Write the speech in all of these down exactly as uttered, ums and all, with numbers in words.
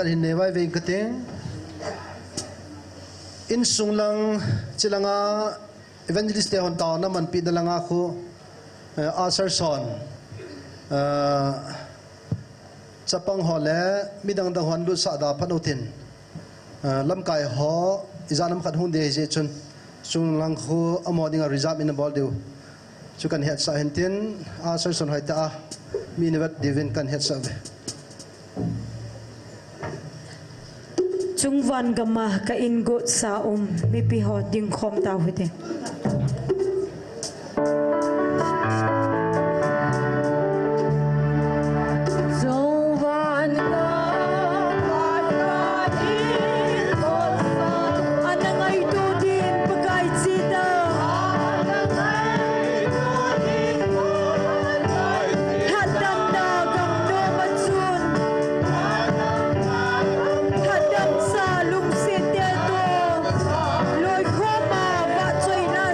Hin nei vai ve kate. Insung lang, chilanga evangelist te hon taona manpi na langa khu, eh, usher son, eh, chapang ho le midang dang hon lut sah da phat utin, eh, lamkai ho ijat ham khat hung ding ahi jeh chun, sung lang khu amaho dinga reserve in abol diu chu kan hetsah hintin, usher son hoitah a mi na vet diuvin kan hetsah ve. Chungvan gama ka ingot sa um mipi ho dingkhom tau hite. Chungvan gama ka ingot sa um. Ana ngaito din Pakai chida. Lhatdamna gamnom a chun, lhatdamsa lungset te toh loikhom a vahchoina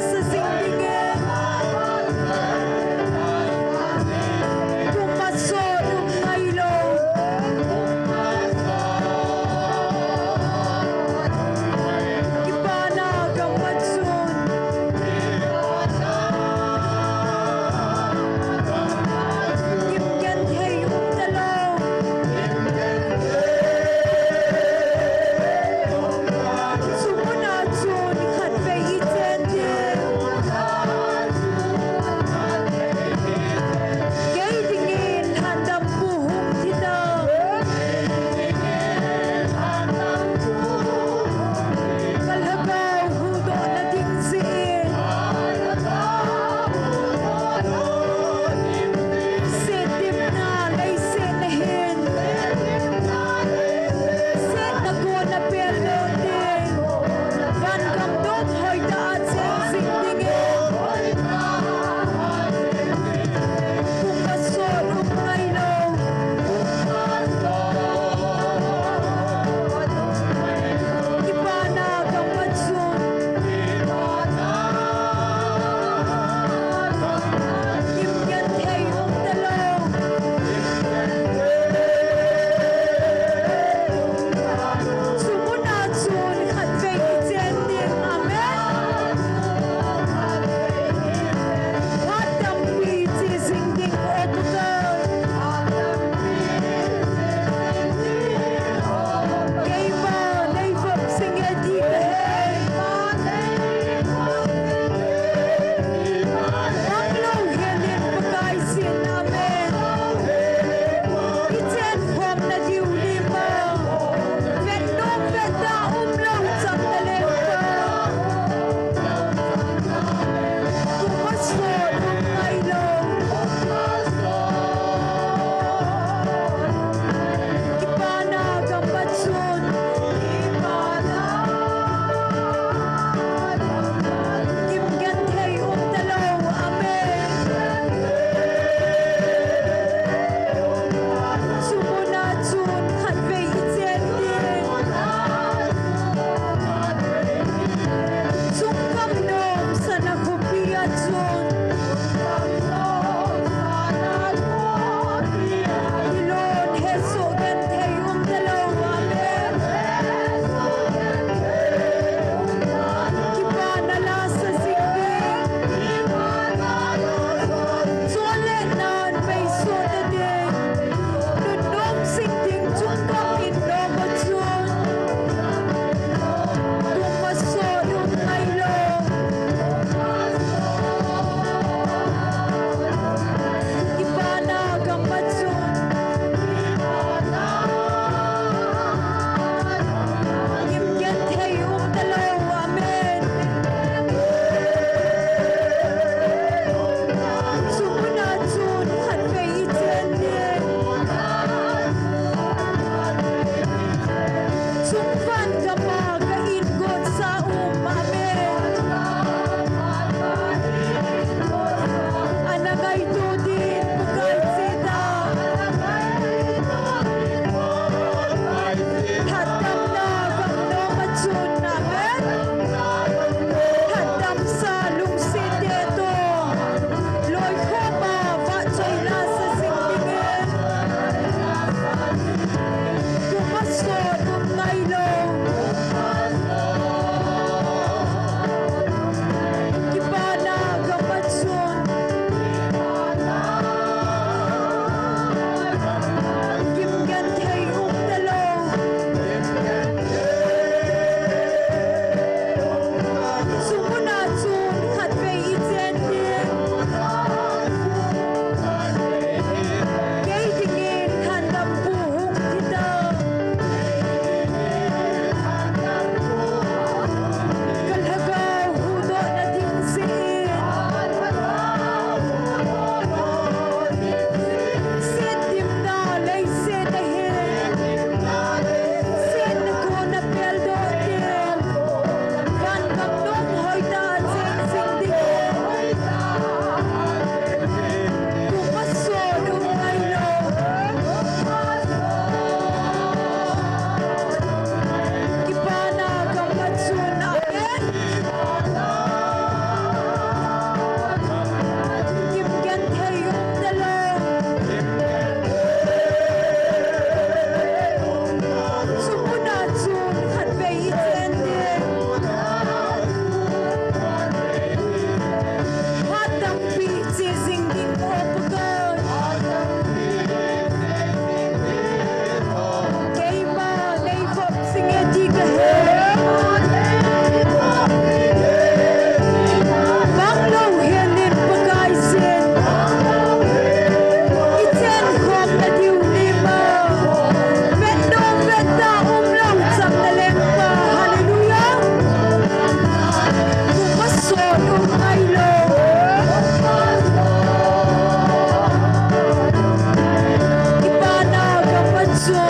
Vang lou hen in Pakaiyin. I chenkhomna diu lima. Vet nom vet tah umlou chang na lengpa. Hallelujah. Kumasot um ngailou. Kipana ka pachun.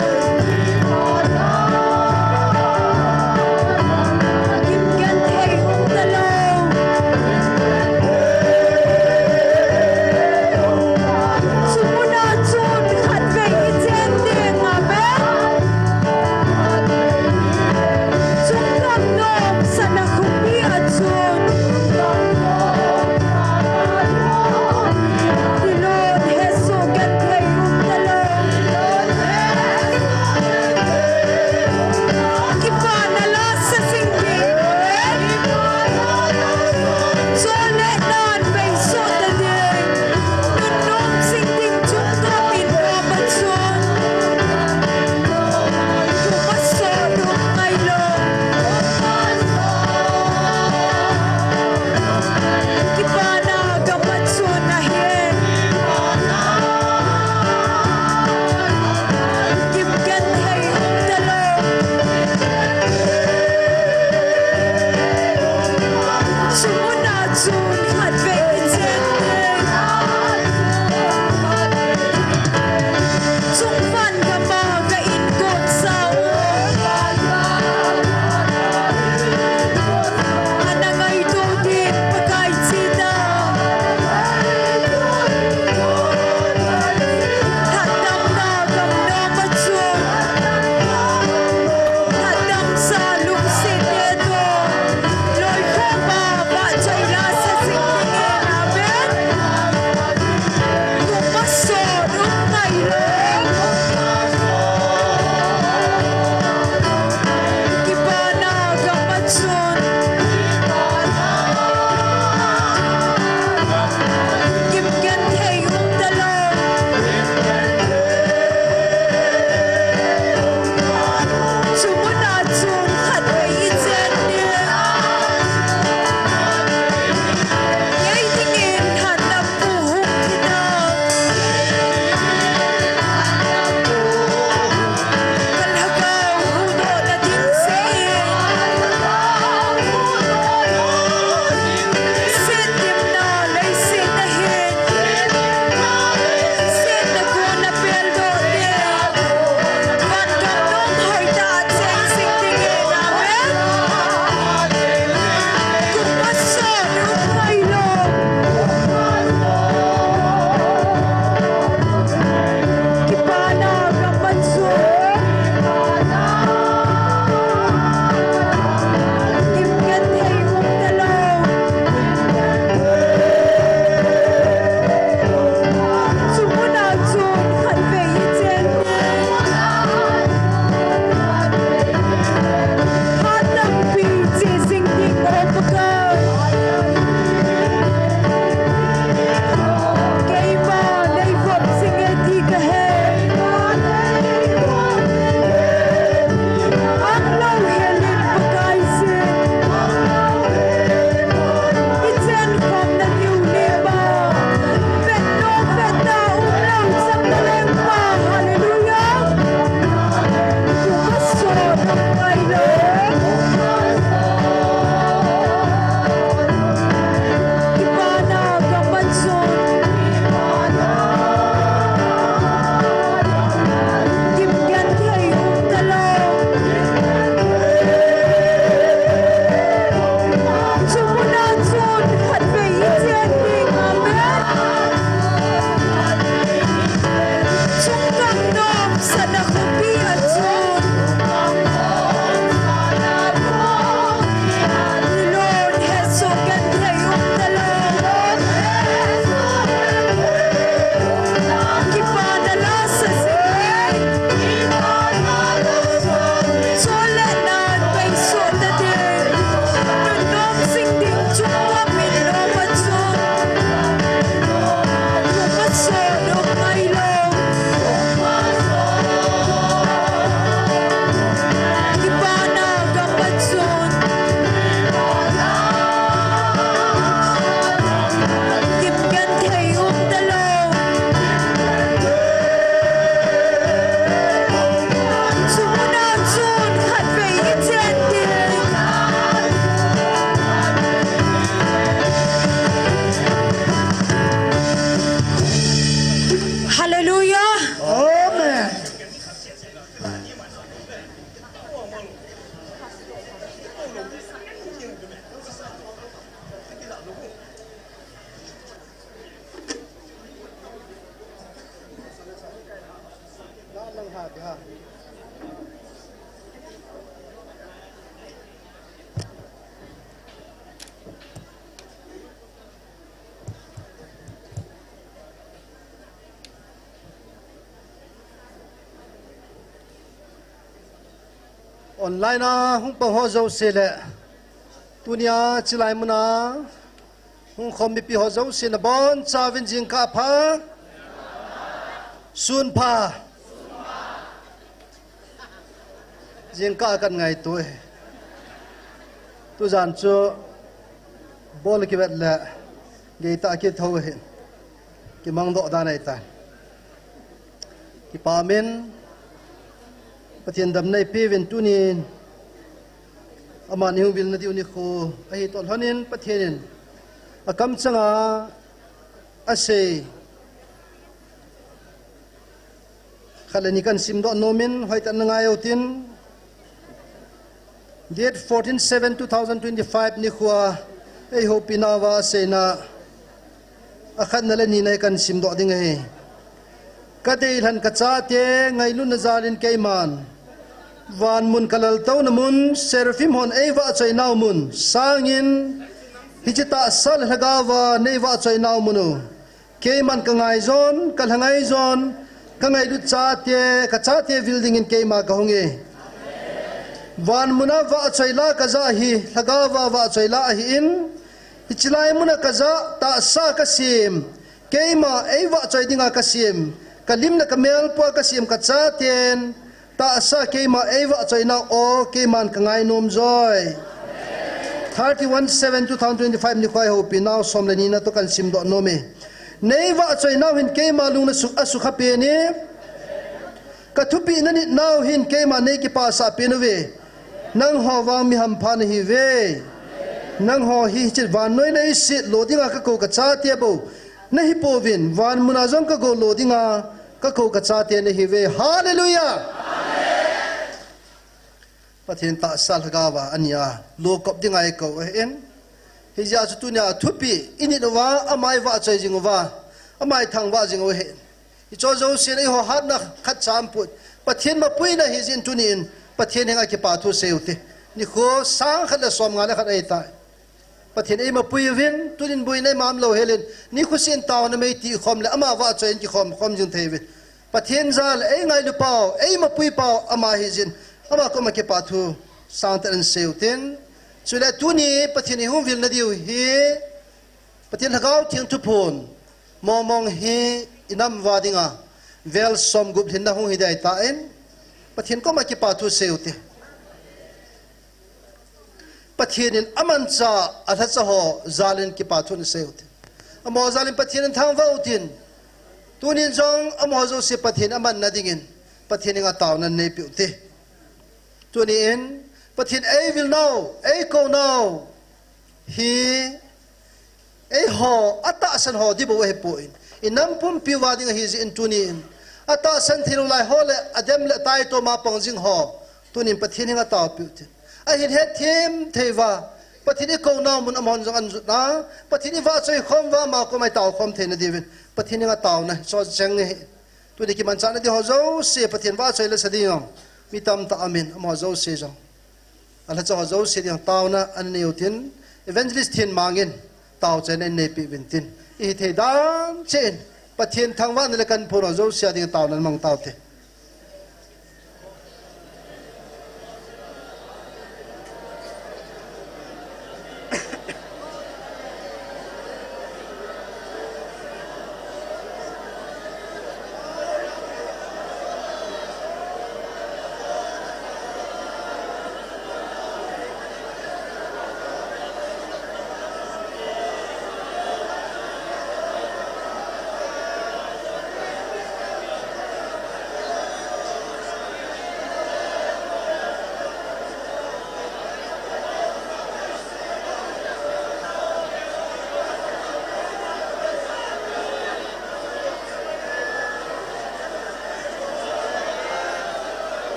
Online a hung pang ho jouse le, tunia chilai muna hung khom mipi ho jouse nabonchauvin jingkah pha, sun pha. Jingkah kan ngaito e. Tujan chu ball kivet le geitah kitho ahin, kimangdoh dan ahitan. Kipa umin, Pathen damna eipeuvin tunin, aman ihung vilna diu nikho ahi toh lhonin Pathen in akamchanga asei khat le ni kan simdoh nomin, hoitah in nangai utin. Date fourteen seven two thousand twenty-five nikhoa eihoupi nauva aseina akhatna le nina hi kan simdoh ding ahi. Kadeilhen kachate ngailutna jalin keiman vanmun kalaltouna mun, seraphim hon eivahchoi nau mun sangin, hiche tahsa le lhagaova neivahchoi nau mun u keiman kangaijun, kalhangaijun, kangailut chate, kachate vil dingin keima kahunge. Vanmuna vahchoi la kajah hi lhagaova vahchoi la ahin, hiche lai muna kajah tahsa kasem, keima eivahchoi dinga kasem, kalim le kamelpua kasem kachaten tahsa keima eivahchoi nau o keiman kangainom joi. Thirty-one seven two thousand twenty-five nikhoa eihoupi nau som le nina toh kan simdoh nome. Neivahchoi nau hin keima lung asukha pen e. Kathupeh nanit nau hin keima neikipasah pen uve. Nangho vang mi hampha nahiuve. Nangho hi hiche vannoi leiset lo dinga kakou kachate bou nahipouvin, vanmuna jong kagou lo dinga kakou kachate nahiuve. Hallelujah! Pathen tahsa lhagaova ania lokop dinga eikou ahin, hijeh chun tunia thupeh init uva, ama eivahchoi jing uva, ama eithangvah jing u ahin. Hicheho jousen eiho hatna khatcha aumpoi. Pathen mapuina hijeh in tunin Pathen henga kipathu seiute. Nikho sang khat le som nga le khat ahitai. Pathen eimapui uvin, tunin boina eimam louhelin, nikho seh in taona mei tikhom le ama vahchoi in kikhom khom jing thei uvin. Pathen jal eingailu pau, eimapui pau ama hijeh in, ama koma kipathu sangtah in seiutin. Chule tuni Pathen ihung vilna diu hi Pathen Lhagao Theng thuphon mongmong hi inam uva dinga vel somgup lhinna hung hiding ahitan, Pathen koma kipathu seiute. Pathen in amanchah alhacha ho jalin kipathu seiute. Amaho jalin Pathen in thangvah utin. Tunin jong amaho jouse Pathen amanna dingin Pathen henga taona neipeuvinte. Tunin Pathen eivil nau, eikou nau hi eiho atahsan ho ding bou ahipon, inam pumpi uva ding ahijeh in tunin atahsan theilou lai ho le adem le ataitoma pang jing ho tunin Pathen henga taopeh utin. Ahin hetthem thei uva Pathen ikou nau mun amahon jong anajotna, Pathen ivahchoi khom uva ama koma itaokhom theina diuvin Pathen henga taona hiche cheng ahi. Tuni kimanchahna ding ho jouse Pathen vahchoi lasa ding jong mi tamtah aumin, amaho jouse jong alhacha ho jouse ding taona ananeiutin, Evangelist Thenmang in taochaina aneipeuvin tin, ihithei dan cheh in Pathen thangvahna le kanphon ho jouse a ding taona namang taute.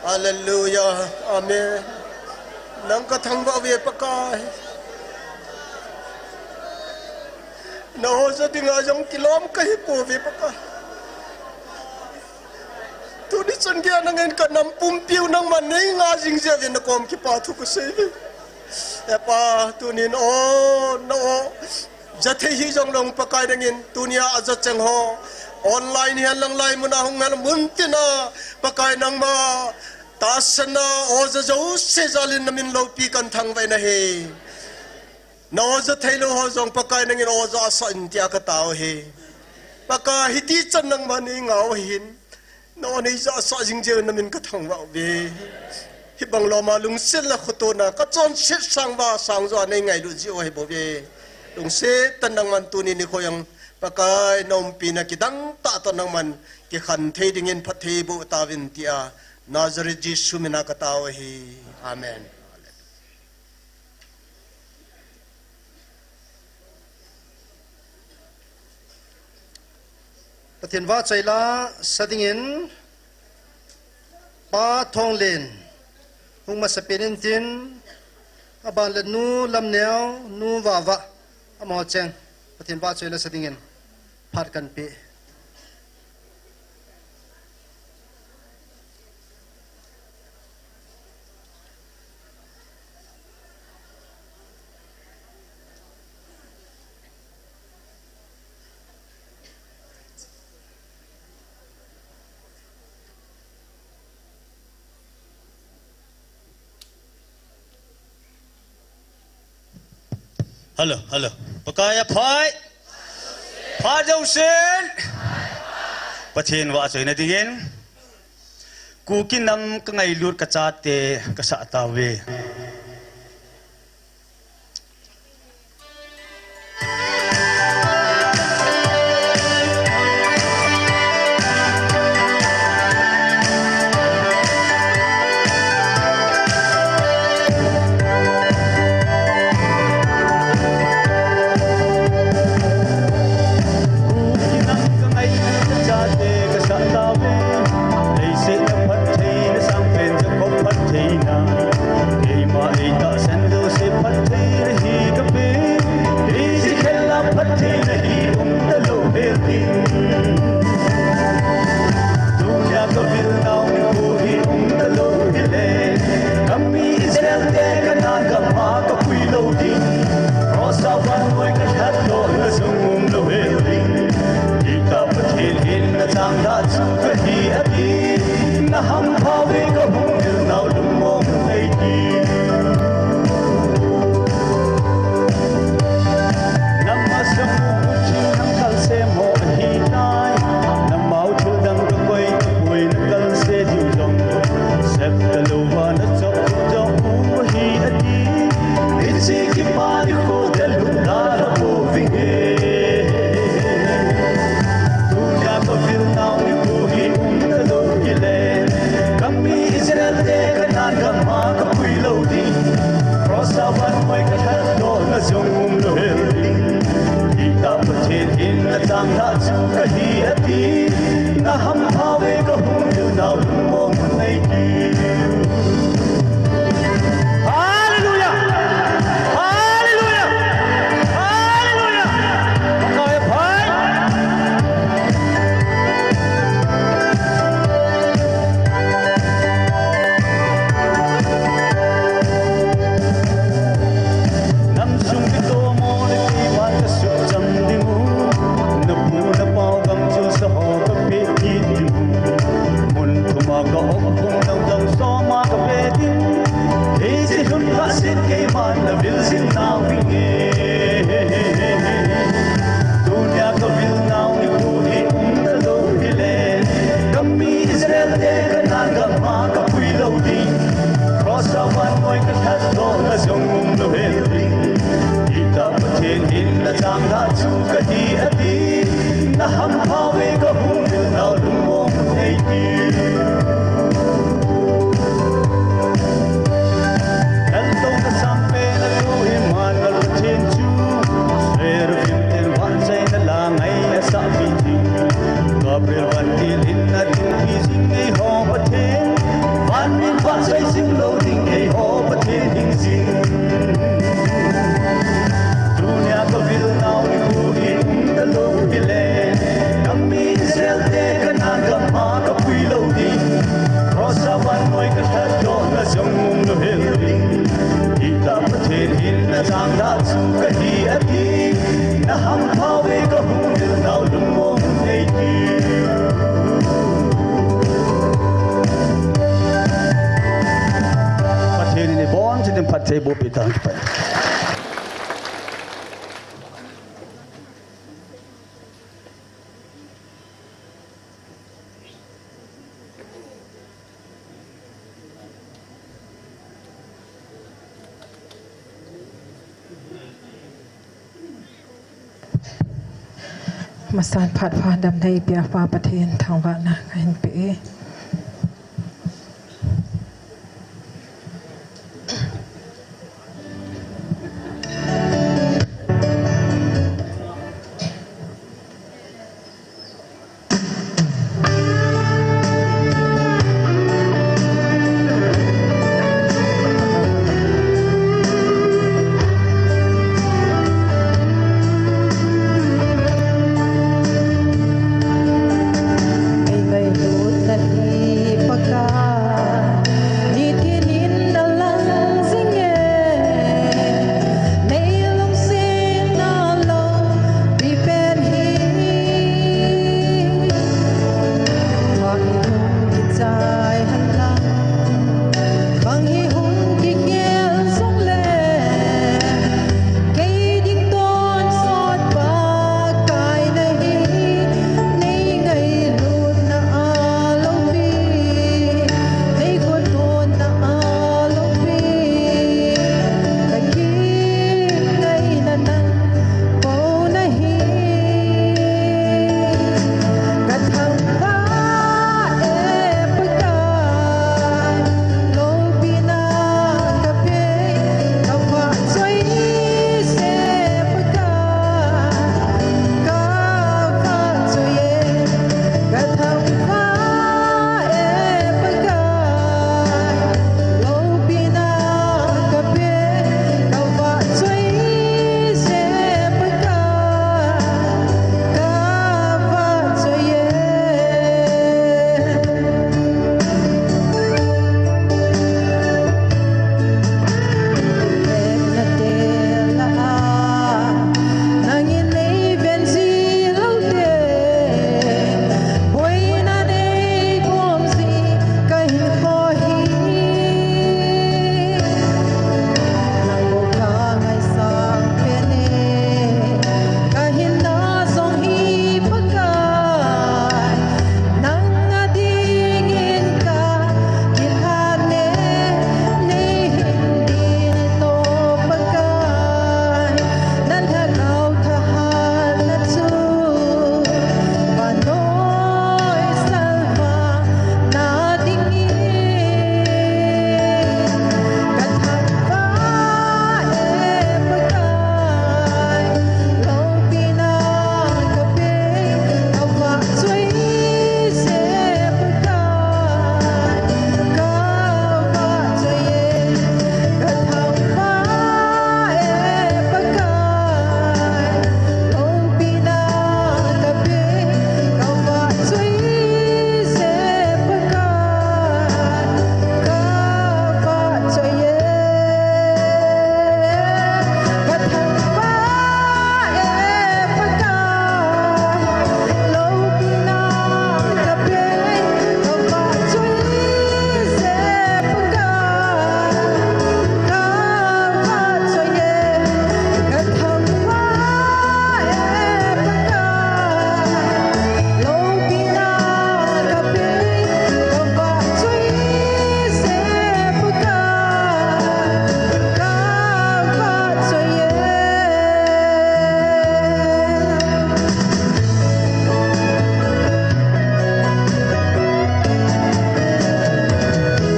Hallelujah. Amen. Nang kathangvah uve Pakai. Naho ja dinga jong kilom kahi pouve Pakai. Tuni chan geiya nangin kanam pumpiu nangman neinga jing jeh uvin nakom kipathu kasei uve. He Pa, tunin o, na o, ja thei hih jongleng Pakai nangin tunia aja cheng ho, online hihen lang laimun a hung hen mun tina, Pakai nangma tahsanna, o ja jouse jalin namin loupi kathangvah in ahi. Na o ja theilou ho jong Pakai nangin o ja asah in tia katao ahi. Pakai hiti chan nangma neingau ahin. Na o neija asah jing jeh uvin namin kathangvah uve. Hibang loma lungsetna khotona kachonset sangva sangjo a neingailut jiu ahibouve. Lungset tah in nangman tuni nikho jong Pakai na umpina kidang tah toh nangman kikhen thei dingin phatthei boh tauvin tia Nazareth Jesu mina katao ahi. Amen. Pathen vahchoi la sa dingin Pa Thonglen hung masapen intin, aban le Nu Lamneo, Nu Vava, amaho cheng Pathen vahchoi la sa dingin phat kanpe. Hello, hello. Pakai aphai. Phat jousen. Pathen vahchoina dingin Kuki nam kangailut kachate kasah tauve. Kuki nam kangailut kachate kasah tauve. Leiset a phatthei na sangpen Jacob phattheina, keima eitahsan jouse phatthei nahi kape. Hiche khel a phattheina hi umtalou hel ding. Tunia kavil nau nikho hi umtalou hile, kami Israel te Canaan gam a kapui lou ding. Cross a vannoi kalhat dohna jong umlou hel ding. Hitah Pathen in nachanglhah chu kahi ati, nahampha uve kahung vil nau lungmong nei ti. Nam a samu muchi nam kalsem ho ahitai, namau thil dang kakoi tapoi nakalse diu jong, sep talouva nachop jong u ahi ati. Hiche kipa nikho delhum dalha pouvinge. Tunia kavil nau nikho hi umtalou hile, kami Israel te Canaan gam a kapui lou ding. Cross a vannoi kalhat dohna jong umlou hel ding. Hitah Pathen in nachanglhah chu kahi ati, nahampha uve kahung vil nau lungmong nei ti. Hallelujah! Hallelujah! Hallelujah! Pakai aphai. Nam sung kitomo le keiman kasuhcham ding u, napu napao gamchun sa ho kapeh kit ding u. Mun thum a ka-op phung dang dang som a kape ding. Hiche lhun khah set keiman navil jing nau vinge. Tunia kavil nau nikho hi umtalou hile, kami Israel te Canaan gam a kapui lou ding. Cross a vannoi kalhat dohna jong umlou hel ding. Hitah Pathen in nachanglhah chu kahi ati, nahampha uve kahung vil nau lungmong nei ti. Eltouna sangpen a tu Emmanuel Pathen chu, Seraphim ten vahchoina la ngai asah pi ding. Gabriel vantil in adinpi jing eiho Pathen, van Ang thawe ka hung dil nau lungmong nei ti. Pathen in ibon chitin phatthei boh pi tang kipa. Masan phat pha dam nei pia pa Pathen thangvahna kahin pe e.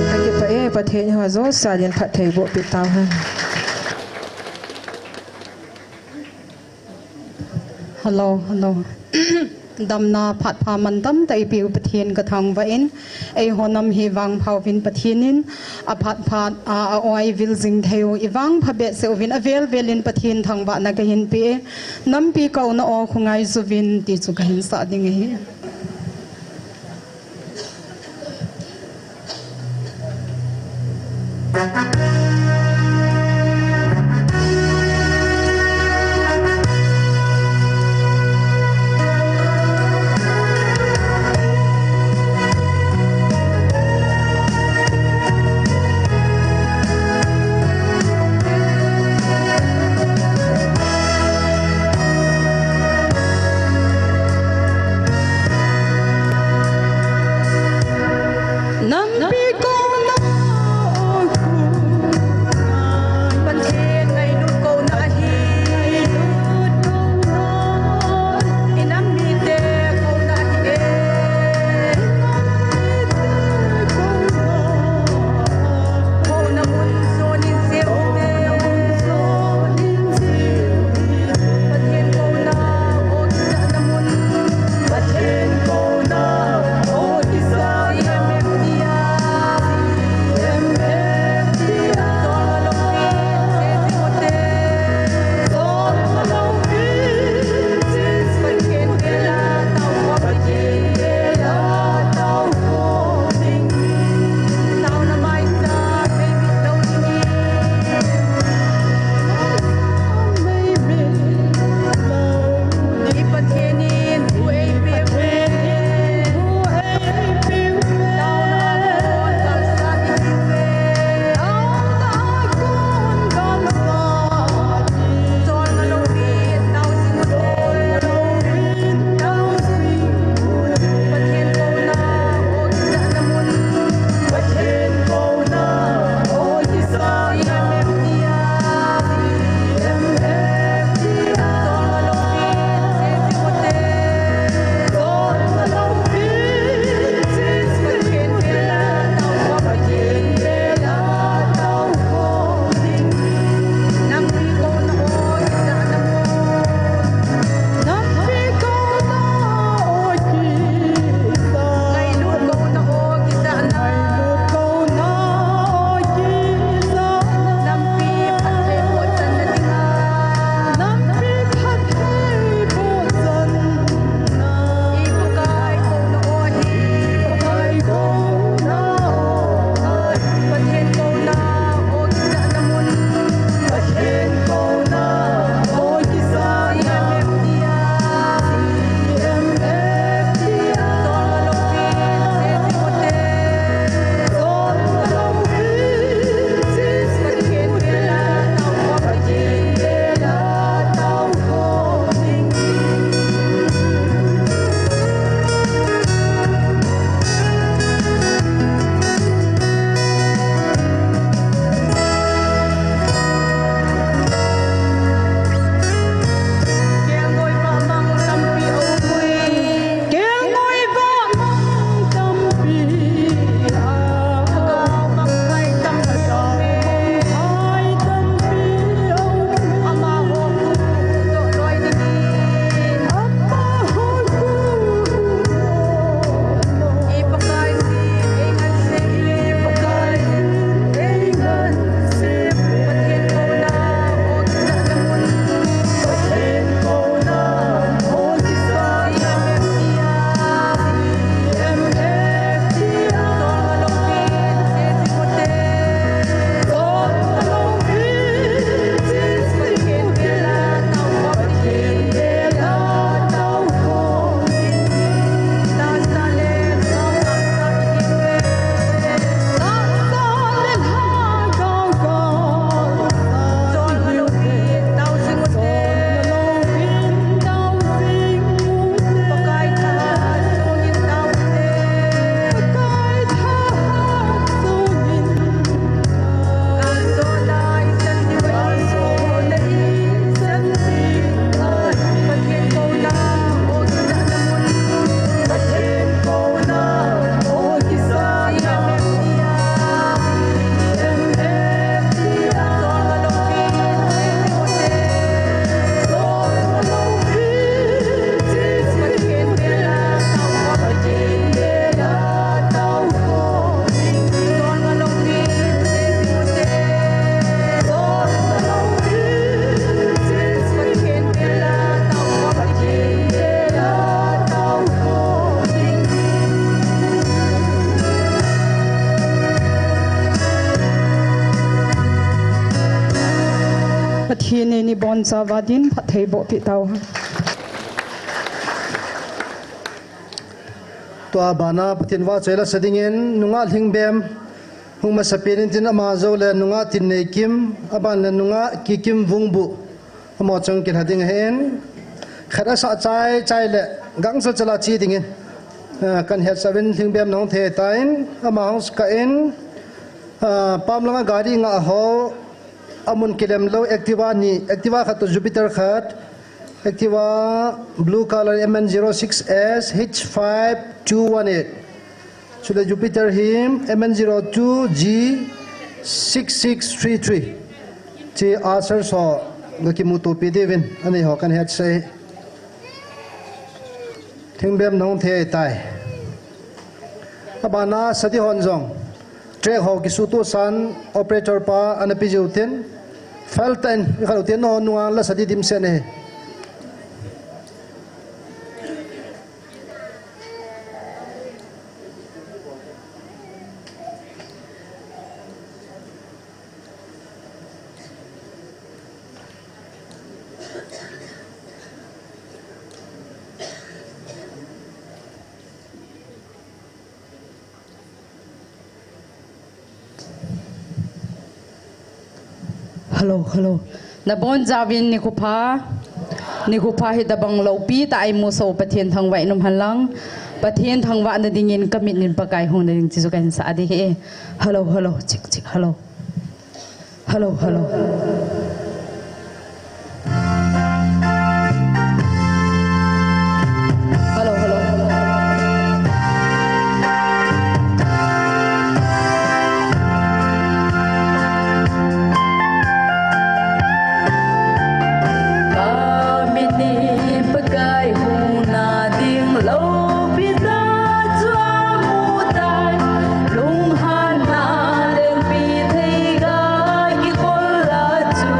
Ka kipah e, Pathen in ho jouse a din phatthei boh peh tauhen. Hello, hello. Damna phat pha mantam tah eipeh u Pathen ka thangvah in, eiho nam hi vangpha uvin Pathen in aphat phat a, a oi vil jing thei u, i vangpha behseh uvin avel vel in Pathen thangvahna kahin pe e. Nampi kauna o khu ngai juvin ti chu kahin sah ding ahi. Chava din phatthei boh pi tau. Tua bana Pathen vahchoi lasa dingin nungah Lhingbem hung masapen in tin ama jou le nungah Tinneikim, aban le nungah Kikim Vungbuh. Amaho chang kilha ding ahin. Khat asah chai chai le gangsa chala chi dingin. Ah, kan hetsah uvin Lhingbem nahung thei tan, ama hung kah in, ah, pam langa gari nga ho, amun kilem lou Activa ni, Activa khat to Jupiter khat, Activa blue color M N zero six S H five two one eight. Chule Jupiter hi M N zero two G six six three three. Chi asar so ga kimuto pi diuvin, anei ho kan hetsah e. Lhingbem nahung thei tai. Abana sadi hon jong track ho kisuto san operator pa ana pe jiu tin, file tan i khalu tin nahon nunga la sadi dimset ne. Hello, hello. Nabon jauvin nikho pha. Nikho pha hi tabang loupi tah a imu sah u Pathen thangvah in um hen lang. Pathen thangvah na dingin kamit in Pakai hung na ding chu kahin sa ding ahi. Hello, hello. Chik, chik, hello. Hello, hello. Hello, hello. Kamit in Pakai hung na ding loupi tah chu amu tai. Lunghanna lengpi thei ga kikol a chu.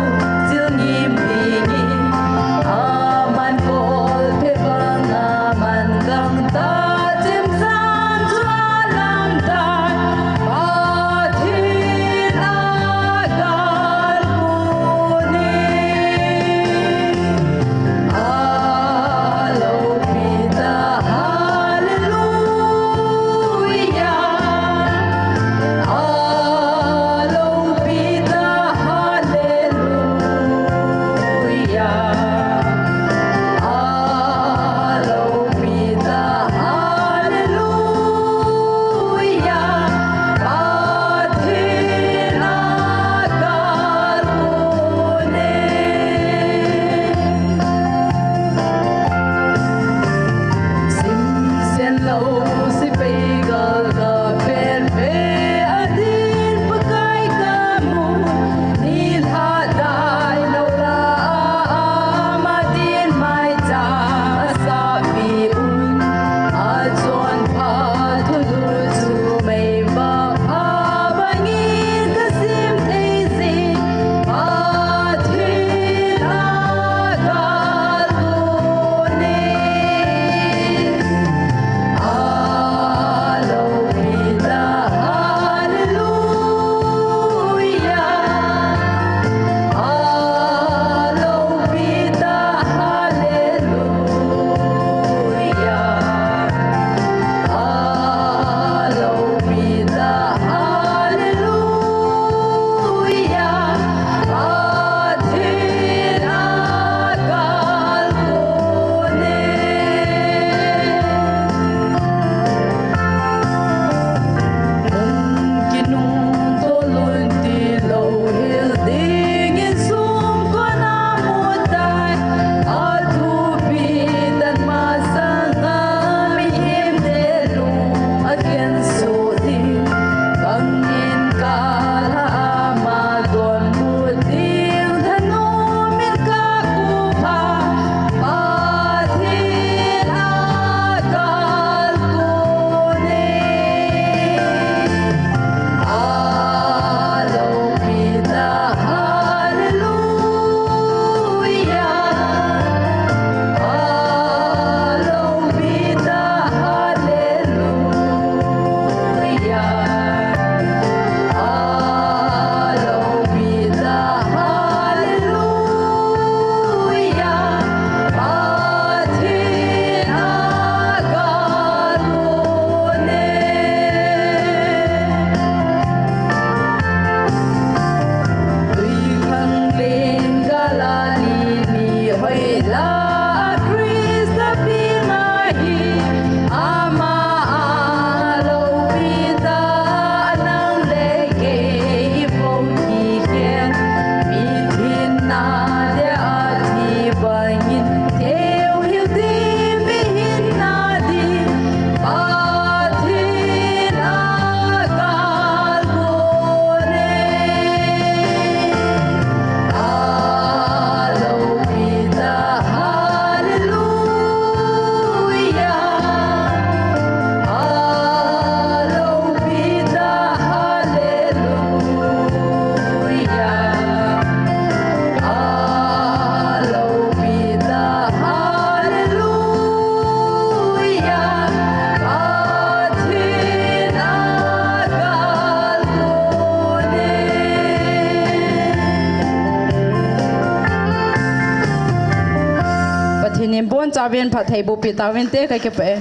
Nin bon chauvin phattheiboh peh tauvin te, kakipah e.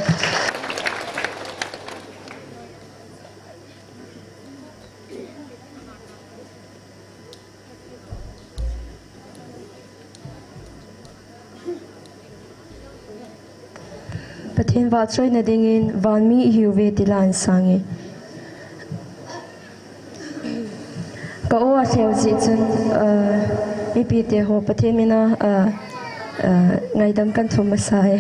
Pathen vahchoina dingin, "Vanmi ihiuve," ti la in sange. Ka aw a lheu jeh chun, ah, mipite ho Pathen mina, ah, ah, ngaidam kan thum masa e.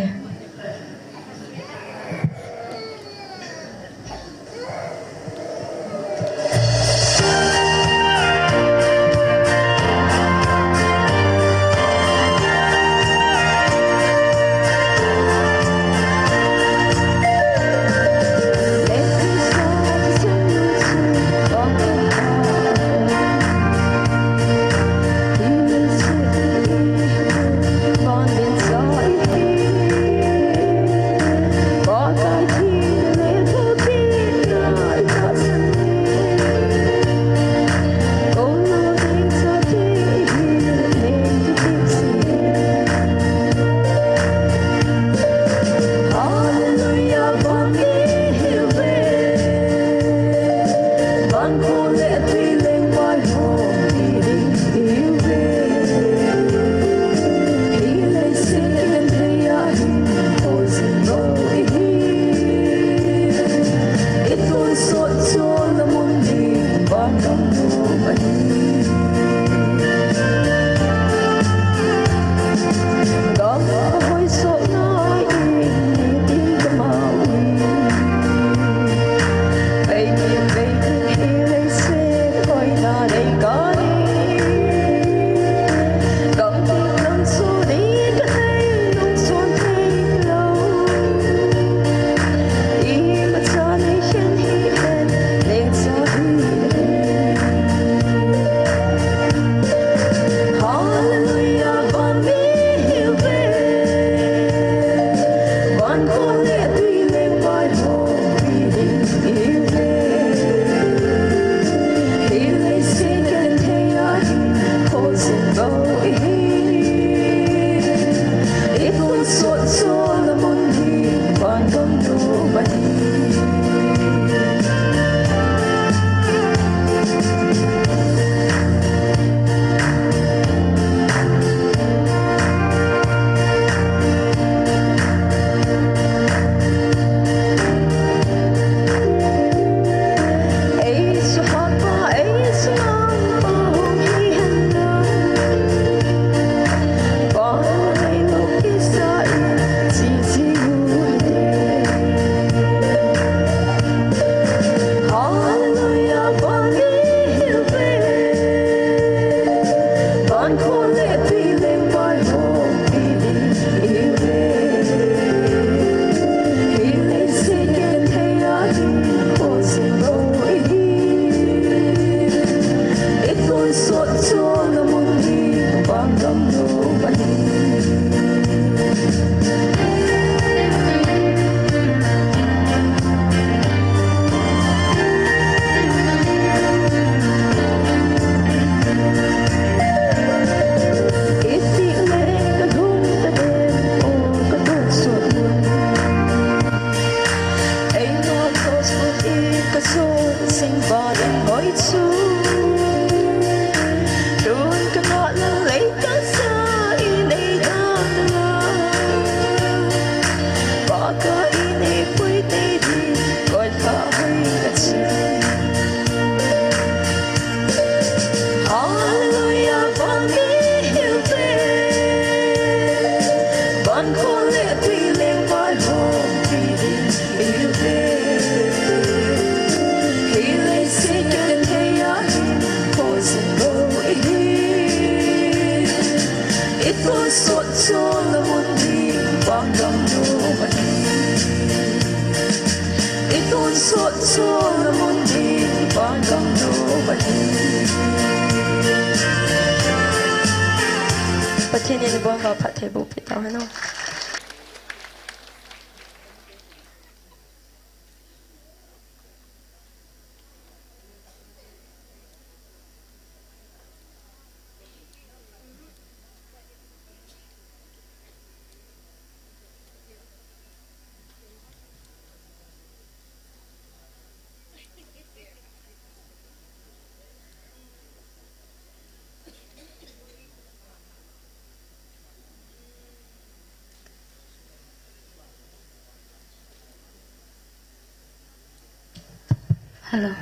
Pathen in nabonchauva phattheiboh peh tauhen. Hello.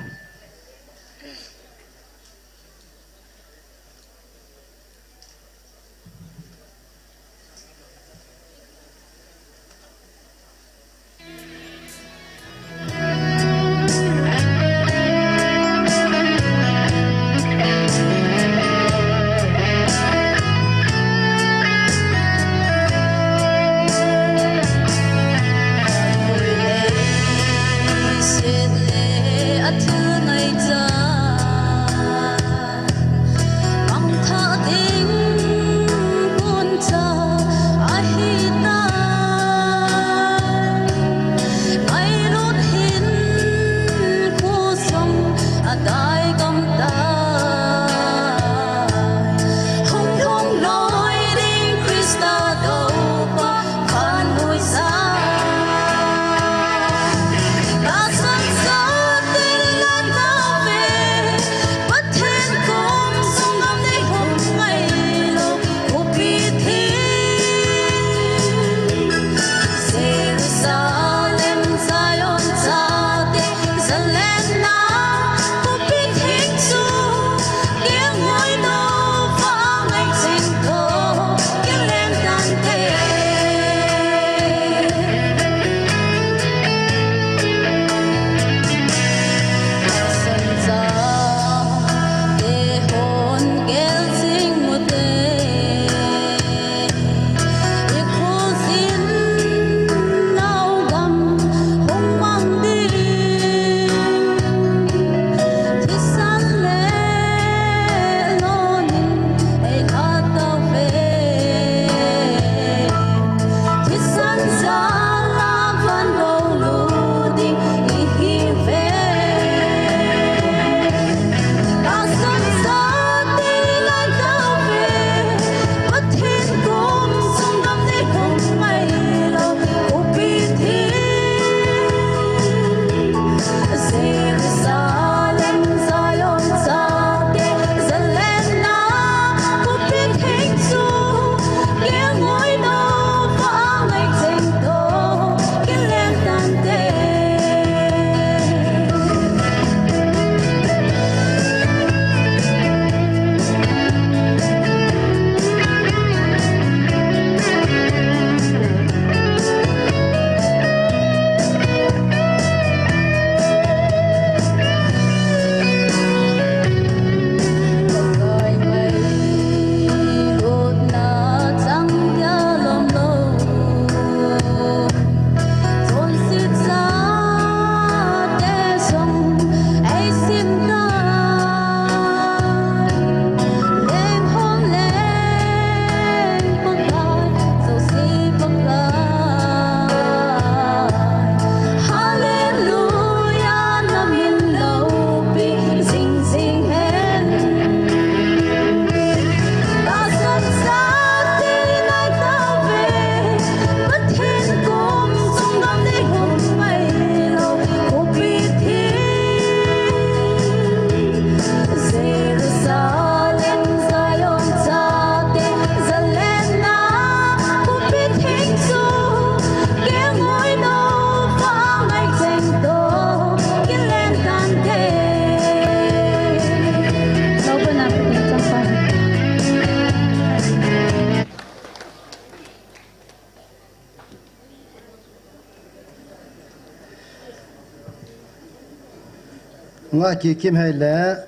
Nga ki kim hei le,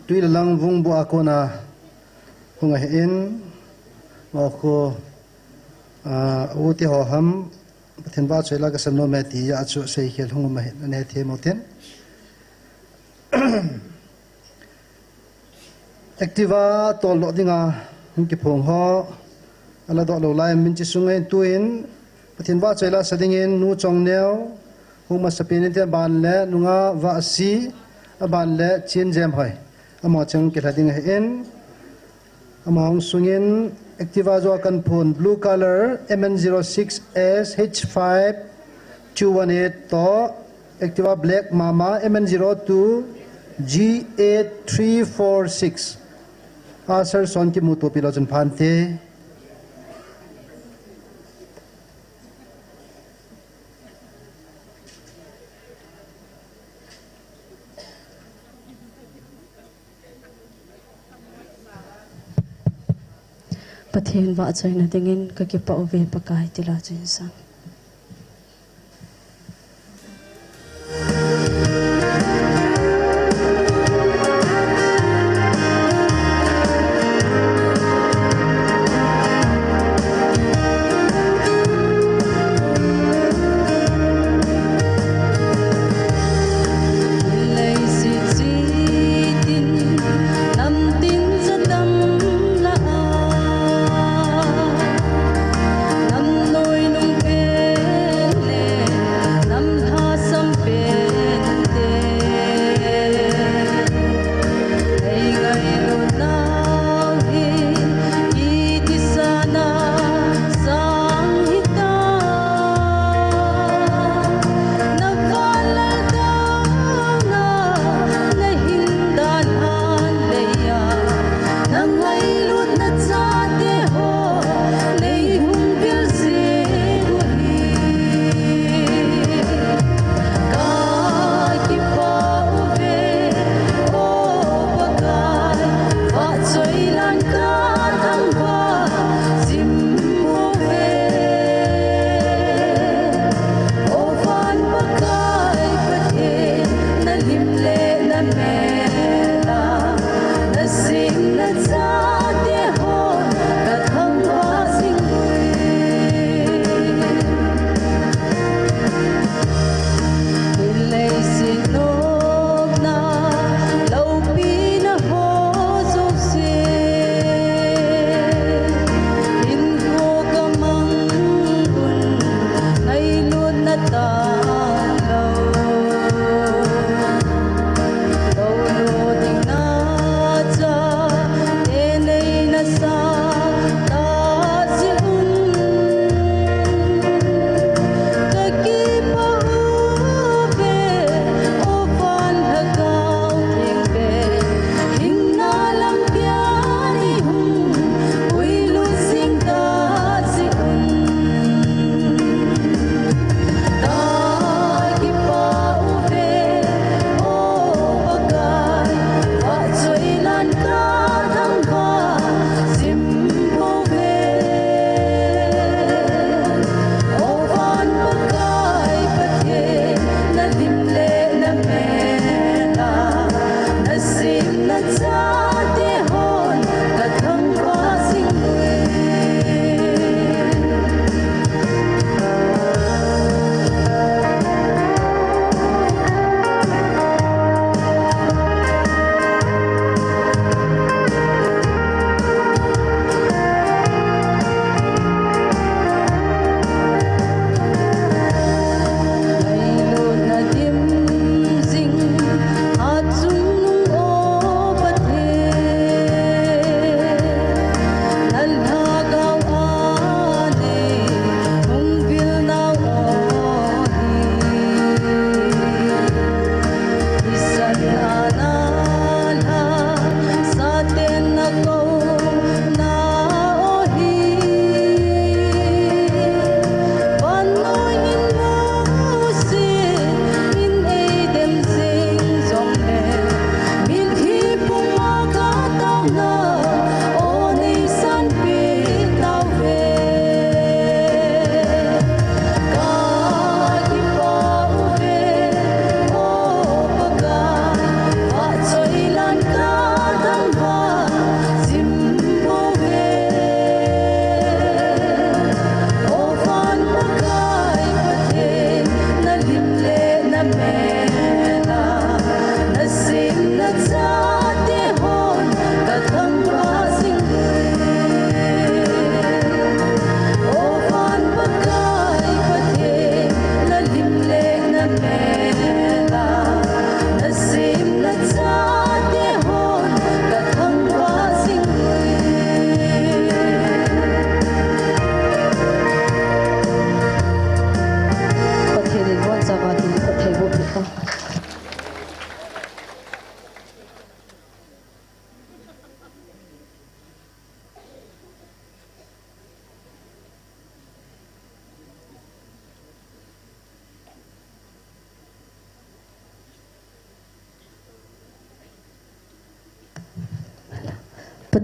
tui le lang vung bu a kona hung a hin, ma ko, a, u ti ho ham, Pathen ba choi la ka san no me ti ya chu sei khel hung ma hin, ne the mo tin. Activa tol lo dinga hung kiphong ho, ala do lo lai min chi sungai tuin, Pathen ba choi la sa dingin nu chong neo, hung ma sa pin te ban le, nunga va si, a ban le, chin jem hoi. Amo chang ki la ding hin, Amahon sungin Activa jo kan phun blue color M N zero six S H five two one eight to Activa black mama M N zero two G eight three four six. Asar son ki mutu pilo jan phante. Pathen vahchoina dingin kakipah uve Pakai, tila chun sang.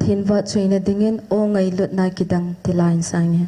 Thinva chuina dingin O Ngailutna Kidang ti la in sang e.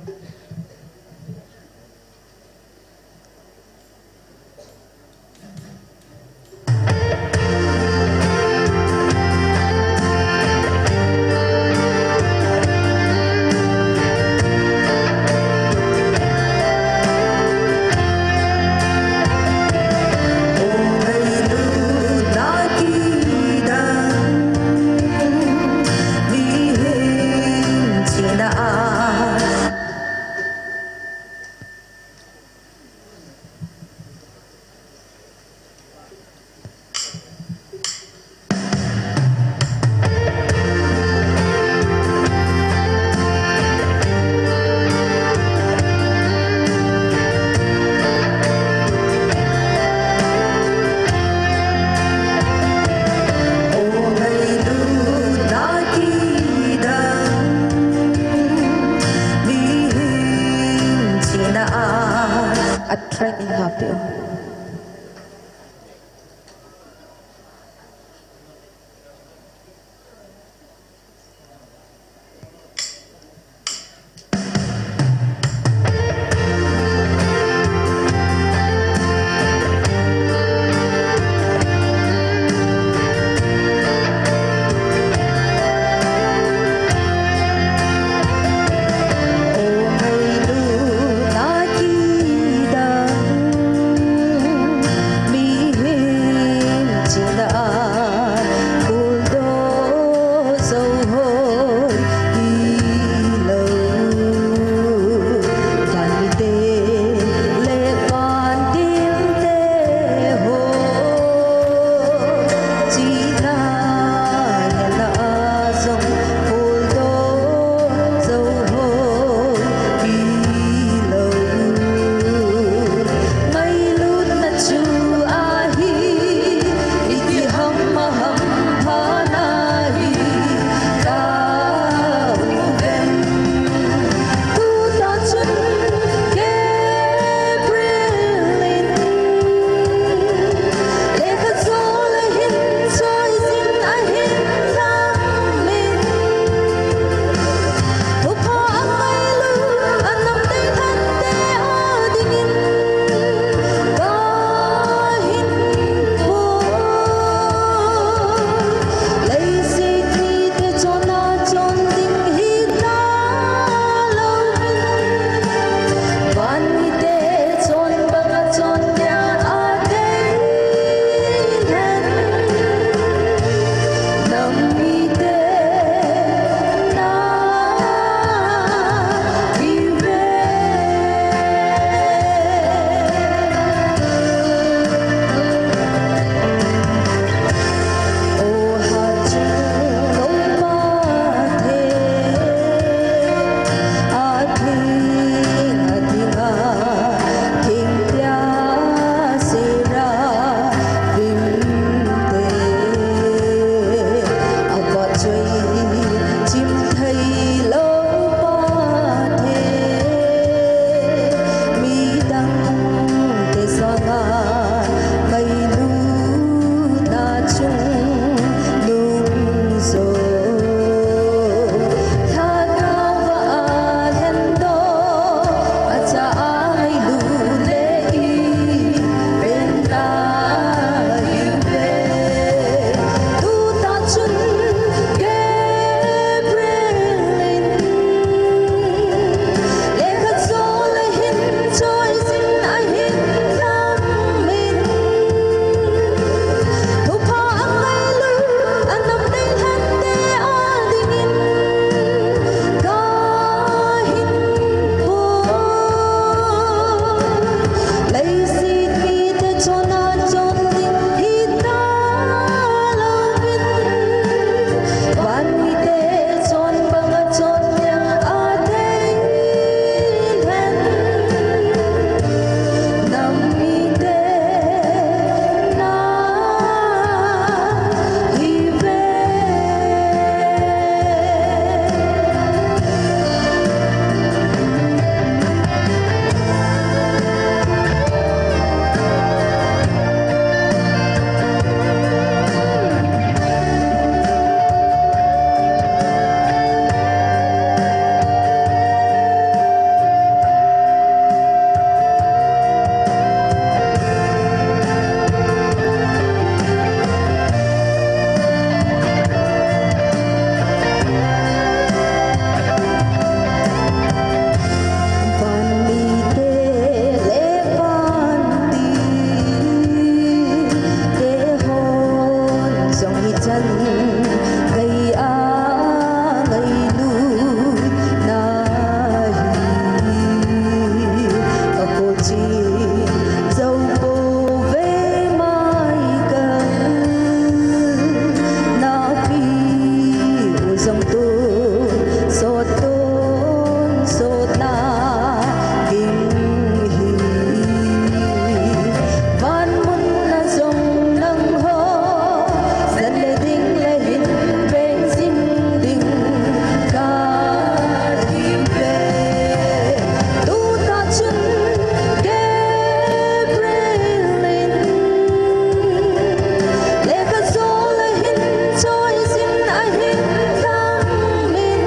A track in happy. Zo pouve mai kal, napi u jong tu sot tun sot na ding hi. Van mun na jong nang ho, san le ding le hin veng jing ding ka hi ve. Tuta chun Gabriel in lekha jol ahin choijin ahin thamin,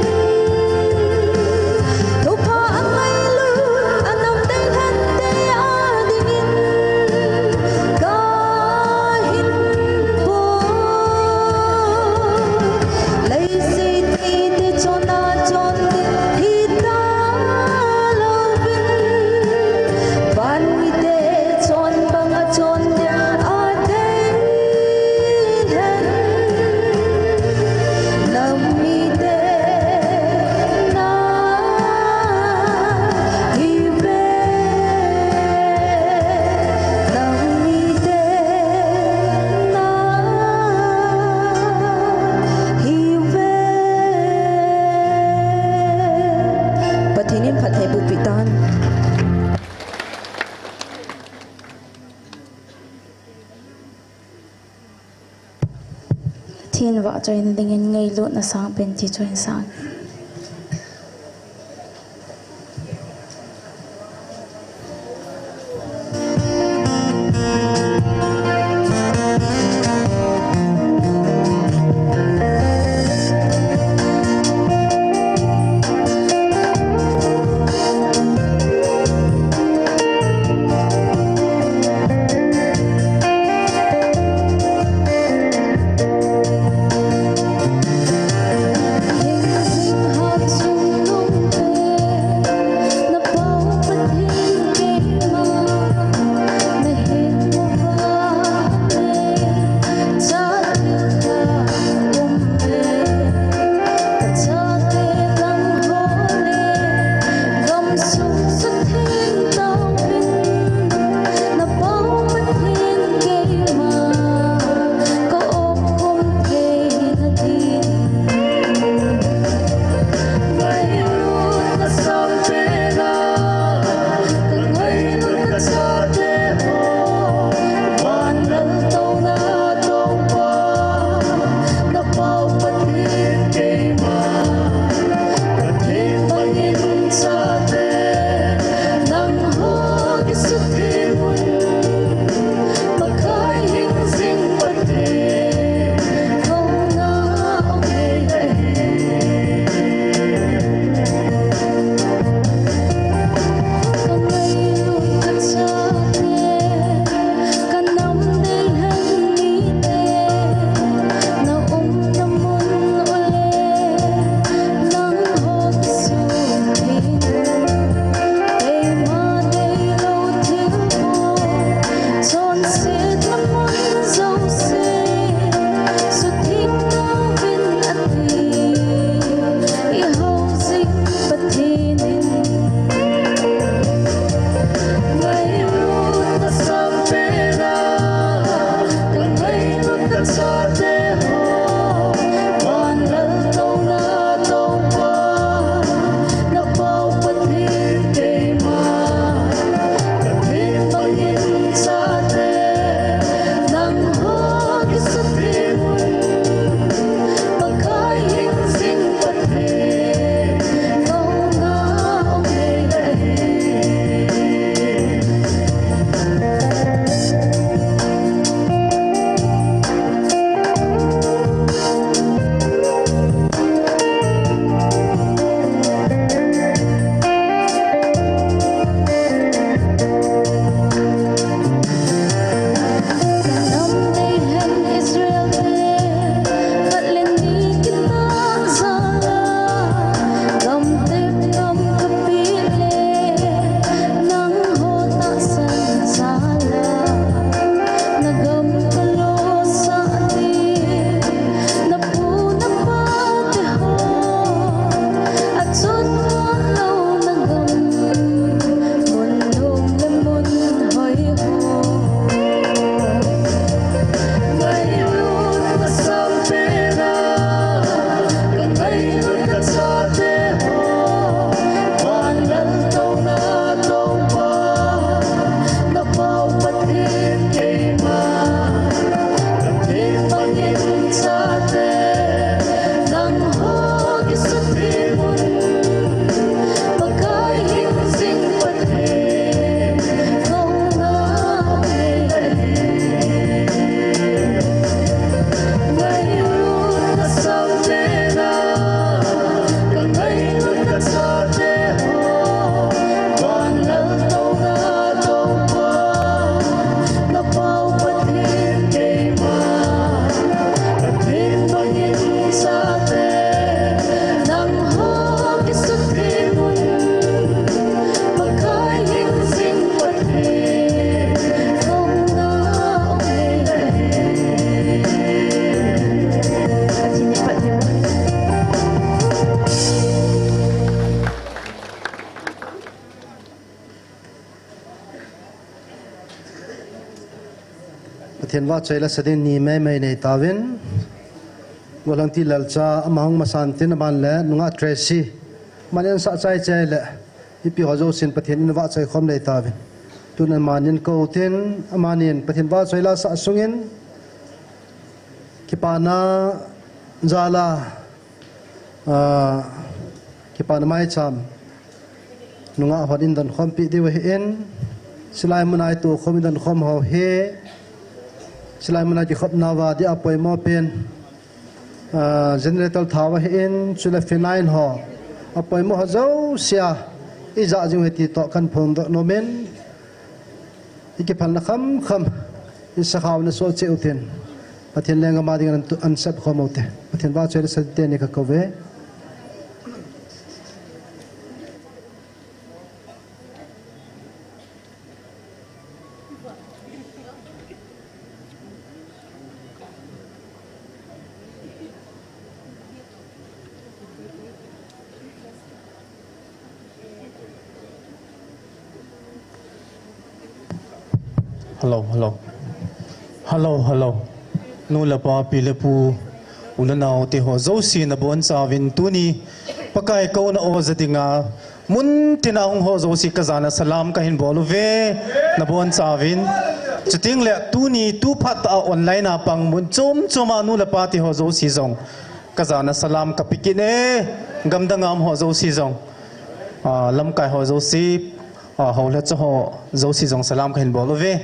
thupha angailut anam ding hante adingin kahin pui. Leiset mite chonna chon ding hita louvin, van mite chon banga chon ding adei hen. Nam mite na hi ve, nam mite na hi ve. Pathen in phattheiboh peh tan. Pathen vahchoina dingin ngailutna sangpen ti chu hin sang. Pathen vahchoi lasa ding ni maimai nei tauvin. Golhangti Lalcha, ama hung masan tin, aban le nungah Tracy. Aman in sah chai chai le, ipi ho jousen Pathen in vahchoi khom nei tauvin. Tun aman in kou tin, aman in Pathen vahchoi lasa sungin, kipana jala, ah, kipana maicham nungah hon in donkhompi diu ahin, chulai muna itoh khom in donkhom ho hi, chulai muna kikhopna uva dia apoimo pen, ah, generator thao ahin, chule phenyl ho, apoimo ho jousea, ijah jing u ahi ti toh kahin phongdoh nom in, ikiphalna khamkham, isakhao naso cheh utin, Pathen lenggam a dingin an tu-, an sep khom ute. Pathen vahchoi lasa ding teni kakou ve. Hello, hello. Hello, hello. Nu le pa, pi le pu, u le nao te ho jouse nabonchauvin tuni Pakai kouna o ja dinga mun tina hung ho jouse kajana salam kahin bol uve, nabonchauvin. Chuting le tuni tu phat a online a pang mun chom chom a nu le pa te ho jouse jong kajana salam kape kit e, gamdang a um ho jouse jong, ah, lamkai ho jouse, ah, hou le cha ho jouse jong salam kahin bol uve.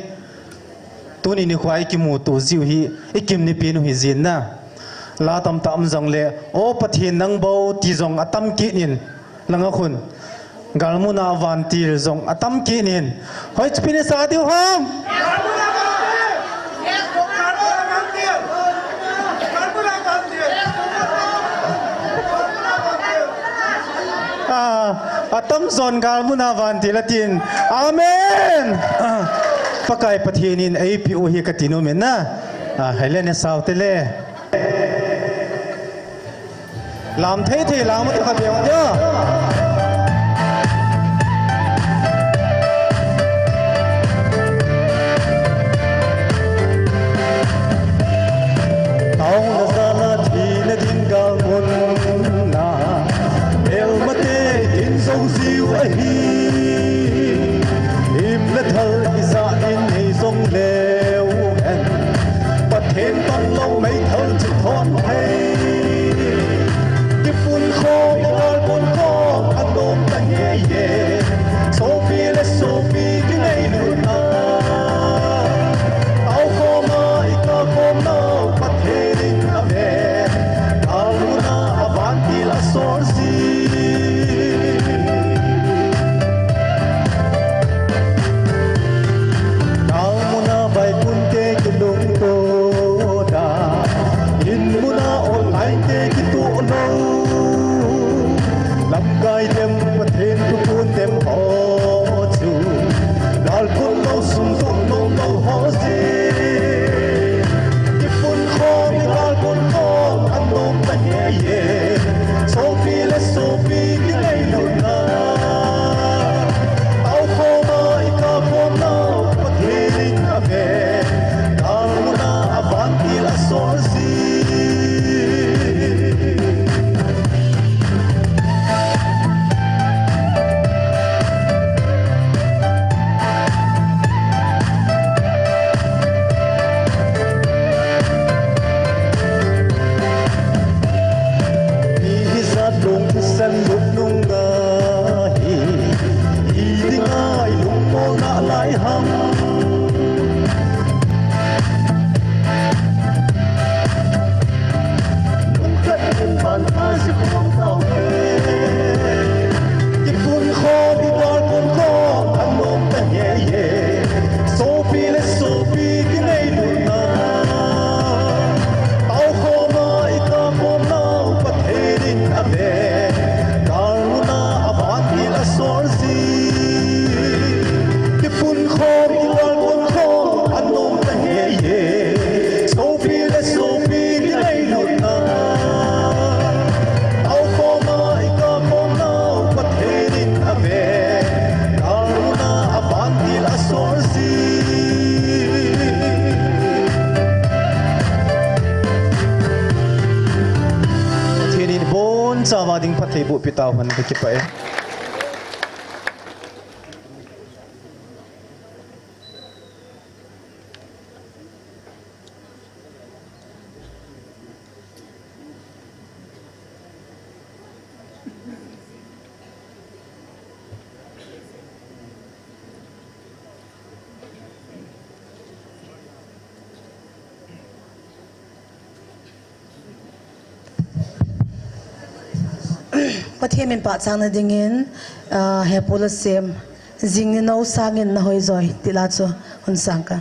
Tuni nikho a ikimuto jiu hi, ikim nipi nu hi jin na. La tamtah um jongle, O Pathen nang bou ti jong atam kit in, langa khun. Galmuna vantil jong atam kit in. Hoiche pi nasa diu ham? Ah, atamjon galmuna vantil atin. Amen. Ah, Pakai Pathen in eipeh u ahi kati nom in na. Ah, hei le nasa ute le. Lam thei thei lam u te kha beng u te. Taona jala thina ding galmun na, melmate in jou jiu ahi. Lim le thal ijat in nei jong leu hen, Pathen panglou meithal chu thon thei. Kipun khom, igal pun khom, anom ta ngei e. Sopi le sopi kingailutna, tao khom a ikah khom nau Pathen in ave. Galmuna vantil asol jin. Galmuna vaikunte kilungto da, in muna online te kitoh lou. Lamkai dem, Pathen thuphon dem ho chu, gal pun lou, sum toh nom lou ho jeh. Kipun khom, igal pun khom, anom ta ngei e. Sopi le sopi kingailutna, tao khom a ikah khom nau Pathen in ave. Galmuna vantil asol jin. Mi hijat lung thisen lut nung ahi, i dinga ilungmolna lai ham. Lungkhat in van a ji khom tau e. Kipun khom, igal pun khom, anom ta ngei e. Sopi le sopi kingailutna, tao khom a ikah khom nau Pathen in ave. Galmuna vantil asol jin. Kipun khom, igal pun khom, anom ta ngei e. Sopi le sopi kingailutna, tao khom a ikah khom nau Pathen in ave. Galmuna vantil asol jin. Theibuh pi tau hen, ka kipah e. Pathen min pachatna dingin, ah, hepu Lasem, jing ni nou sangin na hoijoi, ti la chu hun sang ka.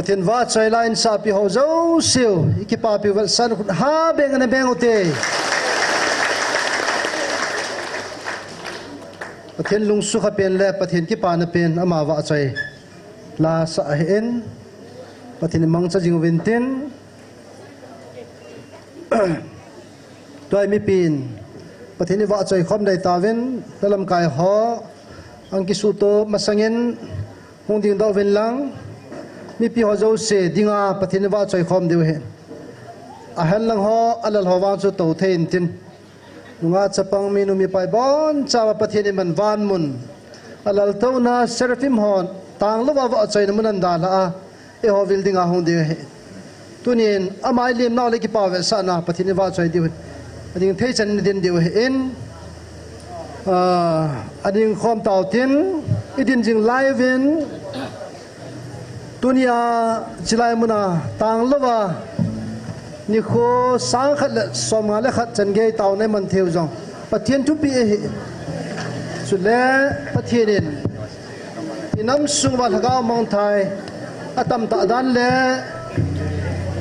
Pathen vahchoi la insahpi ho jouse u, i kipapi u vetsahna khut ha beng ana beng u te. Pathen lungsukha pen le Pathen kipana pen ama vahchoi la sah ahin, Pathen in mangcha jing uvin tin. Tua hi mipin Pathen i vahchoi khom dei tauvin, na lamkai ho, ang kisuto masangin, hung dingdoh uvin lang, mipi ho jouse dinga Pathen i vahchoi khom diu ahi. Ahen lang ho, alal ho vang chu tou thei intin. Nungah chapang minu mipa i bonchauva Pathen in man van mun. Alal touna seraphim hon tanglouva vahchoina mun ahin dalha a, eiho vil dinga hung ding ahi. Tunin ama i lemnau le kipa vetsahna Pathen i vahchoi diu ahin. Ading thei chan in i din diu ahin. Ah, ading khom tau tin, i din jing lai uvin. Tunia chilai muna tanglouva nikho sang khat le som nga le khat chan gei taona i man theiu jong Pathen thupeh ahi. Chule Pathen in i nam sunguva lhagao mangthai atam tah dan le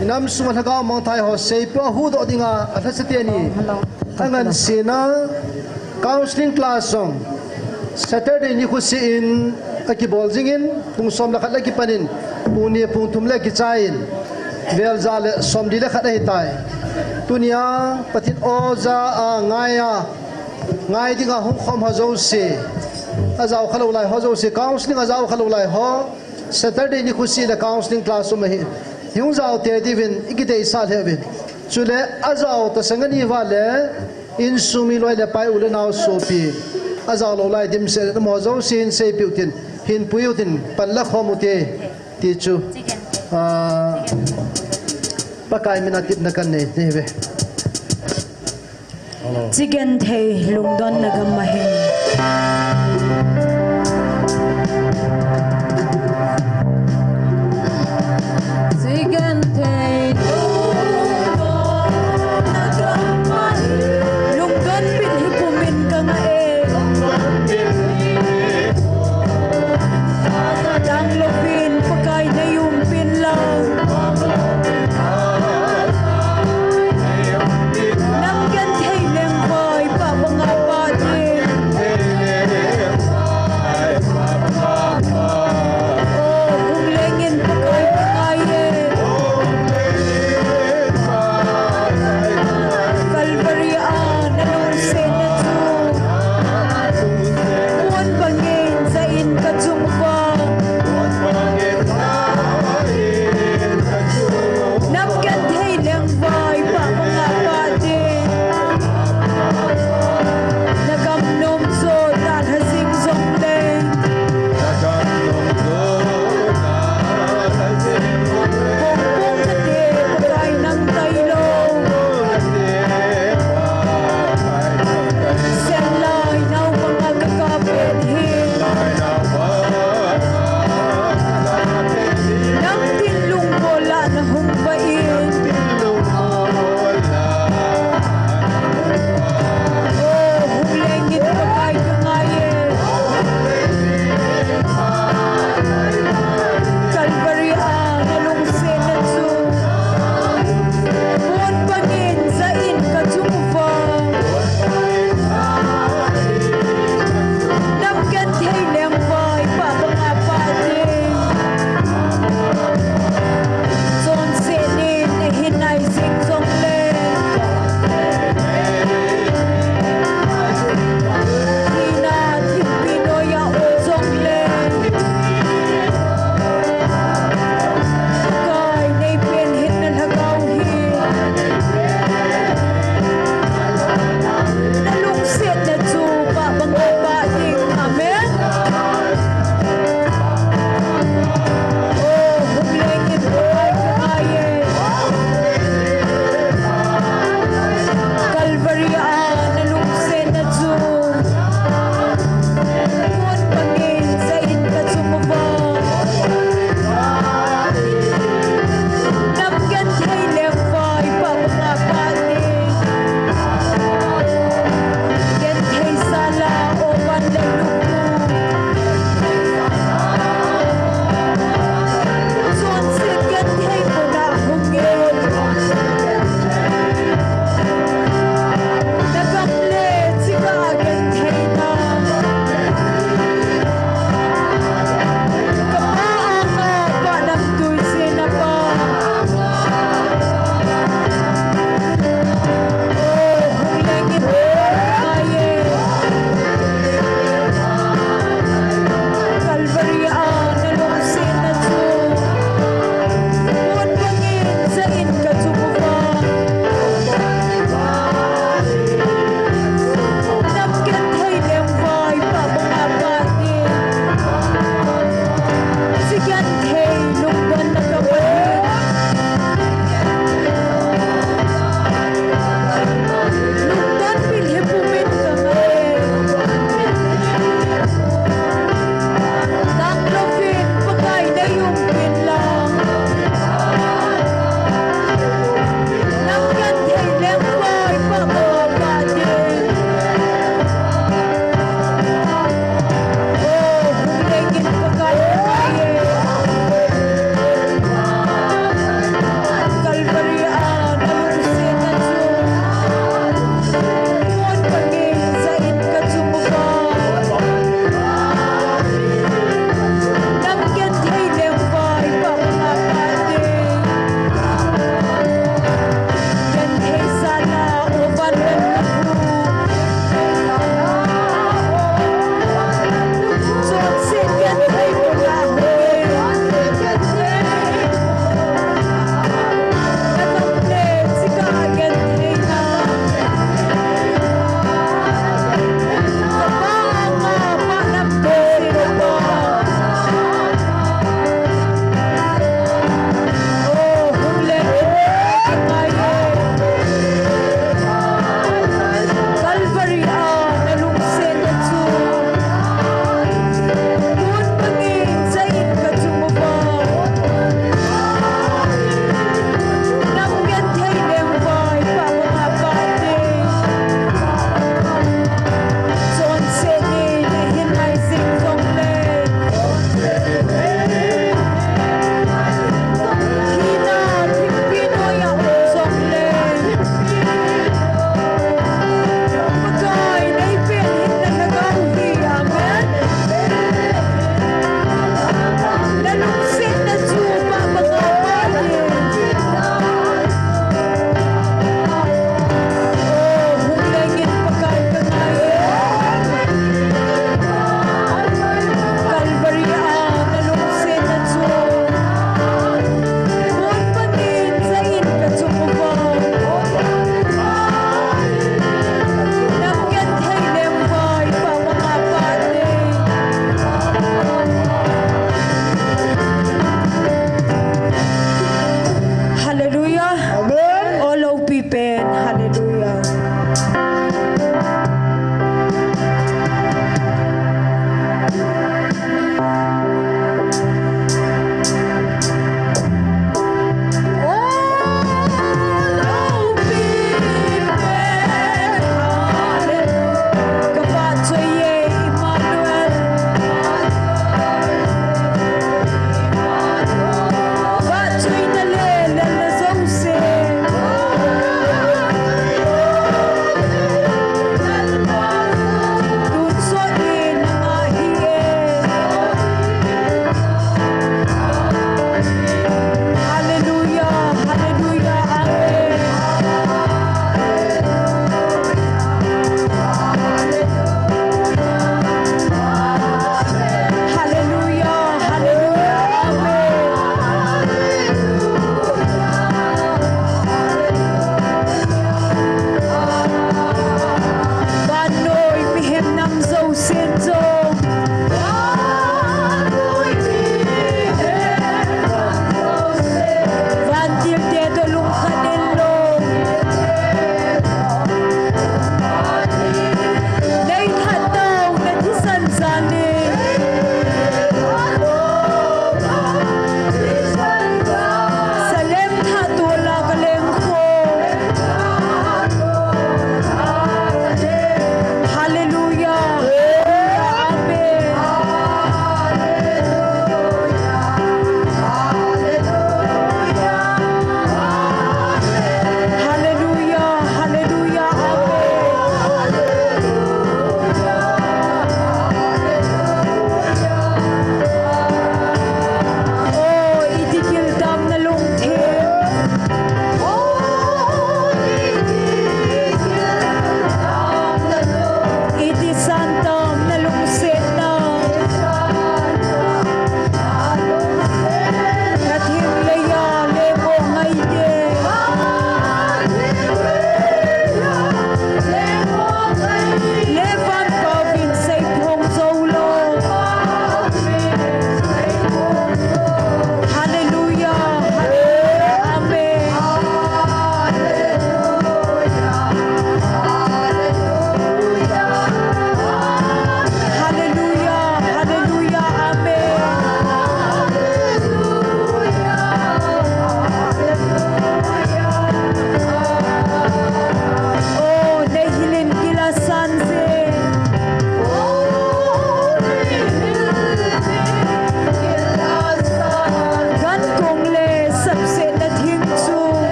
i nam sunguva lhagao mangthai ho seipeh a huhdoh dinga alhasate ni angansena counseling class jong Saturday nikho seh in akibol jingin, pung som le khat le kipanin, pung ni pung thum le kichaiyin, vel ja le somli le khat ahitai. Tunia Pathen oja a ngai a, ngai dinga hung khom ho jouse, ajao khalou lai ho jouse, counseling ajao khalou lai ho, Saturday nikho seh le counseling class um ahi. Hung jao tei diuvin i kideisah lheh uvin. Chule ajao tasang ani uva le insung mi loi le pai u le nao sopi, ajao lou lai dimset le amaho jouse hin seipeh u tin, hin pui u tin, pan la khom u te, ti chu, ah, Pakai mina tepna kanei, nei ve. Chigenthei lungdonna gam ahin. Chigenthei lungdonna gam ahin. Lungdon pin hi pumin kangah e. Danglouvin Pakai nei umpin lang. Nang genthei leng vai pa banga pa ding. O, hung lengin Pakai ka ngai e.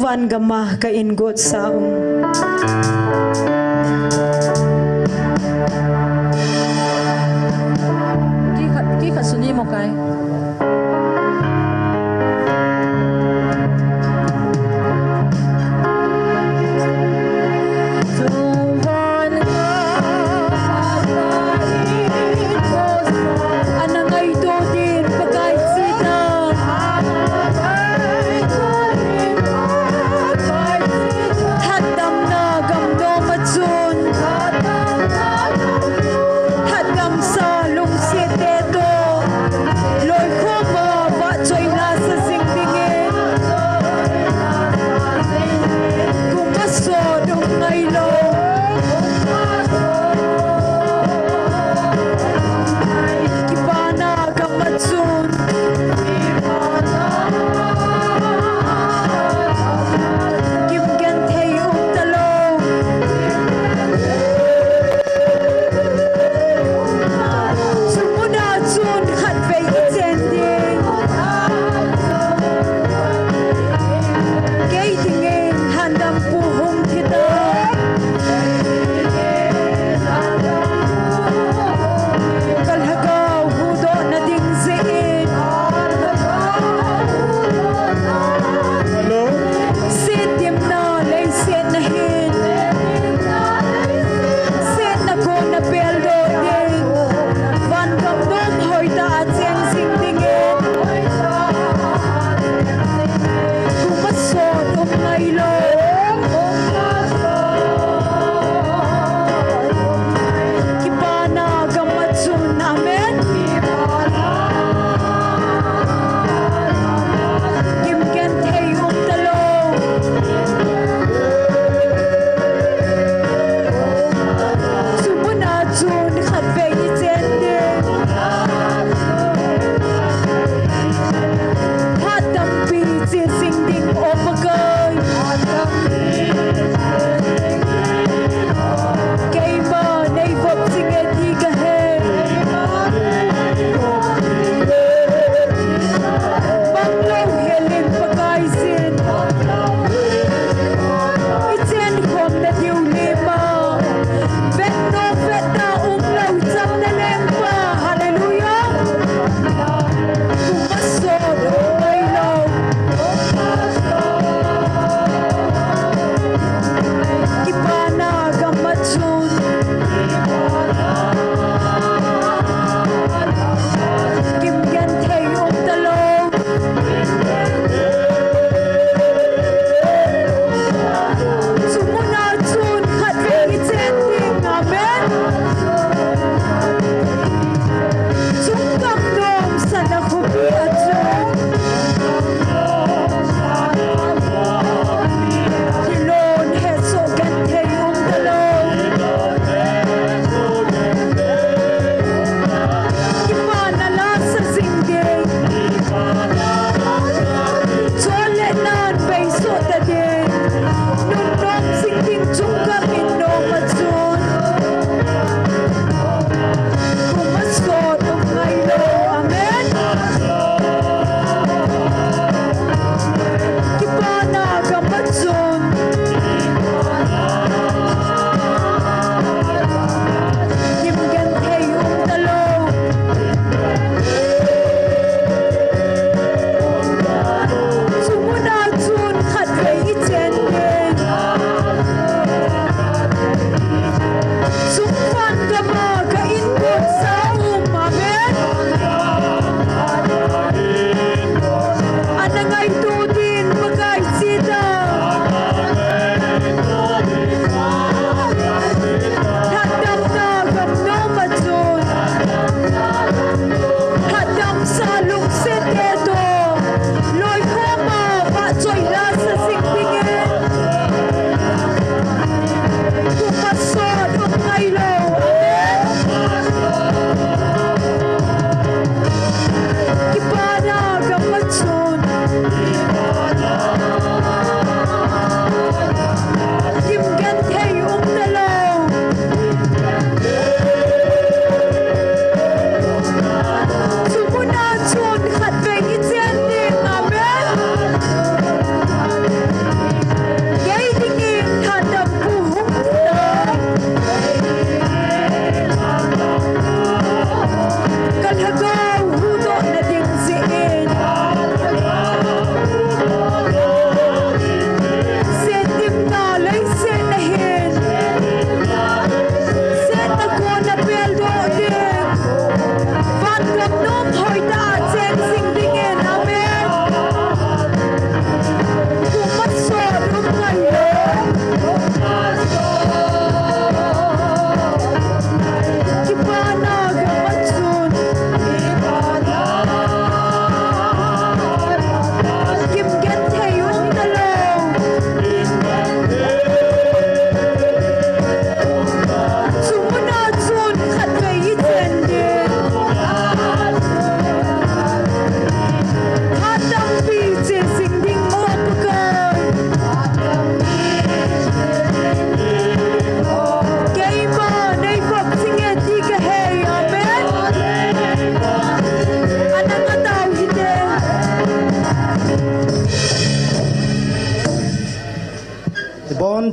Japan gam a ka in got sa um. Kikhat, kikhat suni mo kai. Ana ngaito din Pakai chita. Hatdamna gam nom a chun, hatdamsa lungset te toh loikhom a vahchoina sa jing dingin, kum a sot um ngailou, kipana gam a chun kim genthei um talou. Chu mun a chun khatvei i chen ding. Kei dingin Handam Pu hung thi ta.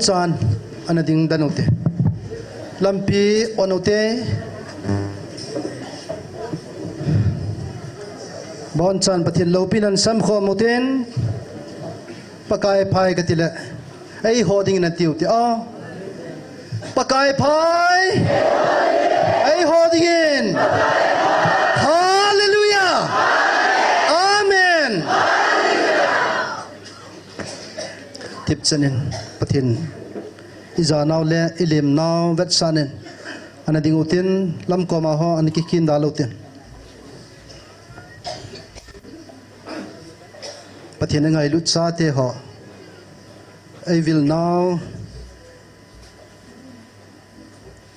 Chan, ana ding dan ute. Lampi on ute. Bonchan Pathen loupina samkhom uten. Pakai phai kati le. Eiho dingin ati ute. Ah. Pakai phai. Eiho dingin. Hallelujah. Amen. Tipchanin, Pathen, ijanau le ilimnau vetsanin, ana ding utin, lamkoma ho ana kikinda lou tin. Pathen angailut chate ho, eivilnau,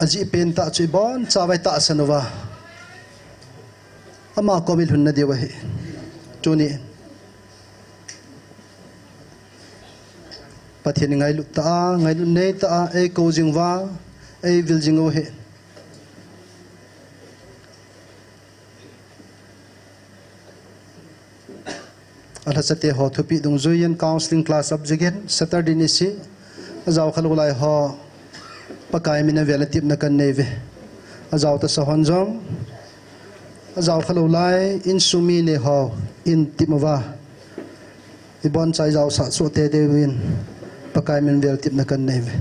ajih pentah chu iboncha vai tahsan uva, ama kom ilhun nadiu ahi. Tuni Pathen ingailut tah a, ngailut nei tah a, eikou jing uva, eivil jing u ahi. Alhasate ho thupi dungjuiyin counseling class up jingin, Saturday nise, ajao khalou lai ho, Pakai mina vel a tipna kanei uve. Ajao tasa hon jong, ajao khalou lai, insung mi neiho, in tip uva. Iboncha ijaosah soh teitei uvin, Pakai min vel tipna kanei uve.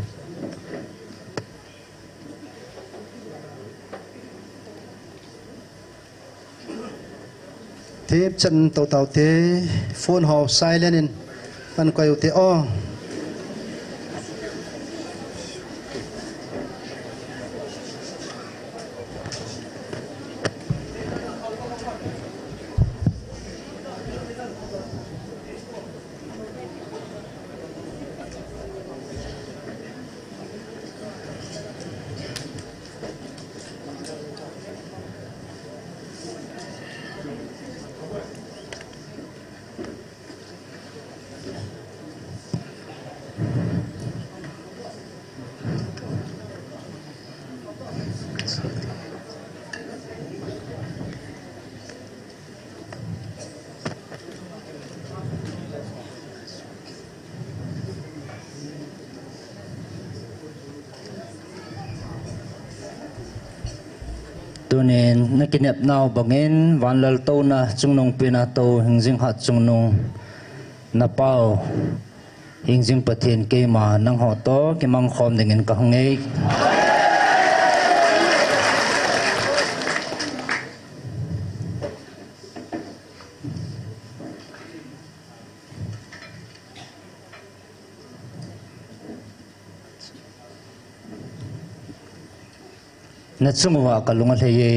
Tipchan toutaute, phone ho silent in, ana koi ute o. Tunin nakinepnau bangin vanlaltouna chungnungpena tou hingjing hat chungnung napau hingjing Pathen keima nangho toh kimangkhom dingin kahung e. Nachung uva kalung alhai e.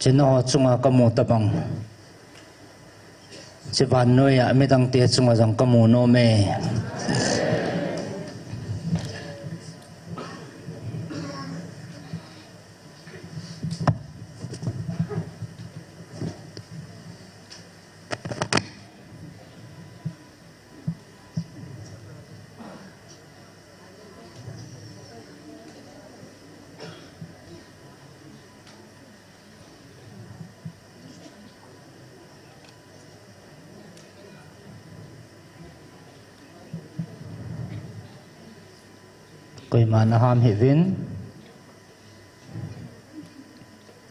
China ho chunga kamu tabang. Chi vannoiya midangte chunga jong kamu nom e. Koima naham hih uvin.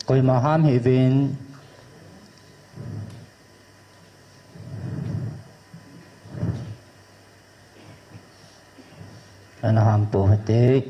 Koima ham hih uvin. Ana ham pou hite.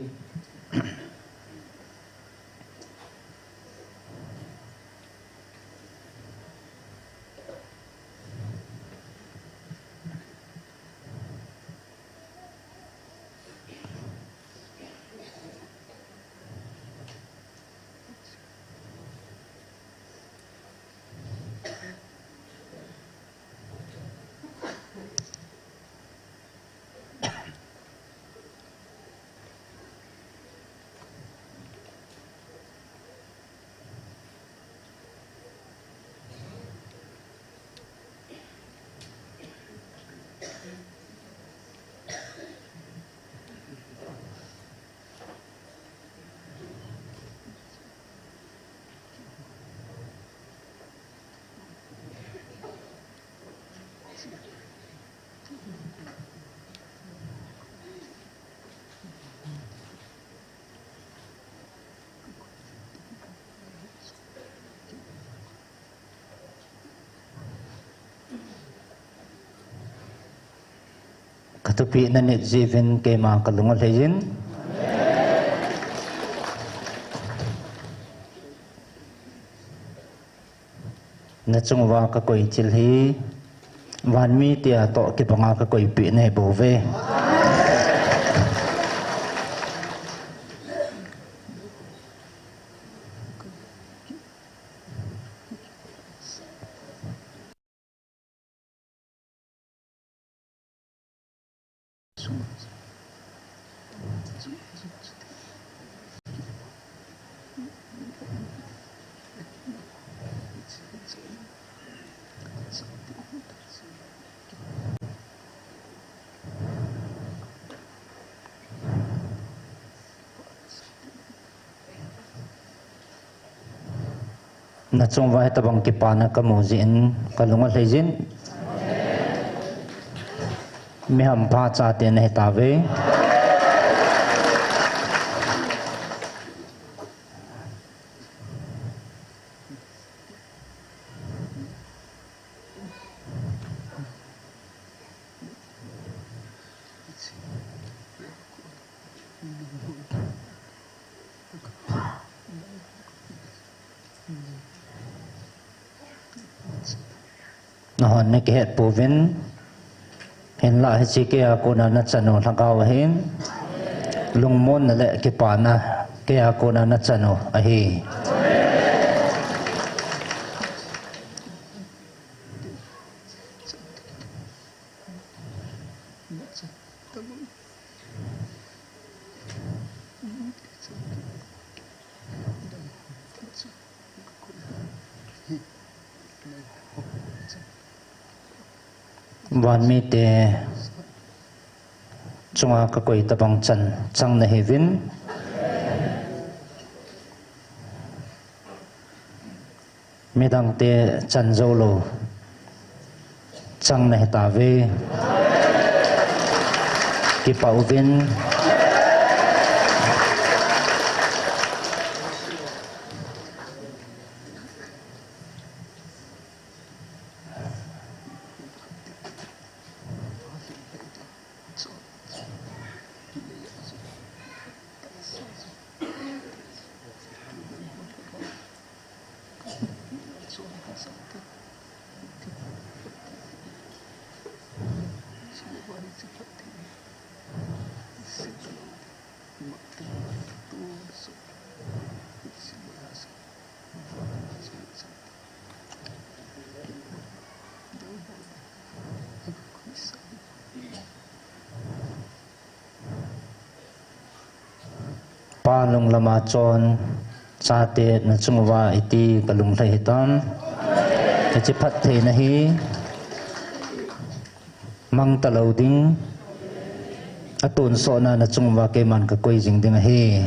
Thupeh nanit jeh uvin keima kalung alhai in. Nachung uva kakoi thil hi, vanmi tia toh kibanga kakoipeh nahi bouve. Nachung uva hitabang kipana kamu jeh in kalung alhai jin. Mi hampha chate nahitauve. Nahon nakihet pouvin, hinlah hiche keiya kona nachan u lhagao ahin, lungmonna le kipana keiya kona nachan u ahi. Vanmite chunga kakoi tabang chan chang nahiuvin. Midangte chan joulou chang nahitauve. Kipah uvin. Pa lunglam a chon chate nachung uva iti kalung lhai hitam. Hiche phattheina hi mang talou ding, atonsotna nachung uva keiman kakoi jing ding ahi.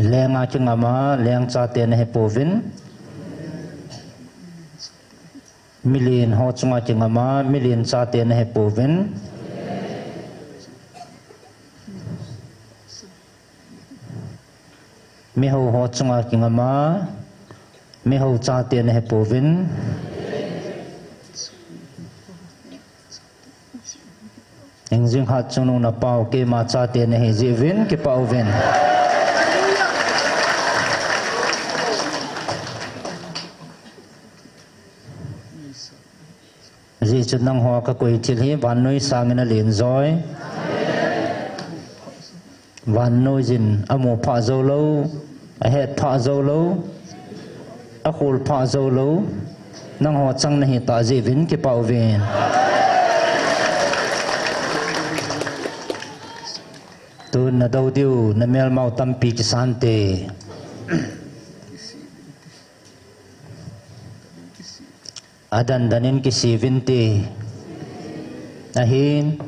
Lenga kingama leng chate nahipouvin. Milen ho chunga kingama milen chate nahipouvin. Mihou ho chunga kingama mihou chate nahipouvin. Hingjing khat chungnung napau keima chate nahi jeh uvin kipah uvin. Ajeh chu nangho kakoi thil hi vannoi sangin alen joi. Vannoi jin amu phah joulou, ahet phah joulou, akhol phah joulou, nangho chang nahitah jeh uvin kipah uvin. Tun nadou diu namelmau tampi kisante. Adan danin kisiuvinte. Ahin,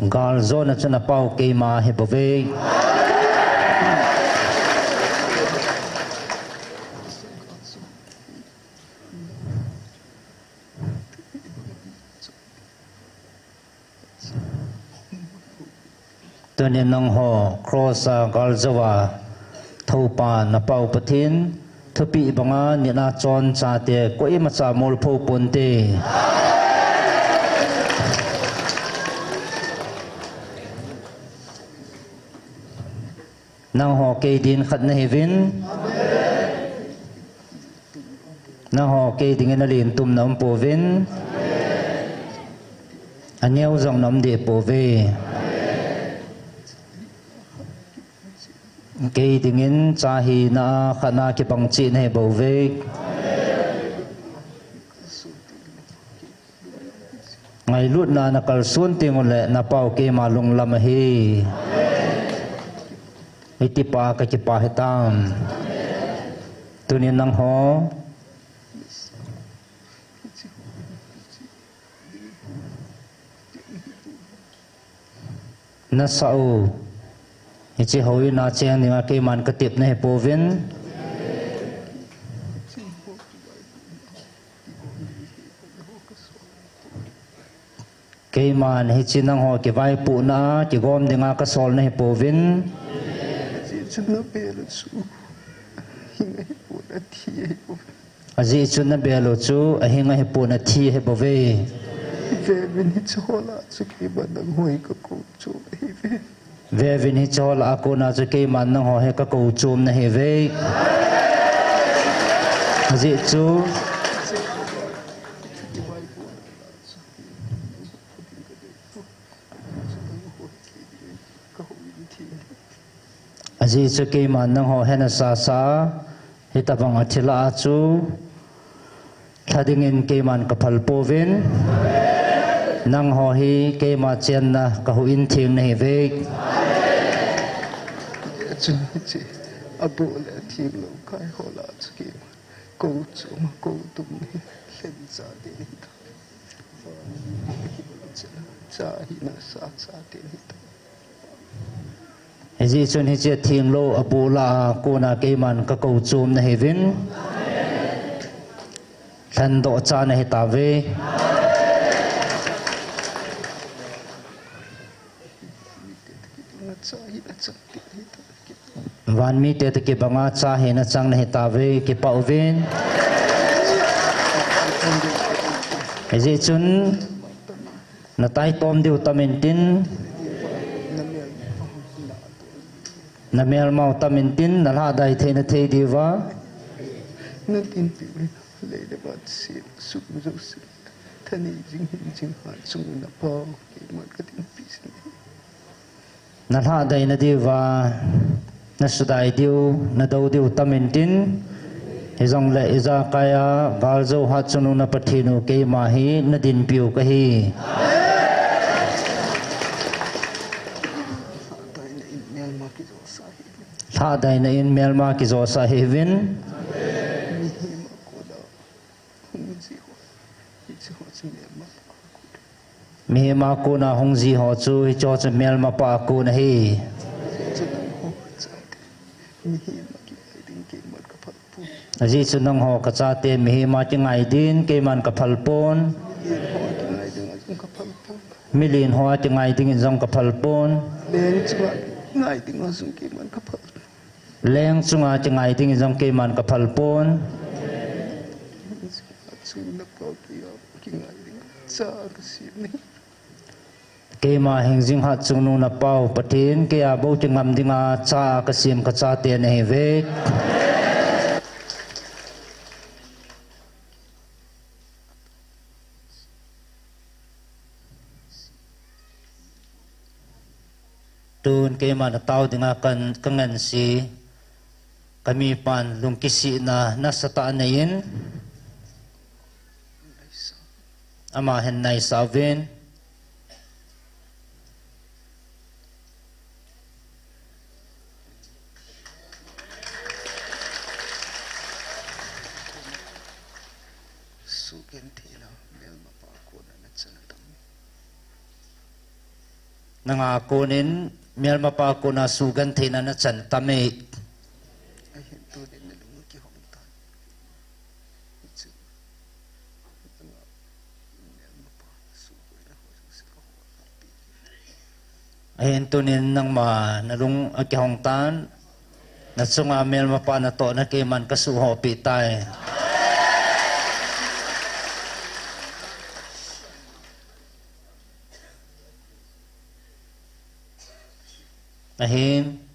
galjona chu napau keima hibouve. Tunin nangho cross a galjouva thoupa napau Pathen, Thupi banga nina chon chate koima cha mol pho ponte. Nangho kei din khat nahiuvin. Nangho kei dingin alen tumna um pouvin. Aneo jong na um deh pouve. Kei dingin cha hina a khatna kibang cheh nahi bouve. Ngailutna na kalson teng uleh na pau keima lunglam ahi. Hitipa ka kipa hitam. Tunin nangho nasa u. Hiche houin a cheng dinga keiman ka tep nahi pouvin. Keiman hiche nangho kivaipohna a kigom dinga ka sol nahi pouvin. Ajeh chu na bel u chu ahing ahipon athi ahibouve. Ajeh chu na bel u chu ahing ahipon athi ahibouve. Veuvin hiche ho lah a chu keiman nangho hi ka kou chom nahiuve. Veuvin hiche ho lah a kona chu keiman nangho hi ka kou chom nahiuve. Ajeh chu Ajeh chu keiman nangho hena sasa, hitabang a thil a chu lha dingin keiman ka phal pouvin. Nangho hi keima chenna ka huhhing theng nahiuve. Chun hiche abol le atheng lou kai ho lah a chu keiman kou chom, kou tum nahi, lhen chate nahitan. Cha hina sa chate nahitan. Hijeh chun hiche atheng lou abol lah a kona keiman ka kou chom nahiuvin. Lhendoh cha nahitauve. Van mite toh kibanga cha hina chang nahitauve, kipah uvin. Hijeh chun na taitom diu tam intin, na melmau tam intin, na lhahdai theina thei diuva. Na dinpiu lei le van sem sung jouse, thanei jing hin jing hat chungnung na pau keiman ka dinpi jing e. Na lhahdai na diuva, na sudai diu, na dou diu tam intin, hijongle ijakai a galjou hat chungnung na Pathen u keima hi na dinpiu kahi. Lhahdai na in melma kijosah hiuvin. Mihem a kona hung ji ho chu hicheho chu melmapa a kon ahi. Ajeh chu nangho ka chate mihem a kingai din keiman ka phal pon. Milen ho a kingai dingin jong ka phal pon. Leng chunga kingai dingin jong keiman ka phal pon. Keima hingjing hat chungnung na pau Pathen, kei a bou kingam dinga cha kasem ka chate nahiuve. Tun keima na tao dinga kan, ka ngansi, ka mipan lungkisihna nasatah aneiyin, ama hin naisah uvin. Sugentheina melmapa kona nachan tam. Nanga konin melmapa kona sugentheina nachan tam e. Ahin tunin nalung kihong tan. Ahin tunin nangma nalung akihong tan. Nachunga melmapa natohna keiman kasuhhopeh tai. Ahin.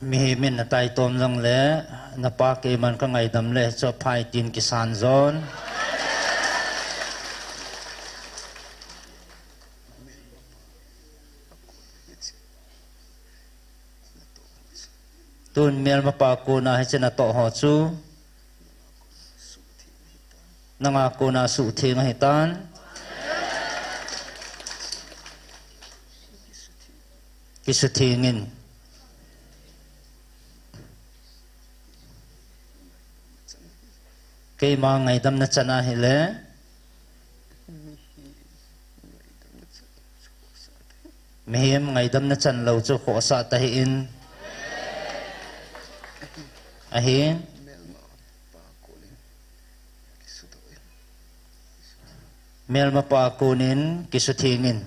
Mihem in nataitom jongle, napa keiman kangaidam le, chu aphai tin kisan jon. Tun melmapa kona hiche natoh ho chu nanga kona suhtheng ahitan. Kisuthengin. Keima ngaidamna chan ahile. Mihem ngaidamna chan lou chu khohsah tahih in. Ahin. Melmapa konin kisuthengin.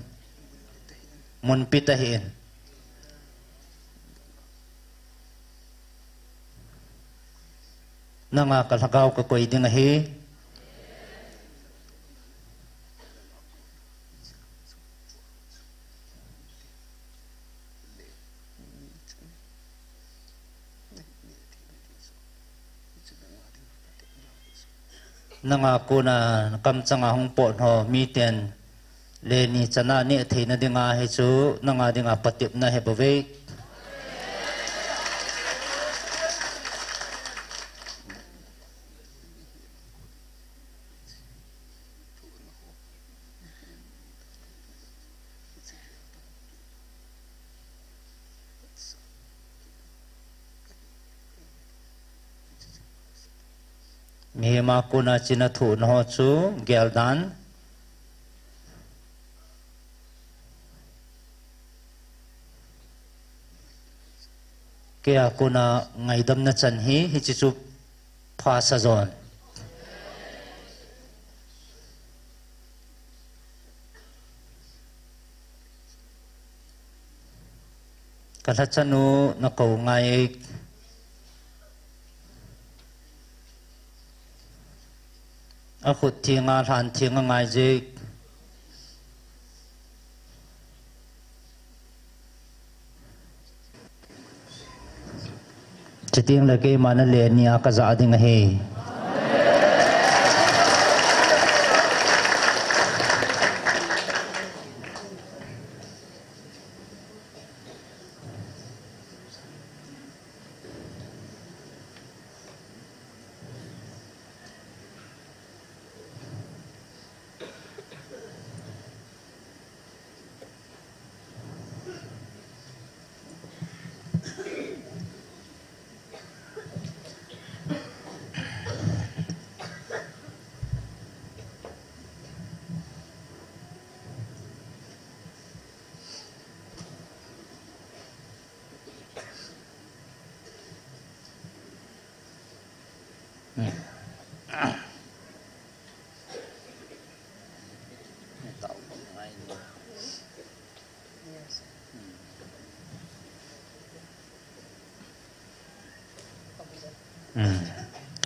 Munpi tahih in. Nanga kalhagao kakoi ding ahi. Nanga kona kamchanga hung pot ho miten leni chana neh theina dinga hichu nanga dinga patepna ahi bouve. Mihema kona china thohna ho chu geldan. Keia kona ngaidamna chan hi hiche chu phasa jon. Kalhachanu nakou ngai e. Akhut thenga lhan theng angai je. Chuteng le keima naleni a kajah ding ahi.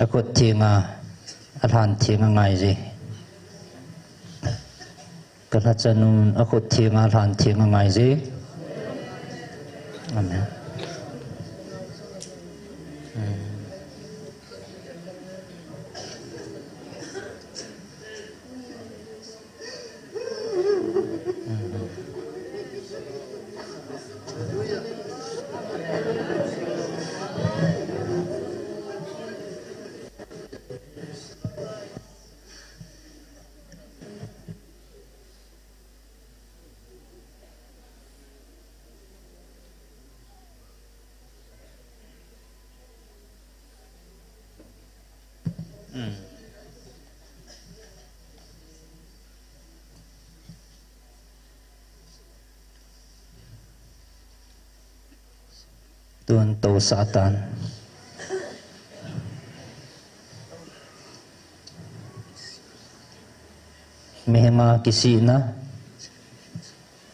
Akhut thenga, alhan theng angai je. Kalhachanun akhut thenga, alhan theng angai je. Amen. Tun to Satan. Mihem a kisihna.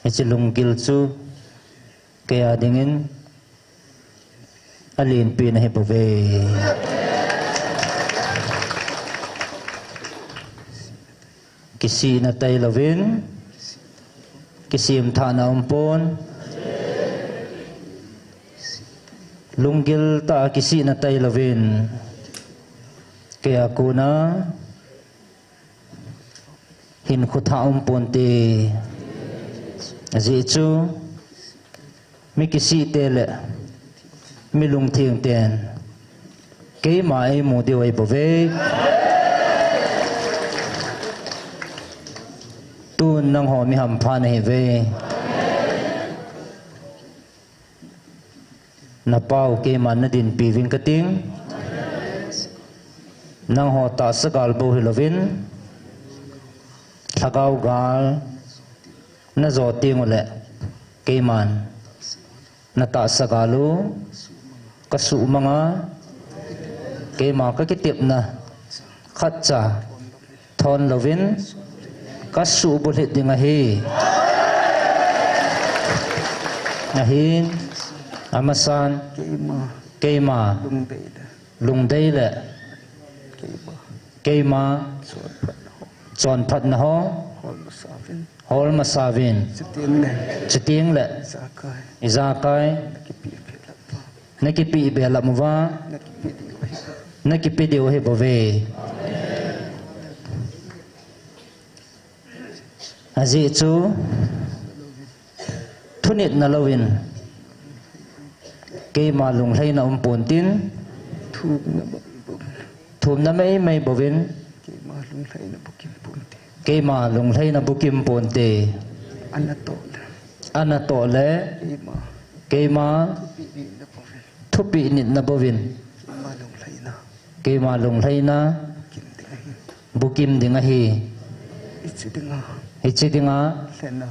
Hiche lunggil chu kei a dingin alenpen ahi bouve. Kisihna tailouvin, kisemthahna umpon, lunggil tah a kisihna tailouvin, kei a kona hinkho thah umponte. Ajeh chu, mi kisihte le mi lungthengten keima eimu diu ahi bouve. Tun nangho mi hampha nahiuve. Napao keiman nadinpi uvin kating. Nangho tahsa gal bou hilouvin, lhagao gal najo tenguleh, keiman natahsa gal u kasuhmanga, keima kakitepna khatcha thon louvin kasuh bulhit ding ahi. Ahin, amasan, keima, keima, lungdei le, lungdei le, keima, keima, chonphatna ho, chonphatna ho, hol masa uvin, hol masa uvin. Chuteng le, chuteng le, ijakai, ijakai, nakipe, nakipe belap uva, nakipe diu ahi, nakipe diu ahi bouve. Ajeh chu, thunitna louvin keima lunglhaina umpontin, thumna meimei bouvin, thumna meimei bouvin, keima lunglhaina bukim ponte, keima lunglhaina bukim ponte. Anatoh le, anatoh le, keima, keima thupeh nitna bouvin, thupeh nitna bouvin, keima lunglhaina, keima lunglhaina bukim ding ahi, bukim ding ahi. Hiche dinga, hiche dinga, lhenna,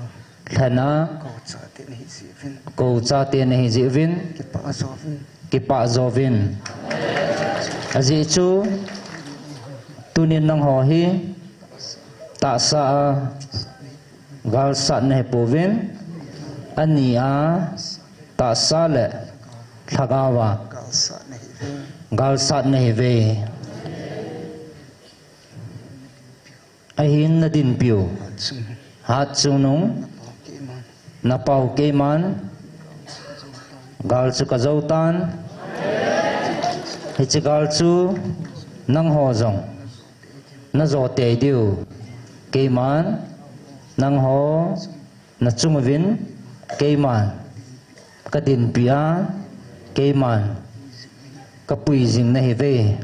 lhenna, kou chate nahi jeh uvin, kou chate nahi jeh uvin, kipah jo uvin, kipah jo uvin. Ajeh chu, tunin nangho hi tahsa a galsat nahipouvin, ani a tahsa le lhagao a galsat nahiuve. Ahin nadinpiu hatchungnung, napao keiman, gal chu kajou tan. Hiche gal chu nangho jong najo tei diu, keiman nangho nachung uvin keiman kadinpi a, keiman kapui jing nahiuve.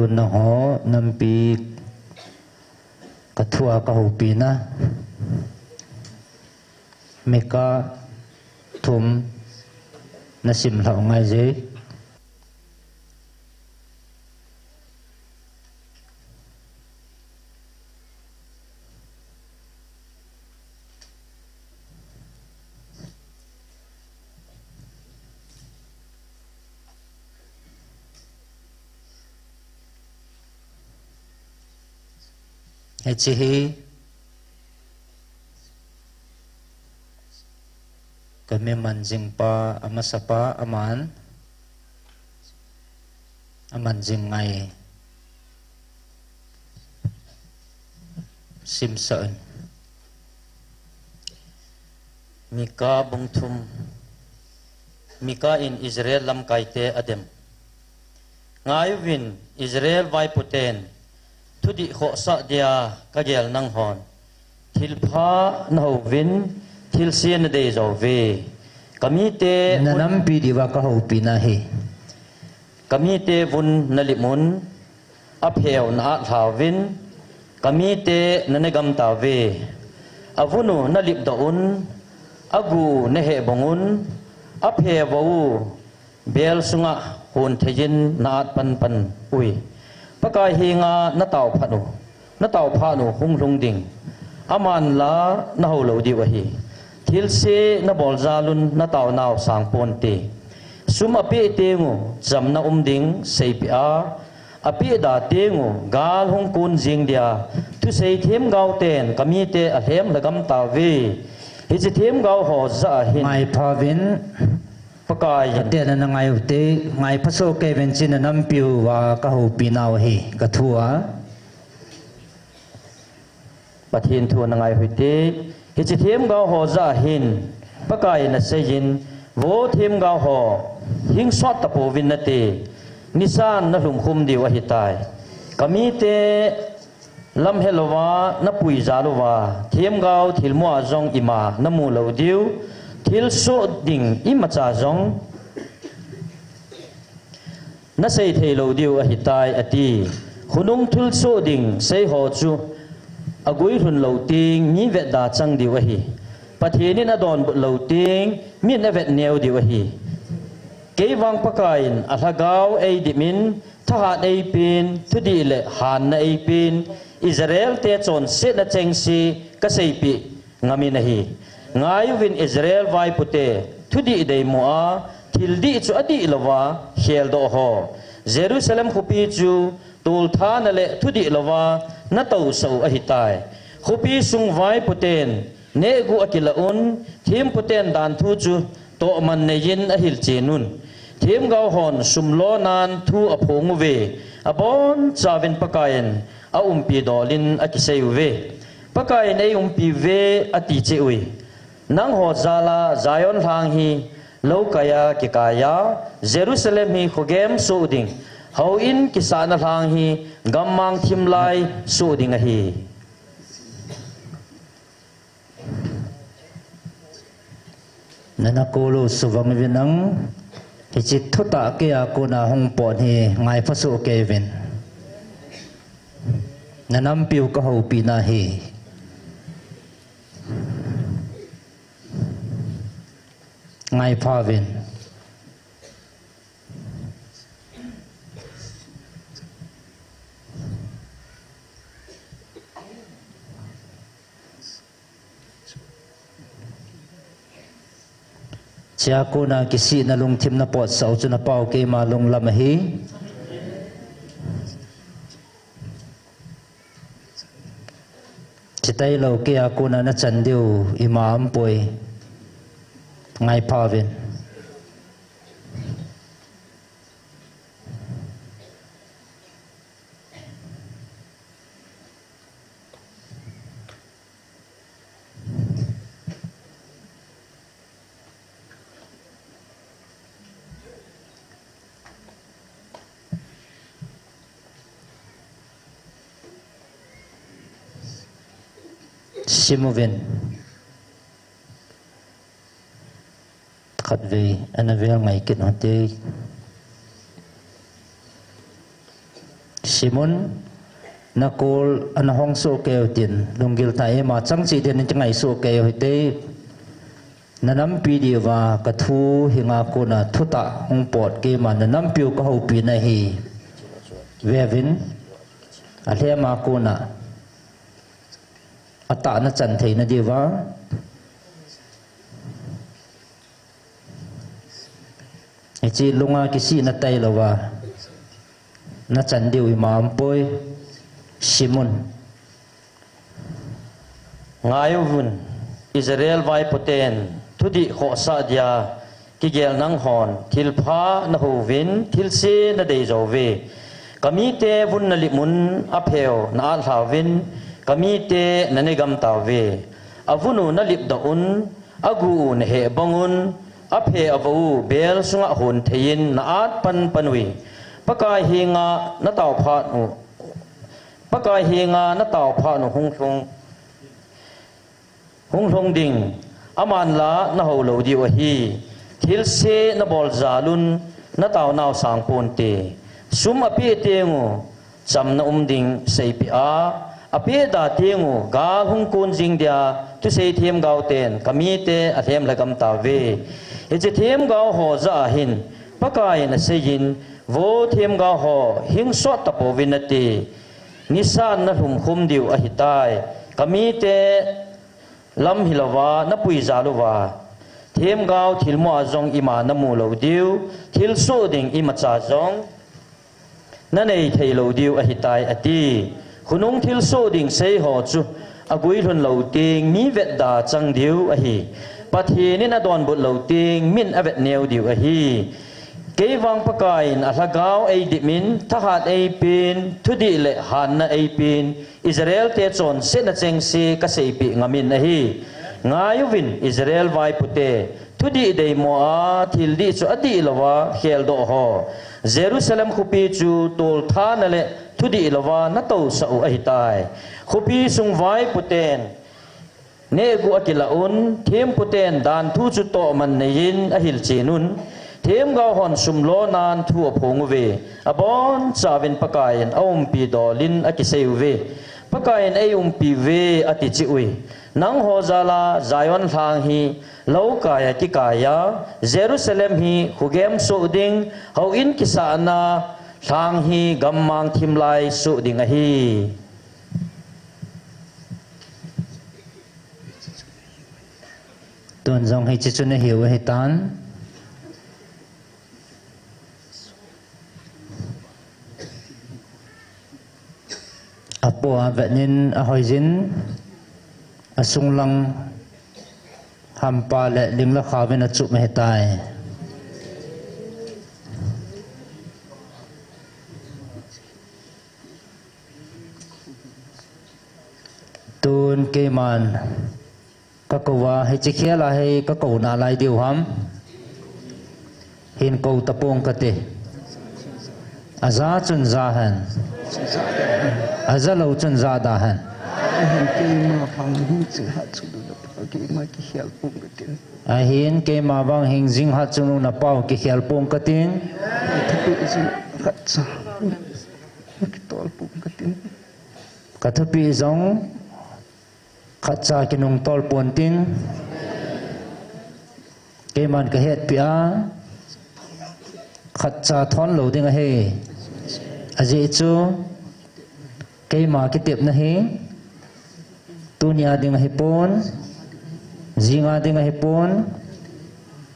Tun nangho nampi kathua kahoupi na. Mika thum nasim lhau ngai je. Hiche hi kami manjing pa, amasa pa, aman, amanjing ngai. Simsa in. Mika bung thum. Mika in Israel lamkaite adem. Ngai uvin, Israel vaipoten thudih khohsah dia kagel nanghon thilpha nahouvin, thilse nadei jouve. Kamite nanampi diuva kahoupi na hi. Kamite vun nalim un, apheu na-atlhauvin, kamite nanegam tauve. Avun u nalipdoh un, agu u nahehbong un, aphe vou u bel sunga hon theiyin na-at panpan ui. Pakai henga nataophat u, nataophat u hung lhung ding. Aman la nahou lou diu ahi. Thilse nabol jal un nataonau sang ponte. Sum apeh teng u chamna um ding seipeh a, apeh da teng u gal hung kon jing dia, thusei themgao ten kamite alhem lhagam tauve. Hiche themgao ho jah a hin. Ngai phauvin. Pakai in. Aten ana ngai ute, ngai phasoh kei uvin, hiche nanampi uva kahoupi nau ahi, kathua. Pathen thu ana ngai ute. Hiche themgao ho jah a hin Pakai in aseiyin, vo themgao ho, hing sot tapouvin nate, nisan nalhumkhum diu ahitai. Kamite lamhe louva napui jal uva, themgao thilmu a jong ima namu lou diu, thilsoh ding imacha jong nasei thei lou diu ahitai, ati. Khonung thilsoh ding seiho chu aguilhun lou teng mi vetda chang diu ahi. Pathen in adonbut lou teng min avet neo diu ahi. Kei vang Pakai in alhagao eidim in, thahat eipen, thudih le hanna eipen, Israel te chonsetna chengse kaseipeh ngamin ahi. Ngai uvin Israel vaipote, thudih deimu a, thildih chu adih louva kheldoh ho. Jerusalem khopi chu tolthana le thudih louva natousah u ahitai. Khopi sung vaipoten nehguh akilah un, thempoten danthu chu tohman neiyin ahilchen un. Themgao hon sum lonan thu aphong uve, abonchauvin Pakai in aumpi dol in akisei uve. Pakai in eiumpi uve ati cheh ui. Nangho jal a Zion lhang hi loukaiya kikaiya, Jerusalem hi khogem soh ding, houin kisahna lhang hi gammang thim lai soh ding ahi. Nana kolo suvang uvin nang, hiche thutah keiya kona hung pot hi ngai phasoh kei uvin. Nanampiu kahoupi na hi. Ngai phauvin. Chea kona kisihna lungthim napotsah u chu napao keima lunglam ahi. Chitailou keiya kona nachan diu ima umpoi. Ngai phauvin. Simuvin. Khatvei ana vel ngai kit u hite. Simon, na call ana hong soh kei u tin, lunggil tah a ima chang cheh din kingai soh kei u hite. Na nampi diuva ka thu hinga kona thutah hung pot keima na nampiu ka houpi na hi. Vevin, alhem a kona atah na chan thei na diuva. Hiche lunga kisih na tai louva na chan diu ima umpoi. Simon. Ngai uvin, Israel vaipoten thudih khohsah dia kigel nanghon thilpha na houvin, thilse na dei jouve. Ka mite vun na lip un, apheu na atlhauvin, ka mite na negam tauve. Avun u na lipdoh un, agu u na heh bang un, aphe avou u bel sunga hon thei in na at panpan uve. Pakai henga na taophat u, Pakai henga na taophat u hung lhung, hung lhung ding, aman la na hou lou diu ahi. Thilse na bol jal un, na taonau sang ponte. Sum apeh teng u, chamna um ding seipeh a, apeh da teng u, gal hung kon jing dia, thusei themgao ten, ka mite alhem lhagam tauve. Hiche themgao ho jah a hin, Pakai in asei in, vo themgao ho, hing sot tapouvin nate. Nisan na lhumkhum diu ahitai. Ka mite lam hilouva, na pui jal uva. Themgao thilmo a jong ima na mu lou diu, thilsoh ding imacha jong na nei thei lou diu ahitai, ati. Khonung thilsoh ding sei ho chu, aguilhun lou teng mi vetda chang diu ahi. Pathen in adonbut lou teng min avet neo diu ahi. Kei vang Pakai in alhagao eidip in, thahat eipen, thudih le hanna eipen, Israel te chonsetna chengse ka seipeh ngam in ahi. Ngai uvin Israel vaipote, thudih deimo a, thil dih chu adih louva kheldoh ho. Jerusalem khopi chu tolthana le thudih louva na tousah u ahitai. Khopi sung vaipoten, nehguh akilah un, thempu ten dan thu chu tohman nei in ahilchen un. Themgao hon sum lonan thu aphong uve. Abonchauvin Pakai in aumpi dol in akisei uve. Pakai in eiumpi uve ati cheh uve. Nangho jal a Zion lhang hi loukai a kikai a, Jerusalem hi khogem soh ding, houin kisahna lhang hi gammang thim lai soh ding ahi. Tun jong hiche chu nahiu ahitan. Apo a vet in ahoijin, asunglang hampa le ling le khao vin achup ahitai. Tun keiman kakou a, hiche khel a hi kakou nalai diu ham? Hin kou tapong kate. Aja chun ja hen. Aja lou chun ja da hen. Ahin keima vang hing jing hat chungnung na pao keima kikhel pong katin. Ahin keima vang hing jing hat chungnung na pao kikhel pong katin. Ka thupi jong khatcha kitol pong katin. Ka thupi jong khatcha kinung tol pon tin, keiman kahetpi a, khatcha thon lou ding ahi. Ajeh chu, keima kitepna hi, tunia ding ahipon, jinga ding ahipon,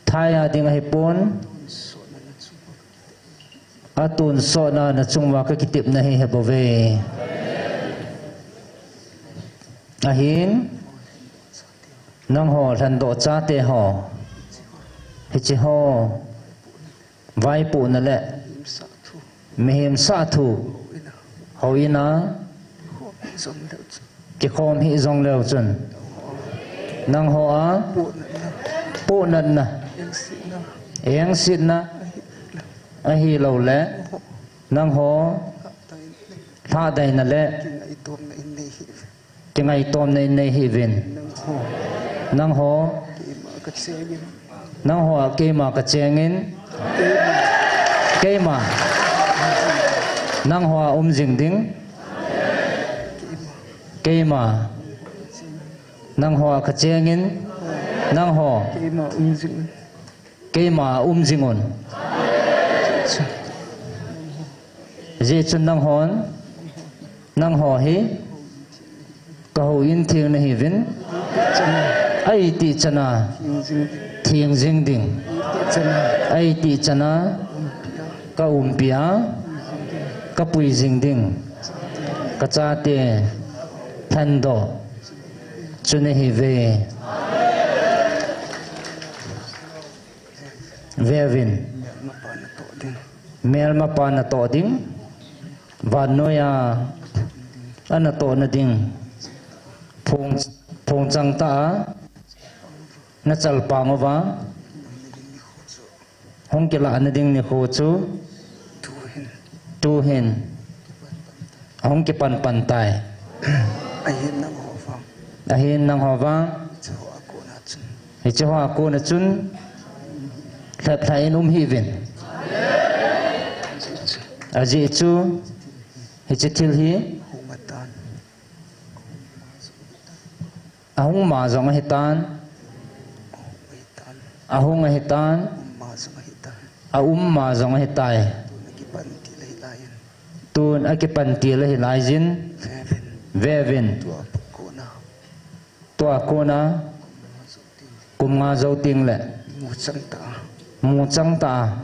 thaia ding ahipon, atonsotna nachunguva kakitepna hi hebouve. Ahin, nangho lhendoh chate ho, hiche ho, vaipohna le mihem sahthu houin a kikhom hih jongleu chun, nangho a pohnatna, engsetna ahiloule, nangho lhahdaina le kingaitomna in nei hihuvin. Nangho, nangho a keima kachengin, keima Nangho a um jing ding. Keima. Nangho a kachengin. Nangho. Keima um jing. Keima um jingun. Hijeh chun nanghon, nangho hi, kahouin theng nahiuvin. Aiti chana, theng jing ding. Aiti chana, ka umpi a, ka pui jing ding. Ka chate, lhendoh, chu nahiuve. Veuvin. Melmapa natoh ding. Vannoiya, anatohna ding. Phong, phong chang tah a, nachalpang uva. Hung kilahna ding nikho chu. Tuhin. Ahung kipan pan tai. Ahin nangho vang. Ahin nangho vang. Hicheho a kona chun. Hicheho a kona chun. Lhep lhai in um hih uvin. Ajeh chu. Hiche thil hi. Ahung ma jong ahitan. Ahung ahitan. Aum ma jong ahitai. Tun akipan til ahi laijin. Veuvin. Tua kona. Kum nga jou tengle. Muchang tah a.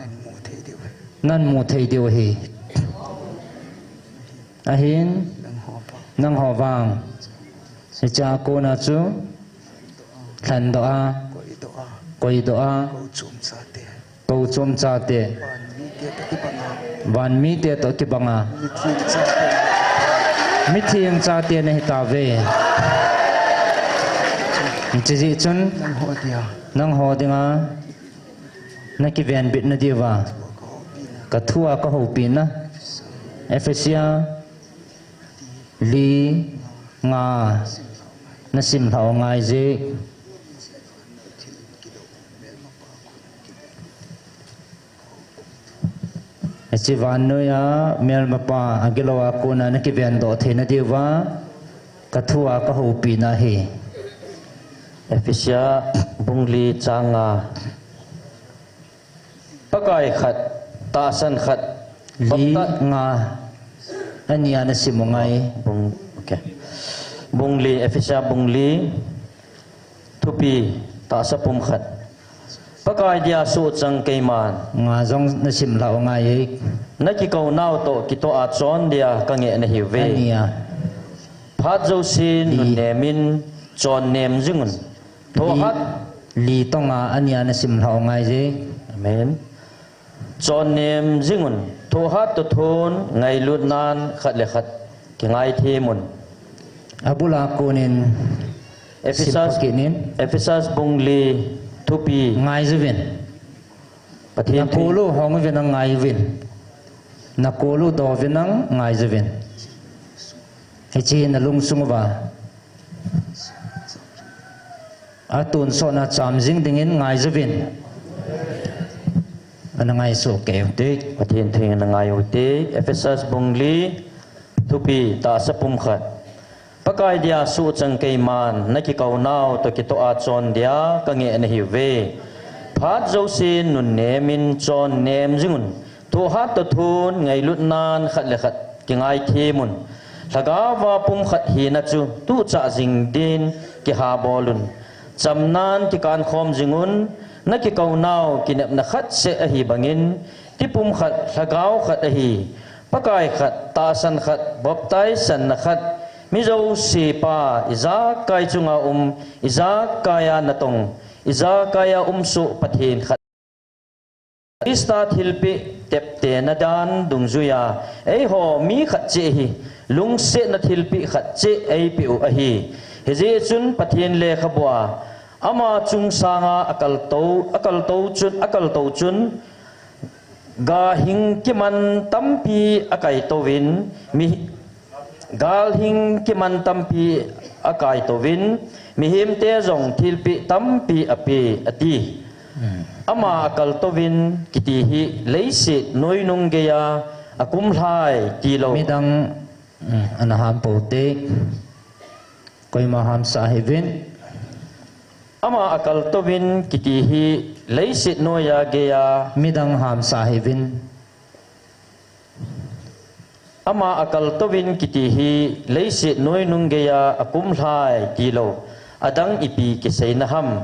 Nan mu thei diu ahi. Ahin. Nangho vang. Hichea kona chu. Lhendoh a. Koidoh a. Kou chom chate. Van mite toh kibanga. Mitheng chate nahitauve. Hijeh chun. Nangho dinga. Nakivenbitna diuva. Kathua kahoupina. Ephesia. Li nga nasim lhah u ngaije. Hiche vannoiya melmapa agilou a kona nakivendoh theina diuva kathua kahoupina ahi. Ephesia bung li chang nga. Pakai khat, tahsan khat, li nga, ania nasim u ngai. Bung, okay. Bung li, Ephesia bung li, thupi, tahsa pum khat. Pakai dia suhchang keiman. Nga jong nasim lhah u ngai. Nakikounau toh kitoh a chon dia kangeh nahiuve. Ania. Phat jousen nunnem in chonnem jingun. Thohhat. Li, li tonga ania nasim lhah u ngaije. Amen. Chonnem jingun. Thohhat toh thon ngailutnan khat le khat kingaithem un. Abula konin. Ephesus, Ephesus bung li thupi. Ngaijuvin. Pathen thu. Nakolu honguvin nang ngaijuvin. Nakolu douvin nang ngaijuvin. Hiche nalungsung uva. Atonsotna cham jing dingin ngaijuvin. Ana ngaisoh kei ute. Pathen thu ana ngai ute. Ephesus bung li thupi tahsa pum khat. Pakai dia suhchang keiman nakikounau toh kitoh a chon dia kangeh nahiuve. Phat jousen nunnem in chonnem jingun. Thohhat toh thon ngailutnan khat le khat kingaithem un. Lhagao a pum khat hina chu tuchah jing din kihabol un. Chamnan kikankhom jingun, nakikounau kinepna khat seh ahi bangin, tipum khat, lhagao khat ahi, Pakai khat, tahsan khat, baptize channa khat, mi jouse Pa, ijakai chunga um, ijakai a natong, ijakai a umsoh Pathen khat. Christa thilpeh teptena dan dungjuia, eiho mi khat cheh hi, lungsetna thilpeh khat cheh eipeh u ahi. Hijeh chun Pathen lekhabua, ama chung sanga akaltou, akaltou chun, akaltou chun, galhing kiman tampi akaitouvin, mi, Galhing kiman tampi akaitouvin, mihemte jong thilpeh tampi ape, ati. Hmm. Ama akaltouvin, kiti hi leiset noinung geiya akum lhai tilou. Midang, mm, ana ham pou te. Koima hamsa hih uvin. Ama akaltouvin kiti hi leiset noiya geiya. Midang hamsa hih uvin. Ama akaltouvin kiti hi leiset noi nung geiya akum lhai tilou. Adang ipi kiseina ham.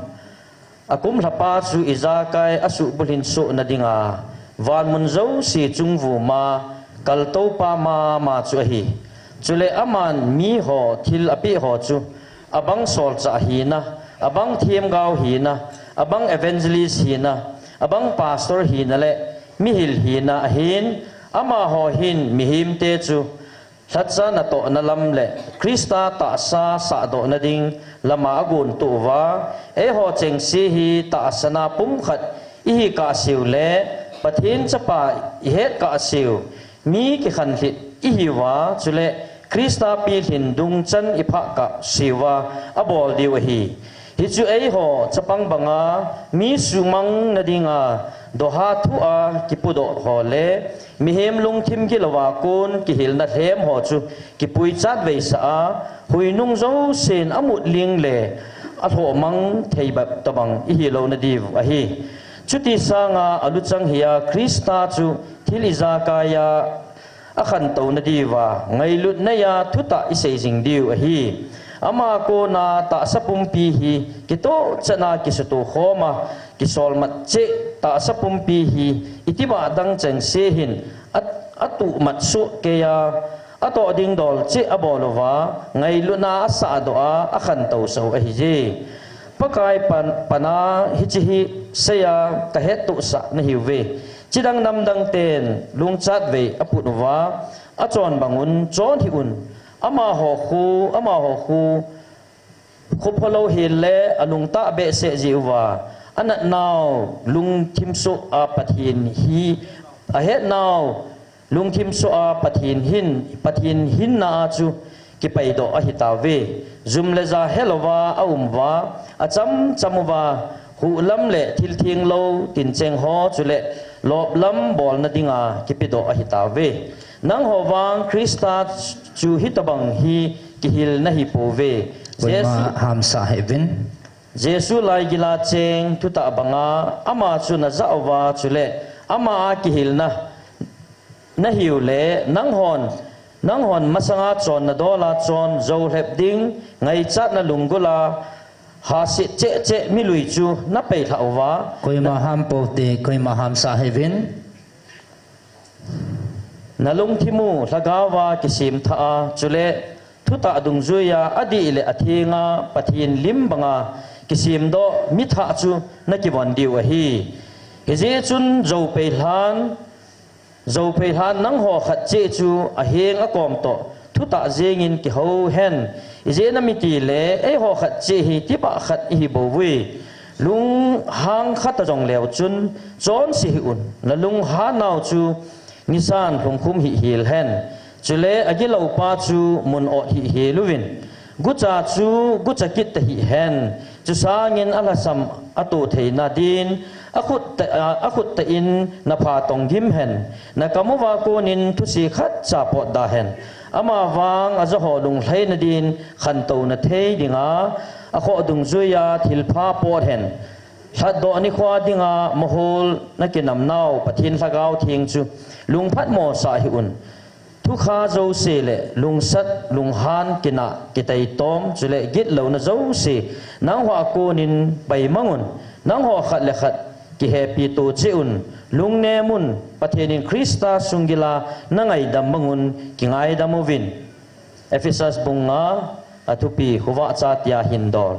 Akum lhapa chu ijakai asuhbulhin sohna dinga, vanmun jouse chungvuma kaltou pa mama chu ahi. Chule aman miho thil apeh ho chu, abang solchah hina, abang themgao hina, abang evangelist hina, abang pastor hina le mihil hina ahin, amaho hin mihemte chu lhacha natohna lam le Christa tahsa sahdohna ding lama agontoh uva, eiho chengse hi tahsana pumkhat ihi kahseu le Pathen chapa ihet kahseu, mi kikhanlhit ihiuva, chule Christa pilhin dungchan iphah kahseuva abol diu ahi. Hichu eiho chapang banga mi sumangna dinga doha thua kipudoh ho le mihem lungthim gilouva kon kihilna lhem ho chu kipuichat veisah a, huinung jousen amutling le alhohmang thei bep tobang ihilouna diu ahi. Chuti sanga aluchang hia Christa chu thil ijakaiya akhantouna diuva ngailutnaiya thutah isei jing diu ahi. Ama kona tahsa pumpi hi kitohchatna kisutoh khoma kisolmat cheh tahsa pumpi hi itibah dang chengse hin a, atuhmat sohkeiya atoh ding dol cheh abol uva ngailutna asahdoh a akhantou sah u ahije. Pakai pan, pana hiche hi seiya kahettohsah nahiuve. Chidang namdang ten lungchat vei aput uva, achon bangun chon hih un. Amaho khu, amaho khu, khopholou hel le alungtah behseh jeh uva, anatnau lungthim soh a Pathen hi, ahetnau lungthim soh a Pathen hin, Pathen hinna a chu kipaidoh ahitauve. Jum le ja helouva aum uva, achamcham uva, huhlam le thil thenglou tincheng ho chule loplam bolna dinga kipedoh ahitauve. Nangho vang Christa chu hitobang hi kihil nahipouve. Koima Jesu hamsa hih uvin. Jesu laigila cheng thutah banga ama chu najah uva chule ama a kihilna nahiu le nanghon, nanghon masanga chon nadola chon joulhep ding ngaichatna lunggula hahset cheh cheh milui chu napeilhah uva. Koima hampou te, koima hamsa hih uvin. Nalungthim u lhagaova kisemthah a, chule thutah dungjuiya adih le athenga Pathen lim banga kisemdoh mithah chu nakivon diu ahi. Hijeh chun jou peilhan, jou peilhan nangho khat cheh chu aheng akom toh thutah jengin kihou hen. Ijeh inem itile eiho khat cheh hi tibah khat ihi bouvui. Lunghang khat ajong leu chun chonse hih un. Nalunghan nau chu nisan lhungkhum hih hel hen. Chule agiloupa chu mun ot hih hel uvin. Gucha chu gucha kit tahih hen. Chusangin alhasam ato theina din akhut tah, akhut tah in napha tong gim hen. Nakam uva konin thuse khatcha potda hen. Amavang ajaho lunglhaina din khantouna thei dinga akhoh dungjuiya thilpha pot hen. Lhatdoh nikhoa dinga mohor nakinam nau Pathen Lhagao Theng chu lungphatmo sah hih un. Thukha jouse le lungsat, lunghan, kinah, kitaitom, chule gitlouna jouse nangho a konin paimang un. Nangho khat le khat kihepi to cheh un. Lungnem un. Pathen in Christa sunggila nangaidam bang un kingaidam uvin. Ephesus bung nga athupi, khovah cha tia hin dol.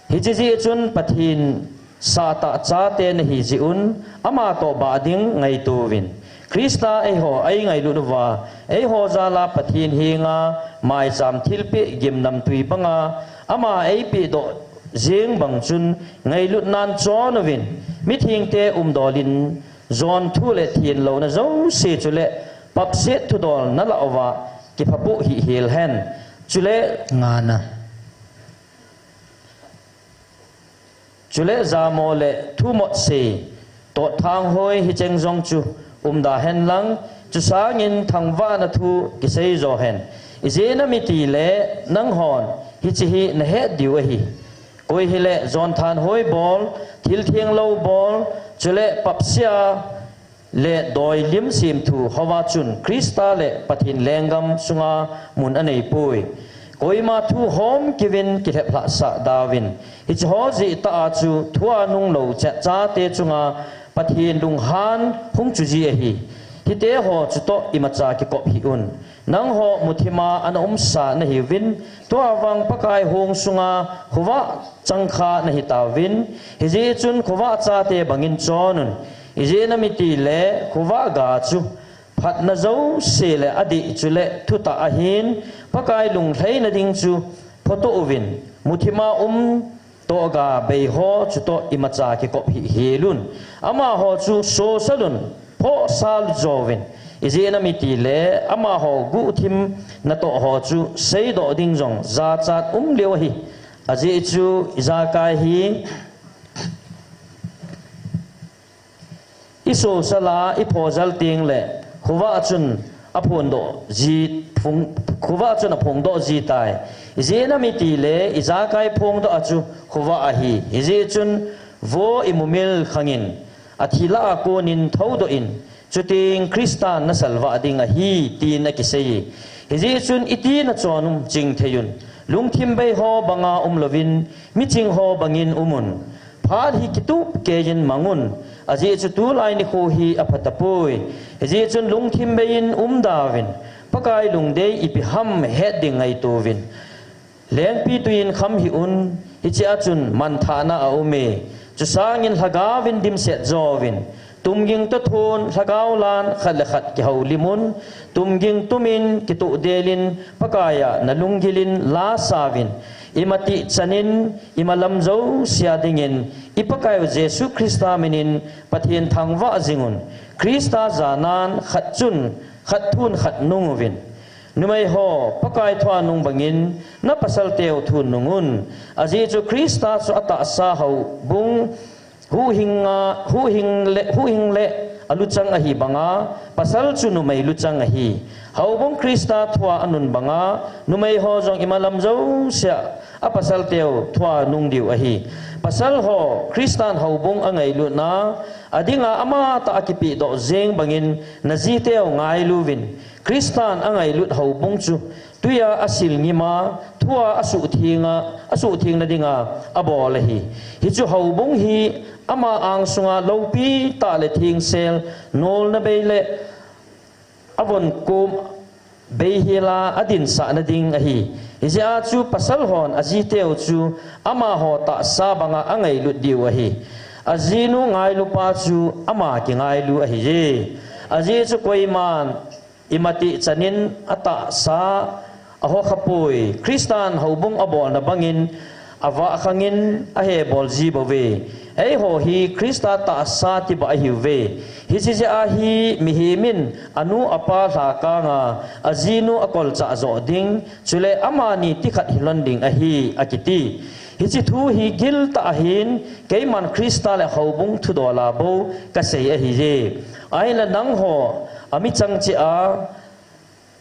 Hiche jeh chun Pathen sahtah chate nahi jeh un, ama toh bah ding ngaito uvin. Christa eiho eingailut uva, eiho jala Pathen henga maicham thilpeh gimnamtui banga ama eipehdoh jeng bang chun ngailutnan chon uvin, mithengte umdolin jon thu le thenlouna jouse chule papset thudol nalah uva kiphapoh hih hel hen. Chule ngana. Chule jamo le thumotse, totthang hoi hicheng jong chu umda henlang, Chusangin thangvahna thu kisei jo hen. Ijeh inem itile nanghon hiche hi nahet diu ahi. Koi hile jonthanhoi bol, thiltheng lou bol, chule papsia le doilim semthu houva chun Christa le Pathen lenggam sunga mun aneipoi. Koima thu hom kivin kilheplhah sah dauvin. Hiche ho jeh tah a chu thua nunglou chate chunga Pathen lunghan hung chu ji ahi. Hite ho chutoh imacha kikop hih un. Nangho muthima ana umsa nahiuvin, tua vang Pakai hung sunga khovah changkha nahitauvin, hijeh chun khovah chate bangin chon un. Ijeh inem itile khovah ga chu phatna jouse le adih chule thutah ahin, Pakai lunglhaina ding chu photo uvin, muthima um toh ga bei ho chutoh imacha kikop hih hel un. Amaho chu sosal un, phohsal jouvin. Ijeh inem itile amaho guhthim natoh ho chu seidoh ding jong jachat um leu ahi. Ajeh chu ijakai hi isosal a iphojal tengle khovah chun aphongdoh ji, phong, khovah chun aphongdoh ji tai. Ijeh inem itile ijakai phongdoh a chu khovah ahi. Hijeh chun vo imumil khangin athi lah a konin thoudoh in, chuteng Christan nasalvah ding ahi, tin akisei. Hijeh chun iti nachon um chingthei un. Lungthim bei ho banga umlouvin, miching ho bangin um un. Phat hi kitup keiyin mang un. Ajeh chu tulai nikho hi aphatapoi. Hijeh chun lungthim beiyin umdauvin. Pakai lungdei ipi ham het ding ngaitouvin. Lengpitwi in kham hih un, hichea chun manthahna aume. Chusangin lhagaovin dimset jouvin. Tumging toh thon lhagao lan khat le khat kihoulim un. Tumging tumin kitoh delin Pakaiya nalunggilin lasauvin. Imatih chanin imalam jousea dingin iPakaiu Jesu Christa minin Pathen thangvah jingun. Christa janan khat chun khat thun khat nunguvin. Numei ho, Pakai thua nung bangin napasalteu thun nungun. Ajeh chu Christa chu atahsa houbung huhhing a, huhhing le, huhhing le aluchang ahi banga, pasal chu numei luchang ahi. Houbung Christa thua anun banga, numei ho jong imalam jousea apasalteu thua nung diu ahi. Pasal ho, Christan houbung angailutna, adinga amatah a kipehdoh jeng bangin najiteu ngailuvin. Christan angailut houbung chu, twiya asil ngima, thua asuhtheng a, asuhthengna dinga abol ahi. Hichu houbung hi ama angsunga loupi tah le thengsel, nolna bei le avon kom bei hela adinsahna ding ahi. Hijeh a chu pasal hon ajiteu chu amaho tahsa banga angailut diu ahi. Ajinu ngailupa chu ama kingailu ahiye. Ajeh chu koiman imatih chanin atahsa ahokhapoi. Christan houbung abolna bangin avah khangin ahebol ji bouve. Eiho hi Christa tahsa tibah ahiuve. Hiche jeh a hi mihemin anu apa lhakanga ajinu akolchah joh ding, chule amani tikhat hilon ding ahi, akiti. Hiche thu hi giltah ahin, keiman Christa le houbung thudola bou kasei ahiye. Ahinla nangho, amichang cheh a,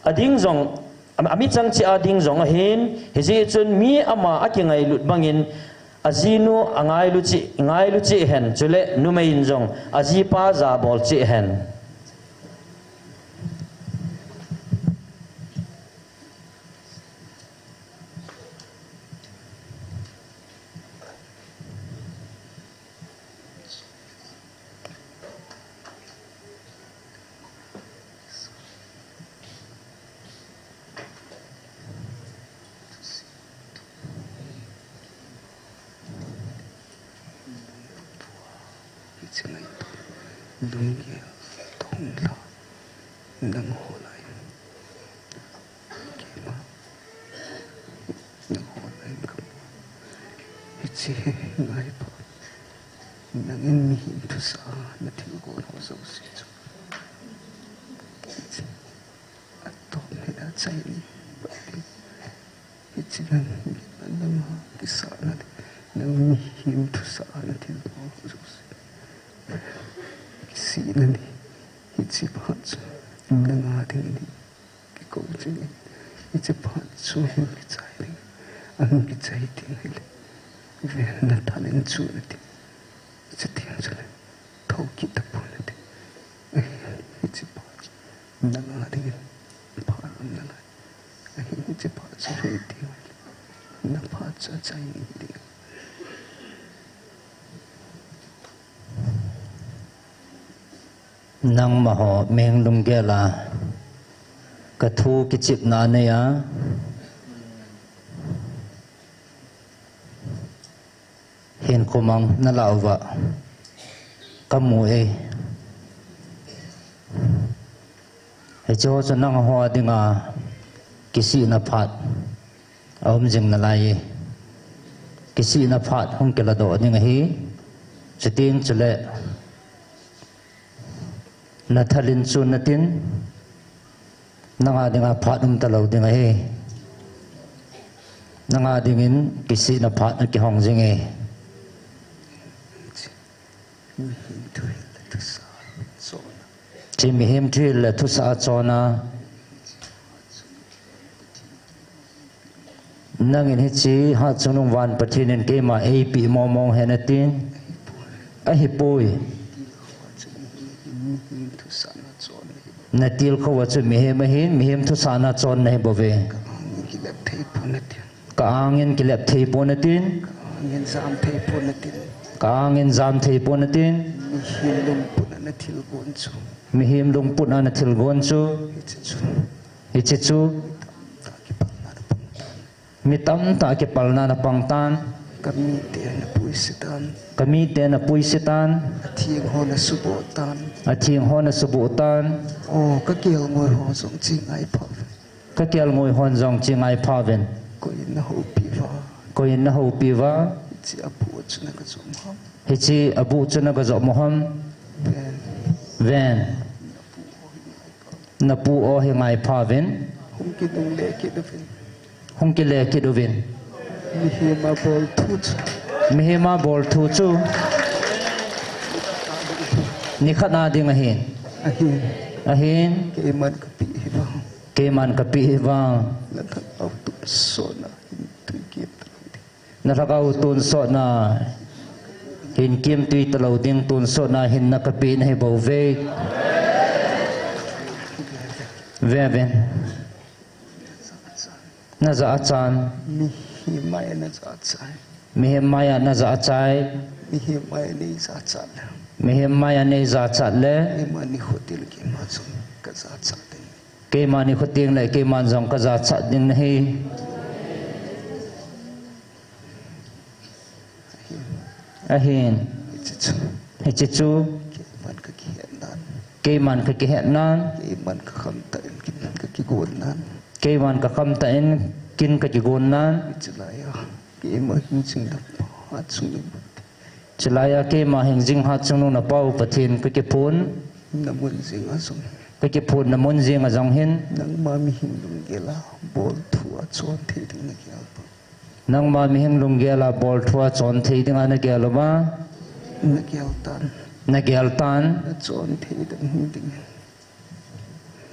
ading jong, am-, amichang cheh a ding jong ahin, hijeh chun mi ama akingailut bangin, ajinu angailu cheh, ngailu cheh hen, chule numeiyin jong ajipa jabol cheh hen. Hiche ngaito, lunggel, thongla, nangho lai. Keima, nangho lai kama. Hiche ngaipa, nangin mihem thusah a nathilgon ho jouse chu. Hiche, atop ni achaini, pati. Hiche nang, nang kisahna, nang mihem thusah a nathilgon ho jouse. Kisihna ni, hiche phat chu. Nanga dingin kikou jingin, hiche phat chu hung kichai ding, ahung kichai ding ahile, ven, nathalin chu natin, hiche teng chule thou kit tapon natin. Hiche phat chu nanga dingin phat um nalai. Hiche phat chu hung ding ahile, naphat chu achai ding. Nangmaho mihing lunggel a kathu kichepna neiya, hinkho mang nalah uva kamu e. Hicheho chu nangho dinga kisihna phat aum jing nalai e. Kisihna phat hung kiladoh ding ahi. Chuteng chule nathalin chu natin, nanga dinga phat um talou ding ahi. Nanga dingin kisihna phat akihong jing e. Hiche mihem thuhil le thusah achon a, nangin hiche Hatchungnung Van Pathen in keima eipeh mongmong hen atin, ahipoi. Natilkhou a chu mihem ahin, mihem thusahna chon nahi bouve. Ka-angin kilep thei pon natin. Ka-angin kilep thei pon natin. Ka-angin jam thei pon natin. Ka-angin jam thei pon natin. Mihem lungput a nathilgon chu. Mihem lungput a nathilgon chu. Hiche chu. Hiche chu. Mi tamtah kipalna napang tan. Kamite napuise tan. Kamite napuise tan. Atheng ho nasuboh tan. Atheng ho nasuboh tan. O, kakelngoi ho jong chingai pha. Kakelngoi hon jong chingai phauvin. Koiyin nahoupi uva. Koiyin nahoupi uva. Hiche abuh chu nagajom ham. Hiche abuh chu nagajom ham. Ven. Ven. Napu o hi ngai phauvin. Hung kinungle kit uvin. Hung kile kit uvin. Mihem a bol thu chu. Mihem a bol thu chu. Nikhat a ding ahin. Ahin. Ahin. Keiman kapeh hi vang. Keiman kapeh hi vang. Nalhagao tonsotna hin tui kit talou ding. Nalhagao tonsotna hin kim tui talou ding, tonsotna hinna kapeh nahi bouve. Ve ven. Najah chan. Mihem maiya najah chai. Mihem maiya najah chai. Mihem maiya neijah chat le. Mihem maiya neijah chat le. Keima nikho tengle keima jong kajah chat ding. Keima nikho tengle keiman jong kajah chat ding nahi. Ahin. Hiche chu. Hiche chu. Keiman kakihet nan. Keiman kakihet nan. Keiman kakhamtah in kin kakigon nan. Keiman kakhamtah in kin kakigon nan. Hiche laiya keima hingjing na pa Hatchungnung. Hiche laiya keima hingjing Hatchungnung na pau Pathen kakiphon. Na mun jenga jong. Kakiphon na mun jenga jong hin. Nangma mihing lunggel a bol thu a chon thei ding nagel uva. Nangma mihing lunggel a bol thu a chon thei dinga nagel uva. Nagel tan. Nagel tan. Nachon thei dem hung ding.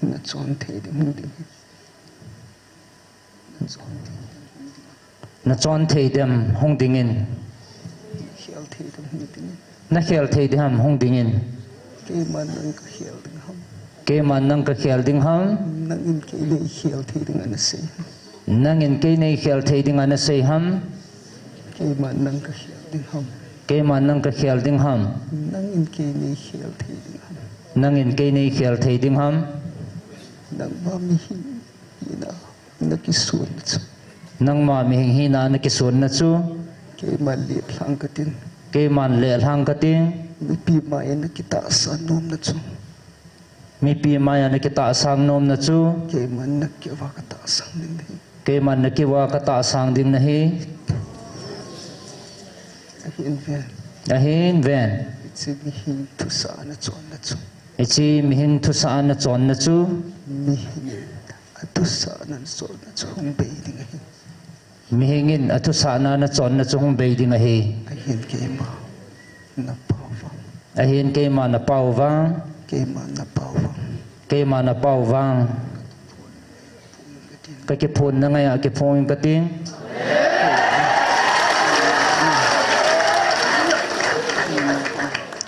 Nachon thei dem hung ding. Nachon thei dem hung ding. Nachon thei dem hung dingin. Nakhel thei dem hung dingin. Nakhel thei dem hung dingin. Keiman nang kakhel ding ham. Keiman nang kakhel ding ham. Nangin kei neikhel thei dinga nasei. Nangin kei neikhel thei dinga nasei ham. Keiman nang kakhel ding ham. Keiman nang kakhel ding ham. Nangin kei neikhel thei ding ham. Nangin kei neikhel thei ding ham. Nangma mihing hina nakisonna chu. Nangma mihing hina nakisonna chu. Keiman lehlhang katin. Keiman lehlhang katin. Mipi maiya nakitahsan nomna chu. Mipi maiya nakitahsan nomna chu. Keiman nakivah katahsan ding nahi. Keiman nakivah katahsan ding nahi. Ahin ven. Ahin ven. Hiche mihem thusah a nachonna chu. Hiche mihem thusah a nachonna chu. Mihem athusah a nachonna chu hung bei ding ahi. Mihingin athusah a nachonna chu hung bei ding ahi. Ahin keima napao vang. Ahin keima napao vang. Keima napao vang. Keima na pau vang. Ka kiphun na ngai a kiphun ka ting.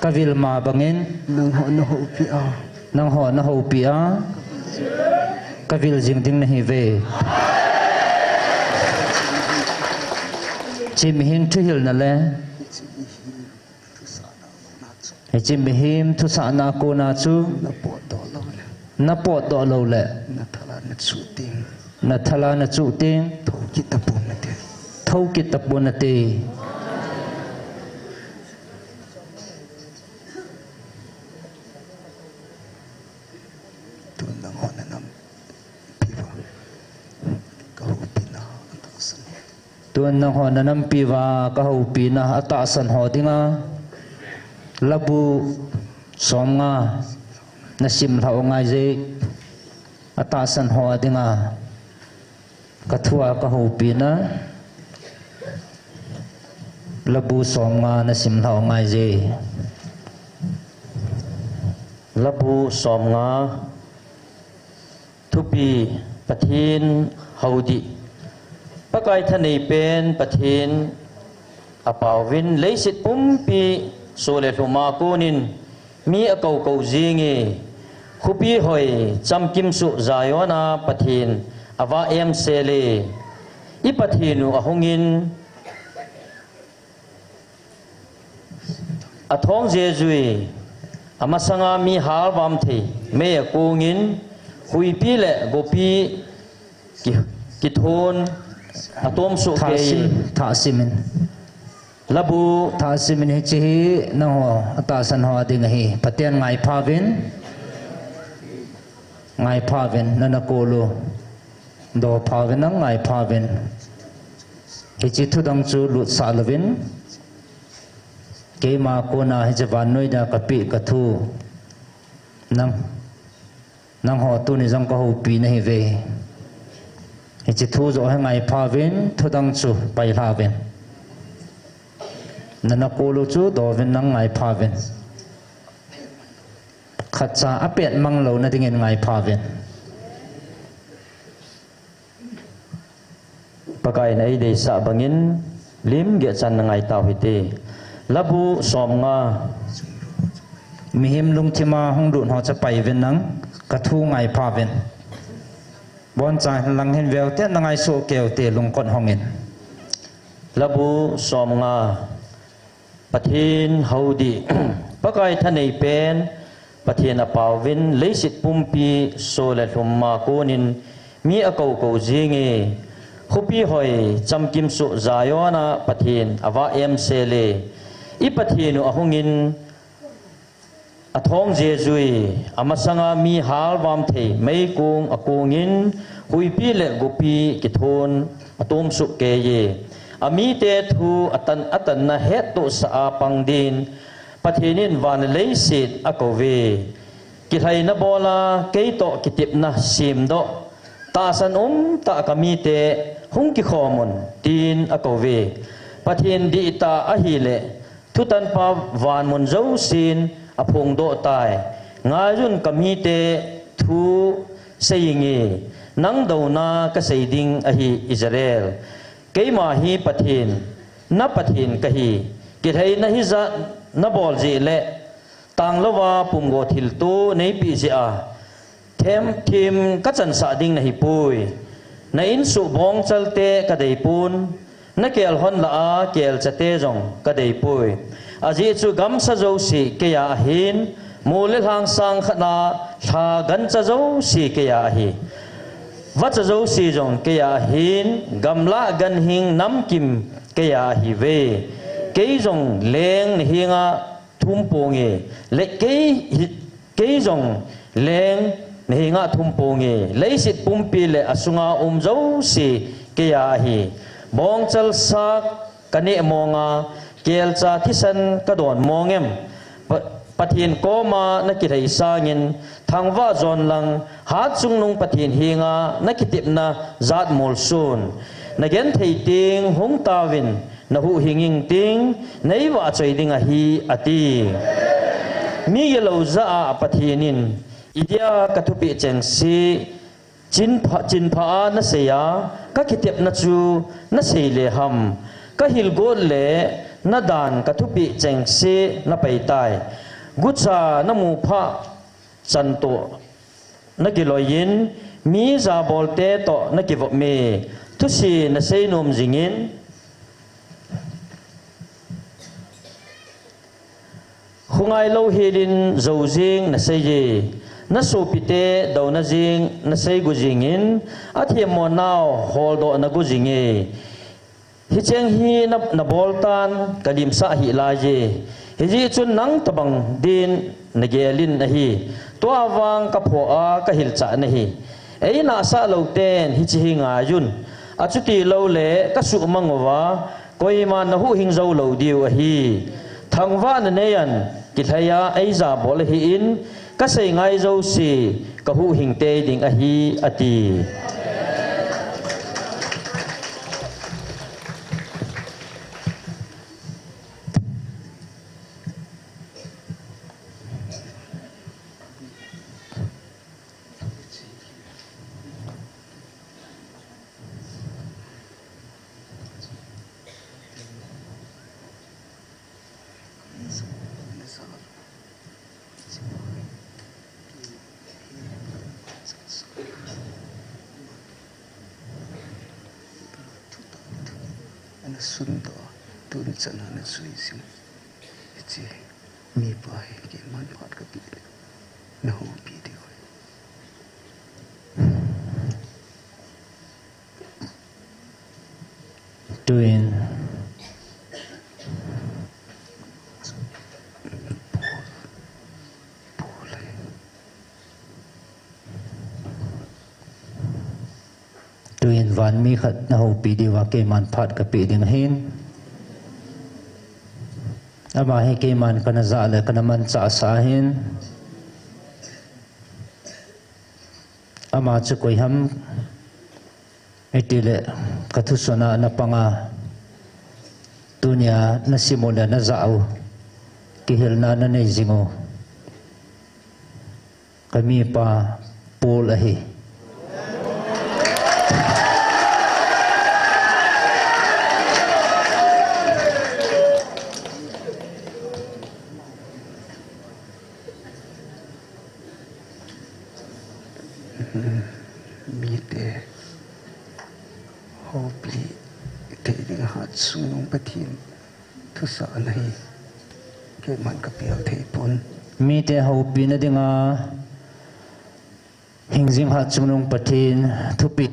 Ka vil ma bangin. Nang ho na houpi a. Nang ho na houpi a. Ka vil jing ding na hi ve. Chi mihing thuhil na le. Hiche mihem thusahna kona chu na potdoh lou le, na potdoh lou le, na thala na chuh ting, na thala na chuh ting, thou kit tapon nate, thou kit tapon nate. Tun nang ho na nampi uva ka houpina atahsan. Tun nang ho na nampi uva ka houpina atahsan ho dinga. Labu somnga na simlhah u ngai je. Atahsan ho dinga. Ka thua ka houpina. Labu somnga na simlhah u ngai je. Labu somnga. Thupi, Pathen hou dih. Pakai thanei pen Pathen apauvin, leiset pumpi soh le lhum a konin mi akou kou jinge. Khopi hoi chamkim soh Zion a Pathen avah em sele. I Pathen u ahungin, athong jejui, amasanga mi halvam thei mei akongin, huipi le gopi ki, kithon atom soh kei. Thahsim, thahsimin. Labu. Thahsimin hiche hi nangho atahsan ho ding ahi. Pathen ngaipha uvin. Ngaipha uvin, nana kolu. Dopha uvin nang, ngaipha uvin. Hiche thudang chu lutsah louvin. Keima kona hiche vannoi dia kapeh kathu. Nang, nangho tuni jong ka houpi nahi ve. Hiche thu joh hi ngaipha uvin, thudang chu pailha uvin. Nana kolu chu douvin nang, ngaipha uvin. Khatcha apet mang louna dingin ngaipha uvin. Pakai in eideisah bangin lim geh chan na ngai tau hite. Labu somnga. Mihem lungthima hung lut ho chu pai uvin nang, kathu ngaipha uvin. Boncha lang hin veu te, na ngaisuh keu te, lungkot hongin. Labu somnga. Pathen hou dih. Pakai thanei pen Pathen apauvin, leiset pumpi soh le lhum a konin mi akou kou jinge. Khopi hoi chamkim soh Zion a Pathen avah em sele. I Pathen u ahungin, athong jejui, amasanga mi halvam thei meikong akongin, huipi le gopi kithon atom soh keiye. Amite thu atan, atanna hettohsah a pang din Pathen in van le leiset akouve. Kilhaina bola keitoh kitepna semdoh, tahsan umtah kamite hung kikhom un, tin akouve. Pathen dihtah ahile, thutanpa vanmun jousen aphongdoh tai. Ngaiyun, kamite thu seinge, nang douna kasei ding ahi Israel. Keima hi Pathen, na Pathen kahi. Kilhaina hijat nabol jeh le, tanglouva pumgo thilto neipeh jeh a, themthem kachansah ding nahipoi. Na insuh bongchalte kadeipon, na kelhon lah a kelchate jong kadeipoi. Ajeh chu gamsa jouse keiya ahin, mol le lhang sang khat a lha gancha jouse keiya ahi. Vacha jouse jong keiya ahin, gamlah ganhing namkim keiya ahiuve. Kei jong leng nahenga thum ponge, le kei hi, kei jong leng nahenga thum ponge, leiset pumpi le asunga um jouse keiya ahi. Bongchal sak kaneh monga, kelcha thisan kadon mongem? Pa-, Pathen koma nakilhai sangin, thangvah jon lang, hatchungnung Pathen henga nakitepna jat molsun. Nagenthei teng hung tauvin, nahuhhing ingting, neivahchoi ding ahi, ati. Migilou jah a Pathen in, Idia ka thupeh chengse, chinpha, chinpha a na sei a, ka kitepna chu na sei le ham. Ka hilgot le na dan ka thupeh chengse na paitai. Gucha na mu pha chan toh na kiloi in, mi jabolte toh na kivop me. Thusi na sei nom jing in, Khongai lou hilin jou jing na sei e, na sopite douna jing na sei gu jing in, athemmo nau holdoh na gu jing e. Hicheng hi na, na bol tan ka limsah hih lai e. Hijeh chun nang tobang din na gel in ahi. Tua vang ka phoh a ka hilchah na hi. Ei nahsah lou ten hiche hi ngai un. Achuti lou le ka suhmang uva, koiman na huhhing jou lou diu ahi. Thangvah na nei an, kilhai a ei jabol ahi in, ka sei ngai jouse, ka huhhing tei ding ahi, ati. Ana sundoh, tuni chan ana jui jing. Hiche mipa hi keiman phat kapeh le, na houpi diu ahi. Tuin, tuin vanmi khat na houpi diuva keiman phat kapeh ding ahin. Ama hi keiman kana ja le kana manchah sah ahin. Ama chu koi ham itile, ka thuson a na pang a, tunia na sim u le na ja u, kihilna na nei jing u, ka mipa Paul ahi. Mite houpi thei dinga hatchungnung Pathen thusah na hi keiman kapel thei pon. Mite houpina dinga hingjing hatchungnung Pathen thupeh.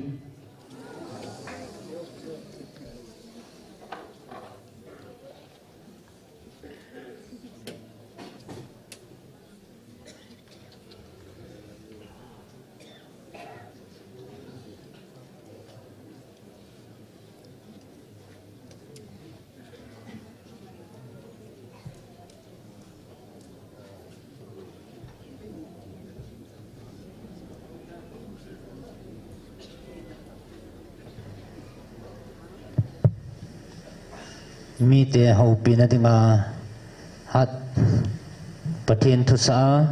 Mite houpina dinga hat Pathen thusah a,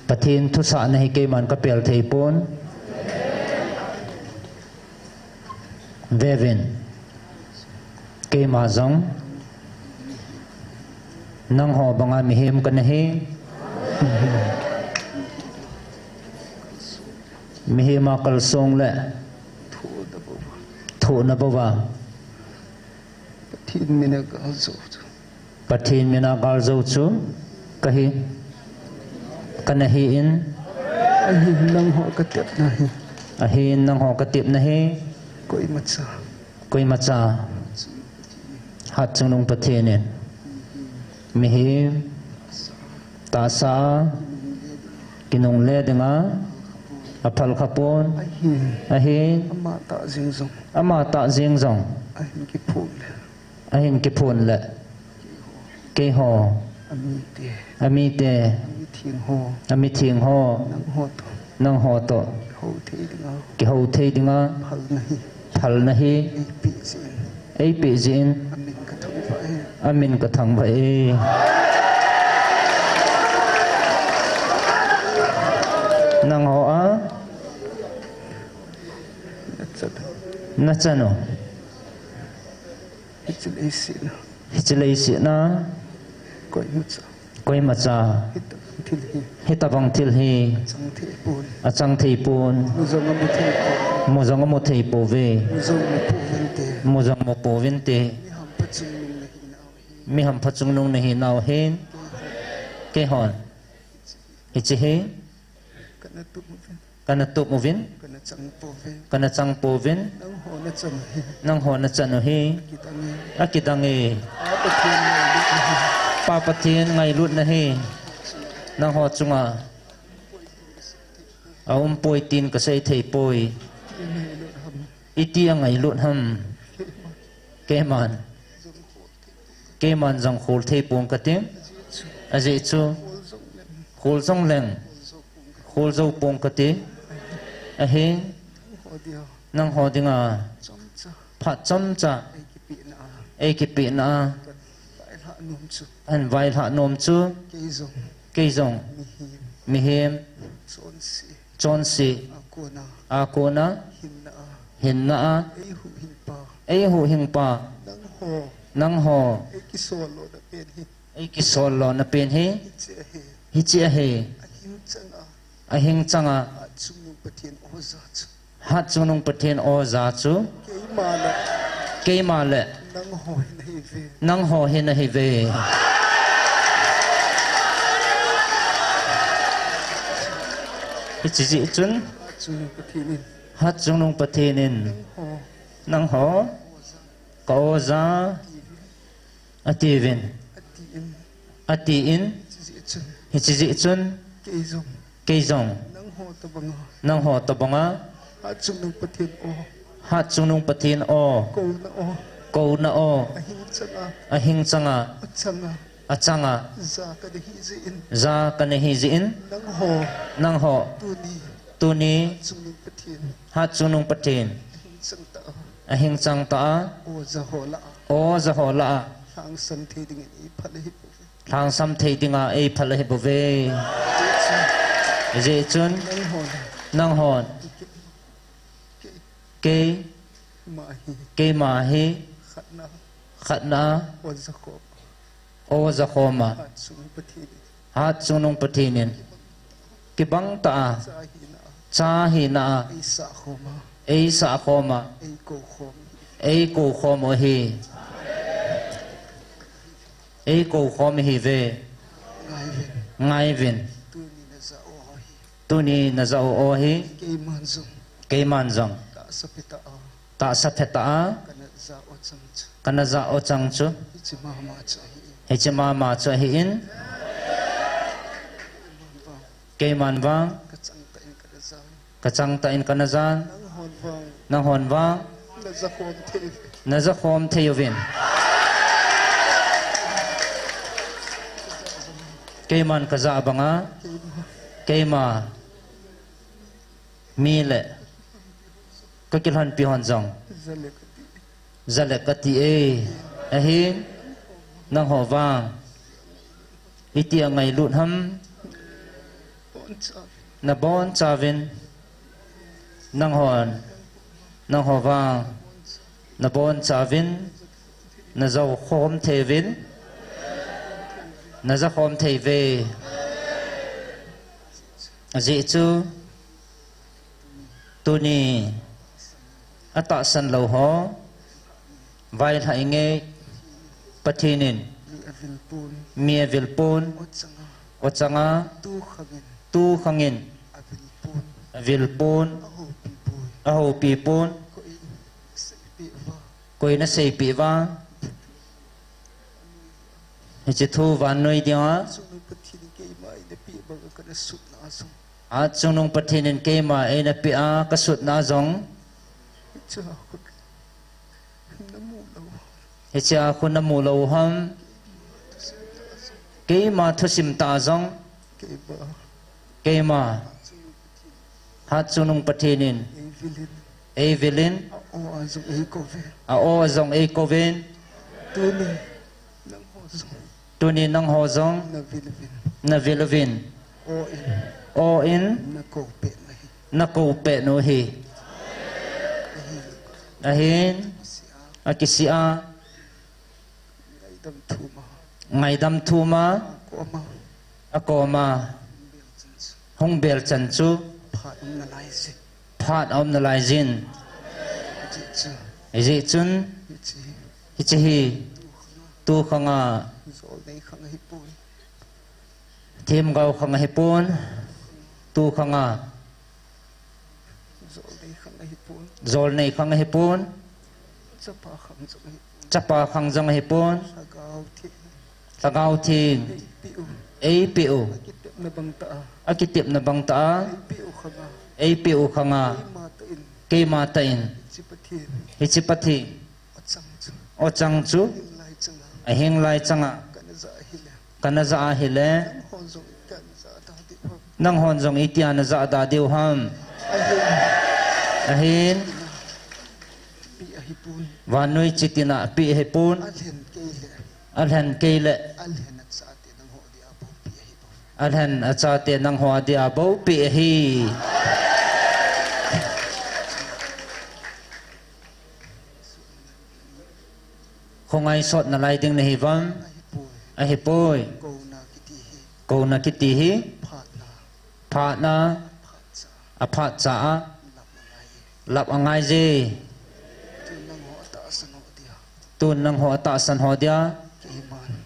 Pathen thusah na hi keiman kapel thei pon. Vevin, keima jong nangho banga mihem kana hi. Mihem a kalsong le thohna bouva Pathen mina gal jou chu. Pathen mina gal jou chu kahi, kana hi in. Ahin nangho katepna hi. Ahin nangho katepna hi. Koimacha. Koimacha. Hatchungnung Pathen in. Mihem. Tahsa. Kinungle dinga. Aphal khapon. Ahin. Ahin. Ama tah jeng jong. Ama tah jeng jong. Ahin kiphong le. Ahin kiphon le. Keiho. Amite. Amite. Amitheng ho. Amitheng ho. Nangho toh. Nangho toh. Kihou thei dinga. Kihou thei dinga. Phal na hi. Phal na hi. Eipeh jeh in. Eipeh jeh in. Amin kathangvah e. Amin kathangvah e. Nangho a nachan u. Hiche leiset a. Koimacha. Koimacha. Hitabang thil hi. Hitabang thil hi. Achang thei pon. Achang thei pon. Mu jong amu thei pon. Mu jong amu thei pouve. Mu jong amu pouvinte. Mu jong amu pouvinte. Mi hampha chungnung nahinau hin. Mi hampha chungnung nahinau hin. Keihon. Hiche hi. Kana tup uvin. Kana tup uvin. Kana chang pouvin. Kana chang pouvin. Nangho nachan u hi. Nangho nachan u hi. Akidang e. Akidang e. Pa Pathen ngailut nahi. Pa Pathen ngailut nahi. Nangho chunga. Aumpoi tin kasei thei poi. Iti ngailut ham. Iti ngailut ham. Keiman. Keiman jong khol thei pong kate. Ajeh chu. Khol jong leng. Khol jou pong kate. Ahin. Nangho dinga. Phat chomcha. Eikipehna a. Ahin vailhah nom chu. Kei jong. Mihem. Chonse. Chonse. A kona. A kona. Hinna a. Hinna a. Eihuhhingpa. Eihuhhingpa. Nangho. Nangho. Eikisol lona pen hi. Eikisol lona pen hi. Hiche ahi. Hiche ahi. Ahing changa. Ahing changa. Hatchungnung Pathen oja chu. Hatchungnung Pathen oja chu. Keima le. Keima le. Nangho hi nahiuve. Nangho hi nahiuve. Hiche jeh chun. Hatchungnung Pathen in. Hatchungnung Pathen in. Nangho. Nangho. Ka oja. Atiuvin. Atin. Atin. Hiche jeh chun. Hiche jeh chun. Kei jong. Kei jong. Nangho tobanga. Nangho tobanga. Hatchungnung Pathen o. Hatchungnung Pathen o. Kouna o. Kouna o. Ahing changa. Ahing changa. Achanga. Achanga. Ja kana hi jeh in. Ja kana hi jeh in. Nangho. Nangho. Tuni. Tuni. Hatchungnung Pathen. Hatchungnung Pathen. Ahing chang ta. Ahing chang ta a. Oja ho lah a. Oja ho lah a. Lhangsam thei dingin eiphal ahi bouve. Lhangsam thei dinga eiphal ahi bouve. Ajeh chun. Nanghon. Nanghon. Kei. Kei. Keima hi. Keima hi. Khatna. Khatna. Oja khom. Oja khoma. Hatchungnung Pathen in. Hatchungnung Pathen in. Kibang ta a. Cha hina a. Cha hina a. Eisah khoma. Eisah khoma. Eikou khom. Eikou khom u ahi. Eikou khom ihiuve. Ngaiyuvin. Ngaiyuvin. Tuni najah u ahi. Tuni najah u ahi. Keiman jong. Keiman jong. Tahsa phe ta a. Tahsa phe ta a. Kana jah u chang chu. Kana jah u chang chu. Hiche mama chu ahi. Hiche mama chu ahin. Keiman vang. Kachang ta in kana jah. Kachang ta in kana jah. Nanghon vang. Nanghon vang. Najah khom thei. Najah khom thei uvin. Keiman kajah banga. Keima. Keima. Mi le kakilhonpi hon jong. Jale kati e. Ahin. Nangho vang. Iti ngailut ham. Nabonchauvin. Nanghon. Nangho vang. Nabonchauvin. Najah khom thei uvin. Najah khom thei uve. Ajeh chu. Tuni. Atahsan lou ho. Vailhah inge. Pathen in. Mi avil pon. Mi avil pon. O changa. O changa. Tu khangin. Tu khangin. Avil pon. Avil pon. Ahoupi pon. Ahoupi pon. Koi seipeh uva. Koi naseipeh uva. Hiche thu vannoi dinga. Chungnung Pathen in keima eina peh banga kana sutna jong. Hatchungnung Pathen in keima eina peh a kasutna jong. Hiche a khu namu lou. Hiche a khu namu lou ham. Keima thusim ta jong. Keima. Keima. Hatchungnung Pathen in. Eivilin. Eivilin. A o a jong eikouvin. A o a jong eikouvin. Tuni. Nangho jong. Tuni nangho jong. Navil uvin. Navil uvin. O in. O in. Na kou pet nu hi. Ahin. Akisi a. Ngaidam thum a. Akoma. Hung bel chan chu. Phat a um nalai jin. Hijeh chun. Hiche hi. Tu khang a. Themgao khang ahipon. Tu khang a. Jolnei khang ahipon. Chapa khang jong ahipon. Lhagao Theng. Eipeh u. Akitepna bang tah a. Eipeh u khang a. Keima tah in. Hiche Pathen. O chang chu. Ahinglai chang a. Kana ja ahile. Nanghon jong itia naja da diu ham. Ahin. Vannoi chitin a peh ahipon. Alhen keile. Alhen achate nangho dia bou peh ahi. Khongai sot nalai ding nahi vam. Ahipoi. Kouna kiti hi. Phatna. Aphatcha a. Lap angai je. Tun nangho atahsan ho dia.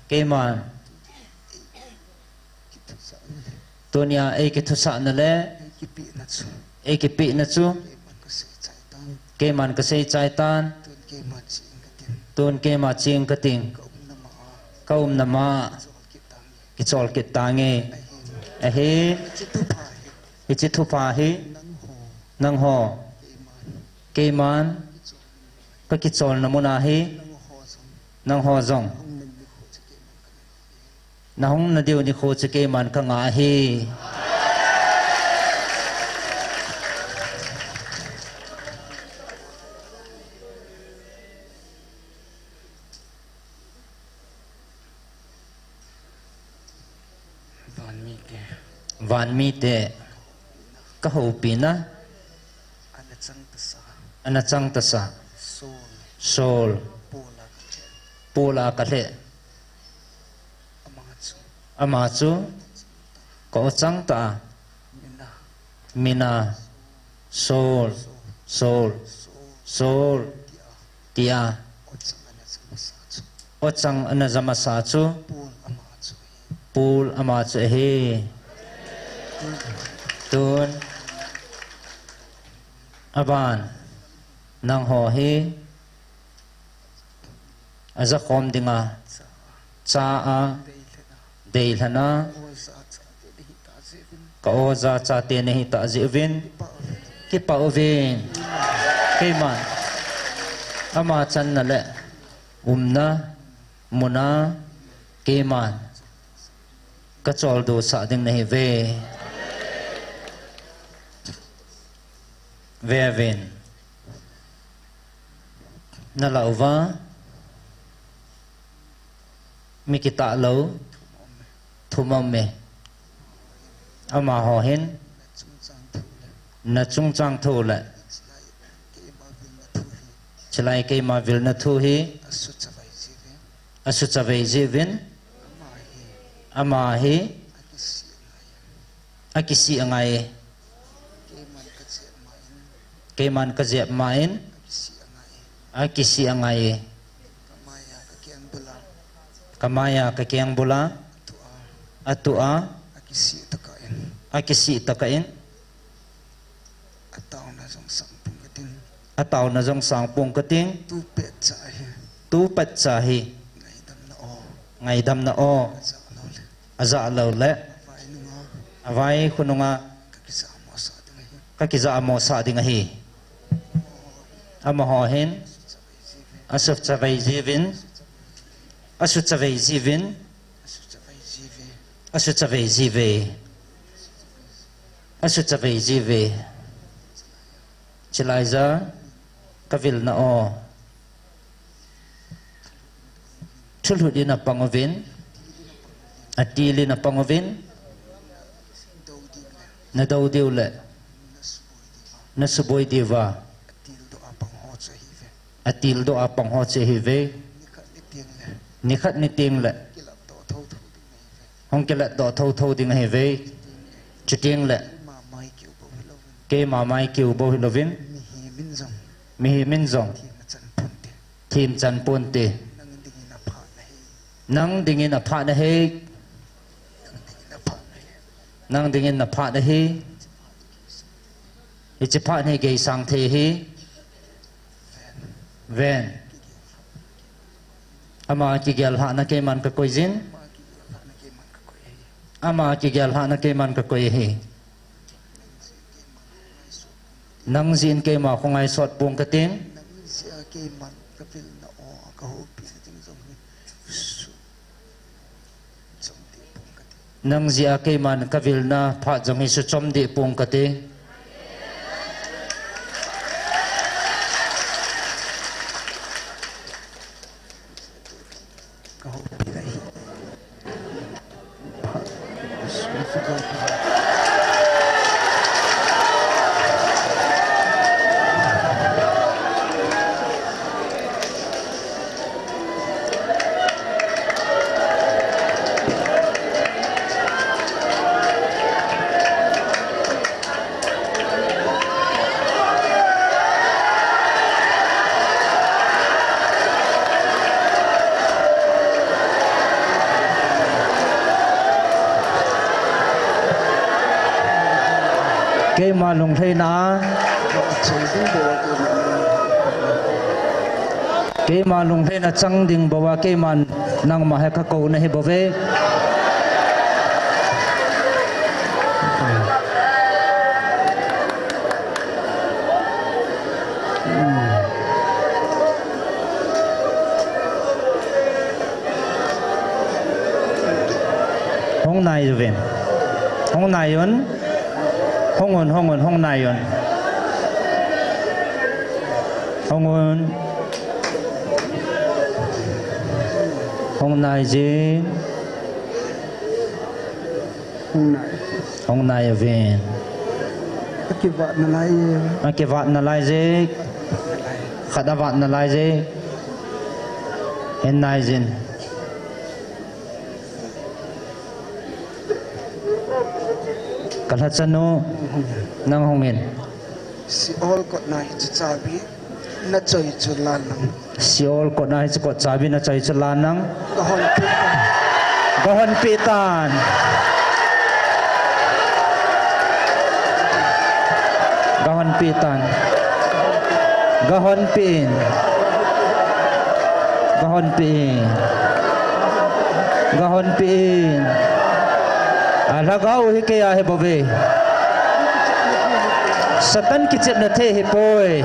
Keiman. Tunia eikithusahna le. Eikipehna chu. Keiman kasei chai tan. Tun keima ching kating. Kaumna ma. Kichol kit tange. Ahi. Hiche thupha hi. Nangho. Keiman. Kakicholna muna hi. Nangho jong. Nahung nadiu nikho chu keiman kanga ahi. Vanmite. Vanmite. Kahoupina. Ana chang tasa. Ana chang tasa. Sol. Sol. Pola kalheh. Pola kalheh. Ama chu. Ama chu. Ka-o chang ta. Mina. Mina. Sol. Sol. Sol. Tia. O chang ana ja masa chu. Pul ama chu ahi. Tun. Aban. Nangho hi. Ajakhom dinga. Cha a. Deilhena. Ka-o ja chate nahi tah jeh uvin. Kipah uvin. Keiman. Ama channa le. Umna. Muna. Keiman. Kacholdo sah ding nahiuve. Veuvin. Nalah uva. Mi kitah lou. Thum aume. Amaho hin. Nachungchang thu le. Chulai keima vilna thu hi. Asuchavei jeh uvin. Ama hi. Akisih angai. Keiman kajep ma in. Akisih angai. Kamaiya kakeng bula. Atua. Akisih tokah in. Ataona jong sangpong kating. Tupet cha hi. Ngaidamna o. Ajah lou le. Avai khonunga. Kakija mosah ding ahi. Amaho hin. Asuchavei jiuvin. Asuchavei jiuvin. Asuchavei jiuve. Asuchavei jiuve. Chulai ja. Kavilna o. Thulhut in apang uvin. Atil in apang uvin. Nadou diu le. Nasuboi diuva. Atildoh a pang ho chu ahi ve. Nikhat ni teng le. Hung kilatdoh thotho ding ahi ve. Chuteng le. Keima mai kiu bou hilouvin. Mihem in jong. Thim chan ponte. Nang dingin aphat nahi. Nang dingin aphat nahi. Hiche phat hi geisang thei ahi. Ven. Ama kigel lhahna keiman kakoi jin. Ama kigel lhahna keiman kakoi ahi. Nang jeh in keima khongai sot pong kating. Nang jeh a keiman kavilna phat jong hi suchom deh pong kate. Keima lunglhaina. Keima lunglhaina chang ding bou a, keiman nangma hi kakou nahi bouve. Hung nai uvin. Hung nai un. Hung un, hung un, hung nai un. Hung un. Hung nai jin. Hung nai. Hung nai uvin. Akivat nalai. Akivat nalai jik. Khat avat nalai jik. Hin nai jin. Kalhachanu, nang hung in. Sheol kotna hiche chabi nachoi chu lan lang. Sheol kotna hiche kot chabi nachoi chu lan lang. Kahonpeh tan. Kahonpeh tan. Kahonpeh tan. Kahonpeh in. Kahonpeh in. Kahonpeh in. Alhagao hi keiya ahi bouve. Satan kichepna thei ahipoi.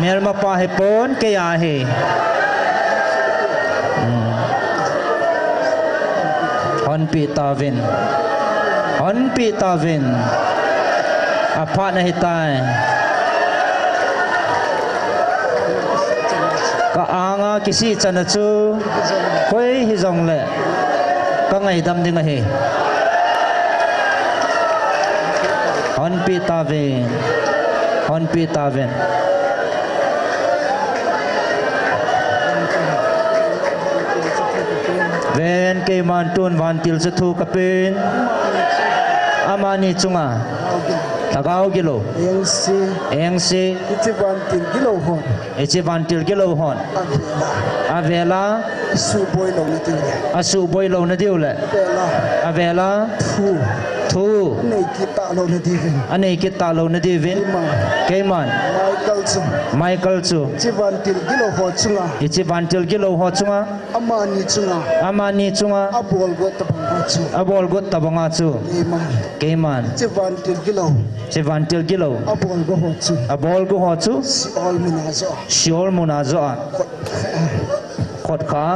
Melmapa ahipon keiya ahi. Honpeh tauvin. Honpeh tauvin. Aphat nahitai. Ka anga kisih chan a chu koi hijongle kangaidam ding ahi. Honpeh tauvin. Honpeh tauvin. Ven, keiman tun vantil chu thu kapen. Amani chunga. Lhagao gilou. Engse. Engse. Hiche vantil gilou hon. Hiche vantil gilou hon. Avela. Avela. Asuhboi louna diu le. Asuhboi louna diu le. Avela. Avela. Thu. Thu. Nei kit talouna diuvin. Anei kit talouna diuvin. Keiman. Keiman. Michael chu. Michael chu. Hiche vantil gilou ho chunga. Hiche vantil gilou ho chunga. Amani chunga. Amani chunga. Abol got tabang a chu. Abol got tabang a chu. Keiman. Keiman. Hiche vantil gilou. Hiche vantil gilou. Abol got ho chu. Abol got ho chu. Sheol muna joh a. Sheol muna joh a. Kot, kot kha.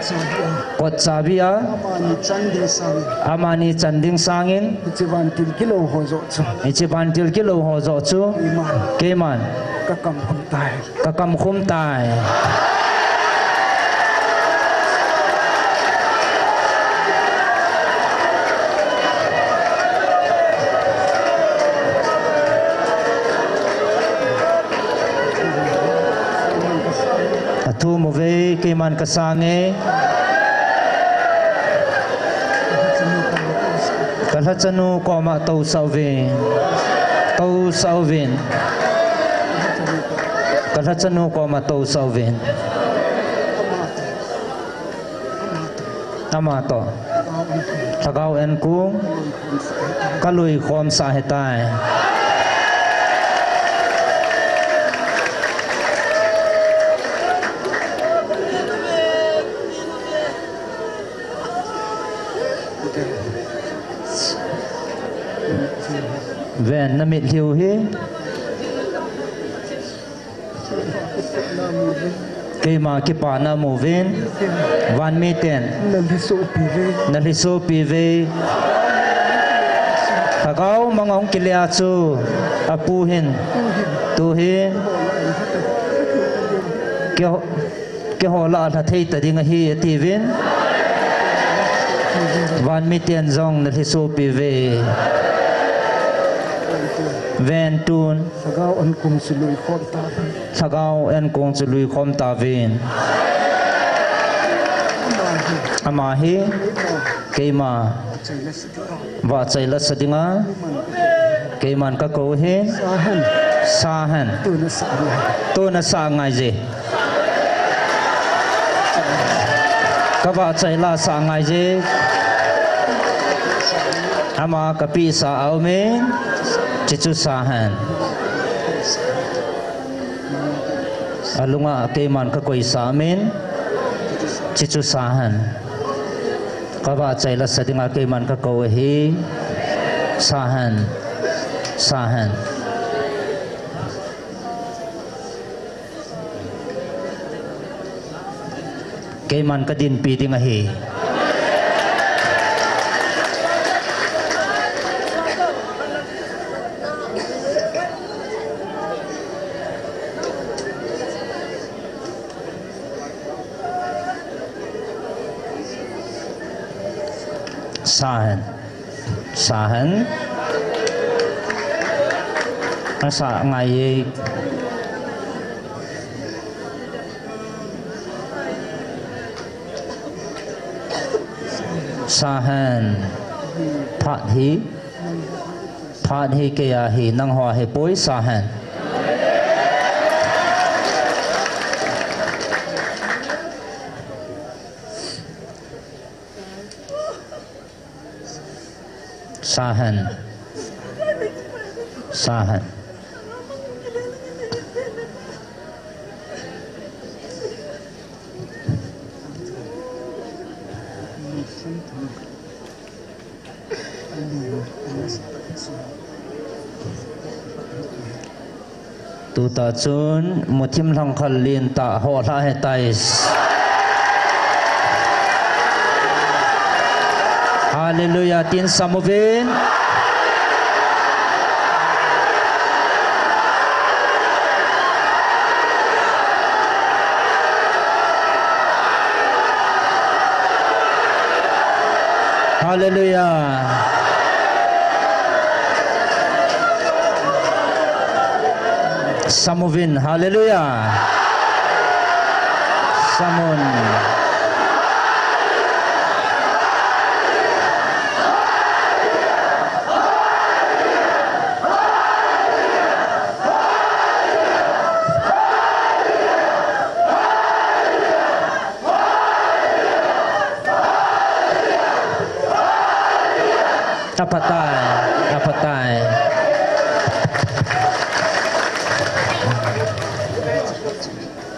Kot chabi a. Kot chabi a. Amani chan ding sangin. Amani chan ding sangin. Hiche vantil gilou ho joh chu. Hiche vantil gilou ho joh chu. Keiman. Keiman. Kakam khum tai. Kakam khum tai. Keiman kasang e. Kalhachanu koma tousah uvin. Tousah uvin. Kalhachanu koma tousah uvin. Ama toh. Lhagao enkong. Kalui khomsah ahitai. Ven, namitlhi u hi. Keima kipana muvin. Vanmiten. Nalhisopi uve. Nalhisopi uve. Lhagao mang ahung kile a chu. Apu hin. Tuhin. Keiho, keiho lah a lhathei ta ding ahi atiuvin. Vanmiten jong nalhisopi uve. Ven tun. Lhagao enkong chu lui khom tauvin. Lhagao enkong chu lui khom tauvin. Ama hi. Keima. Vahchoi la sa dinga. Keiman kakou hin. Sa hen. Tuna sa ngai. Tuna sa ngai je. Kavahchoi la sa ngai je. Ama kapeh sa aumin. Chichu sa hen. Alunga keiman kakoi sa aumin. Chichu sa hen. Kavahchoi la sa dinga keiman kakou ahi. Sa hen. Sa hen. Keiman kadinpi ding ahi. Sa hen. Sa hen. Asa ngai e. Sa hen. Phat hi. Phat hi kei a hi, nangho a hipoi, sa hen. Sa hen. Sa hen. Tuta chun muthim lhangkhal lentah ho lha ahitai. Hallelujah, tin sam uvin. Hallelujah. Sam uvin, hallelujah. Sam un. Aphatai, aphatai.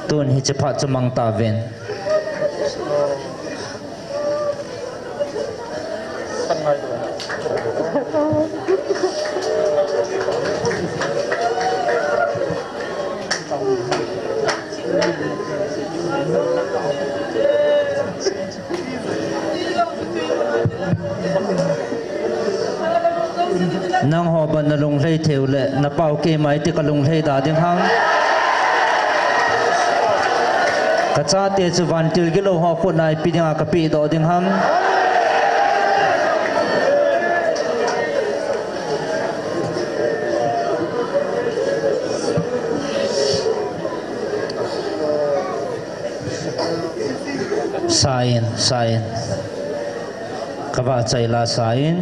Tun hiche phat chu mang tauvin. Nangho ban nalung lhei thei u le, napao keima iti kalung lhei da ding ham. Kachate chu vantil gilou ho khut na ipi dinga kapeh doh ding ham. Sain, sain. Kava chaila sain.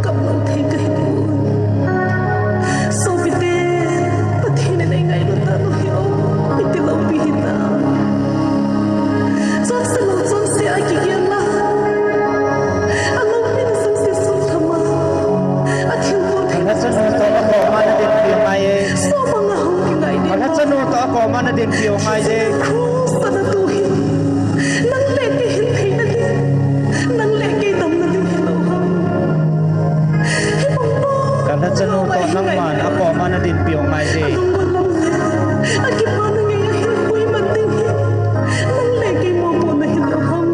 Kap lou thei kahi poi. Sopite, Pathen in eingailut tah u hi o, miti loupi hita. Chonse lou chonse a kigel a, aloupi na chonse sutham a, athilbol thei na chonse sutham a. Khat chanu toh akoma na dinpi u ngai e. Sopang a hung kingai ding. Khat chanu toh akoma na dinpi u ngai e. Cross a na tu hi. Nang le kei hin theina ding, nang le kei damna ding hilou ham. Hibang bou. Khat chanu toh nangman akoma na dinpi u ngai e. Alungmon lam le akipana ngei a hin huimat ding hi nang le kei mopohna hilou ham.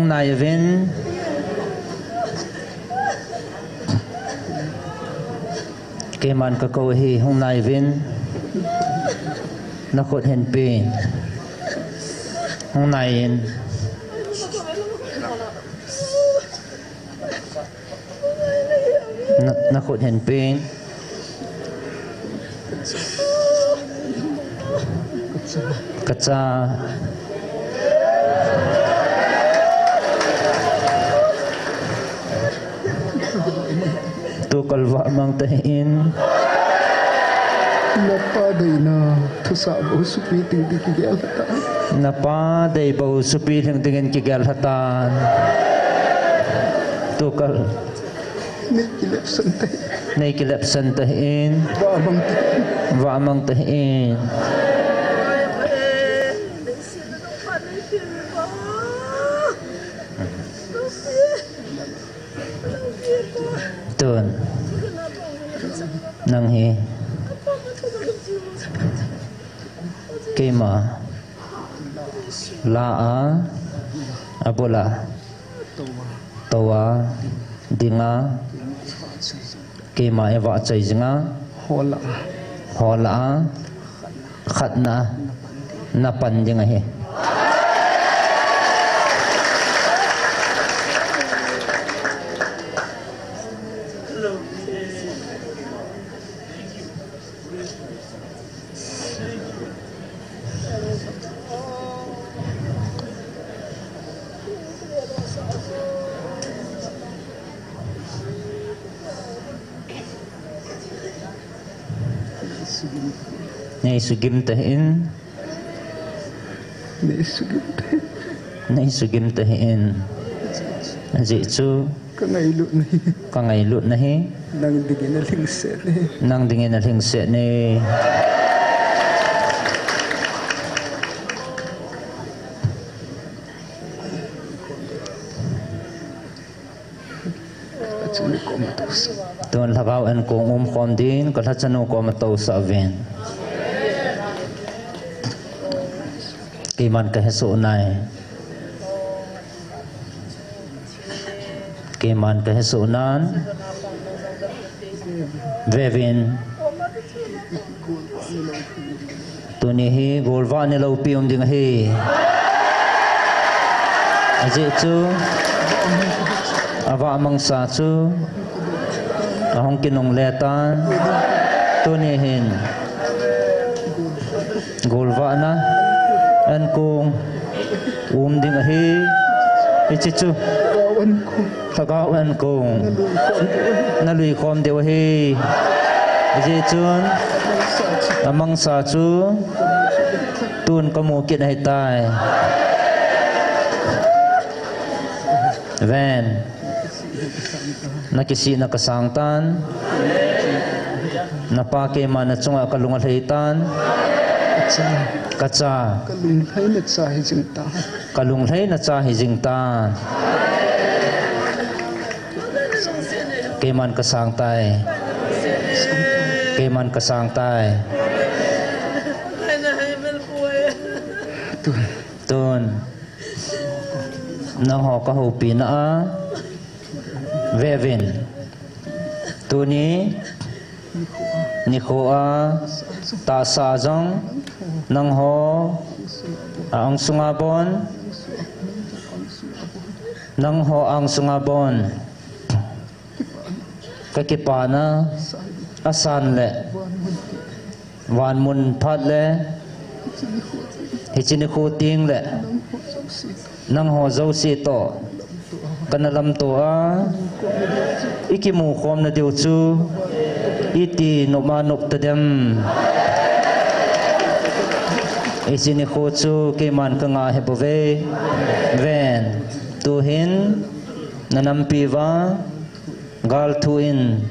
Nai uvin. Keiman kakou ahi, hung nai uvin. Nakhut hin pen. Hung nai in. Na, nakhut hin pen. Kacha. Tukal vah mang tahin. Napa deina thusah bou supi ding ding kigel hatan. Napa dei bou supi ding dingin kigel hatan. Tukal. Nei kilep san tahin. Nei kilep san tahin. Vah mang tahin. Vah mang tahin. Tun. Nang hi. Keima. La a. Abul a. Tou a. Ding a. Keima e vahchoi jing a. Hol a. Hol a. Khatna. Napan ding ahi. Nei sugim tahin. Nei sugim tahin. Nei sugim tahin. Ajeh chu. Ka ngailut nahi. Ka ngailut nahi. Nang dingin alhingset nahi. Nang dingin alhingset nahi. Tun lhagao enkong umkhom din, ka lhachanu koma tousah uvin. Keiman kahesoh nai. Keiman kahesoh nan. Vevin. Tuni hi golvah ni loupi um ding ahi. Ajeh chu, avah mangsa chu, ahung kinungle tan. Tuni hin, golvahna, enkong, um ding ahi. Hiche chu. Lhagao enkong. Naluikhom diu ahi. Ajeh chun. Amangsa chu. Tun kamu kit ahitai. Ven. Nakisihna kasang tan. Napa keima nachunga kalung alhai tan. Kacha. Kalunglhaina cha hijing tan. Kalunglhaina cha hijing tan. Keiman kasang tai. Keiman kasang tai. Tun. Nangho kahoupina a. Vevin. Tuni. Nikho a. Tahsa jong. Nangho. A-ang sunga bon. Nangho ang sunga bon. Kakipana. Asan le. Vanmun phat le. Hiche nikho teng le. Nangho jouse toh. Kana lamto a. Ikimukhomna diu chu. Iti nop a nop tadem. Hiche nikho chu keiman kanga hibouve. Ven. Tuhin. Nanampi uva. Gal thu in.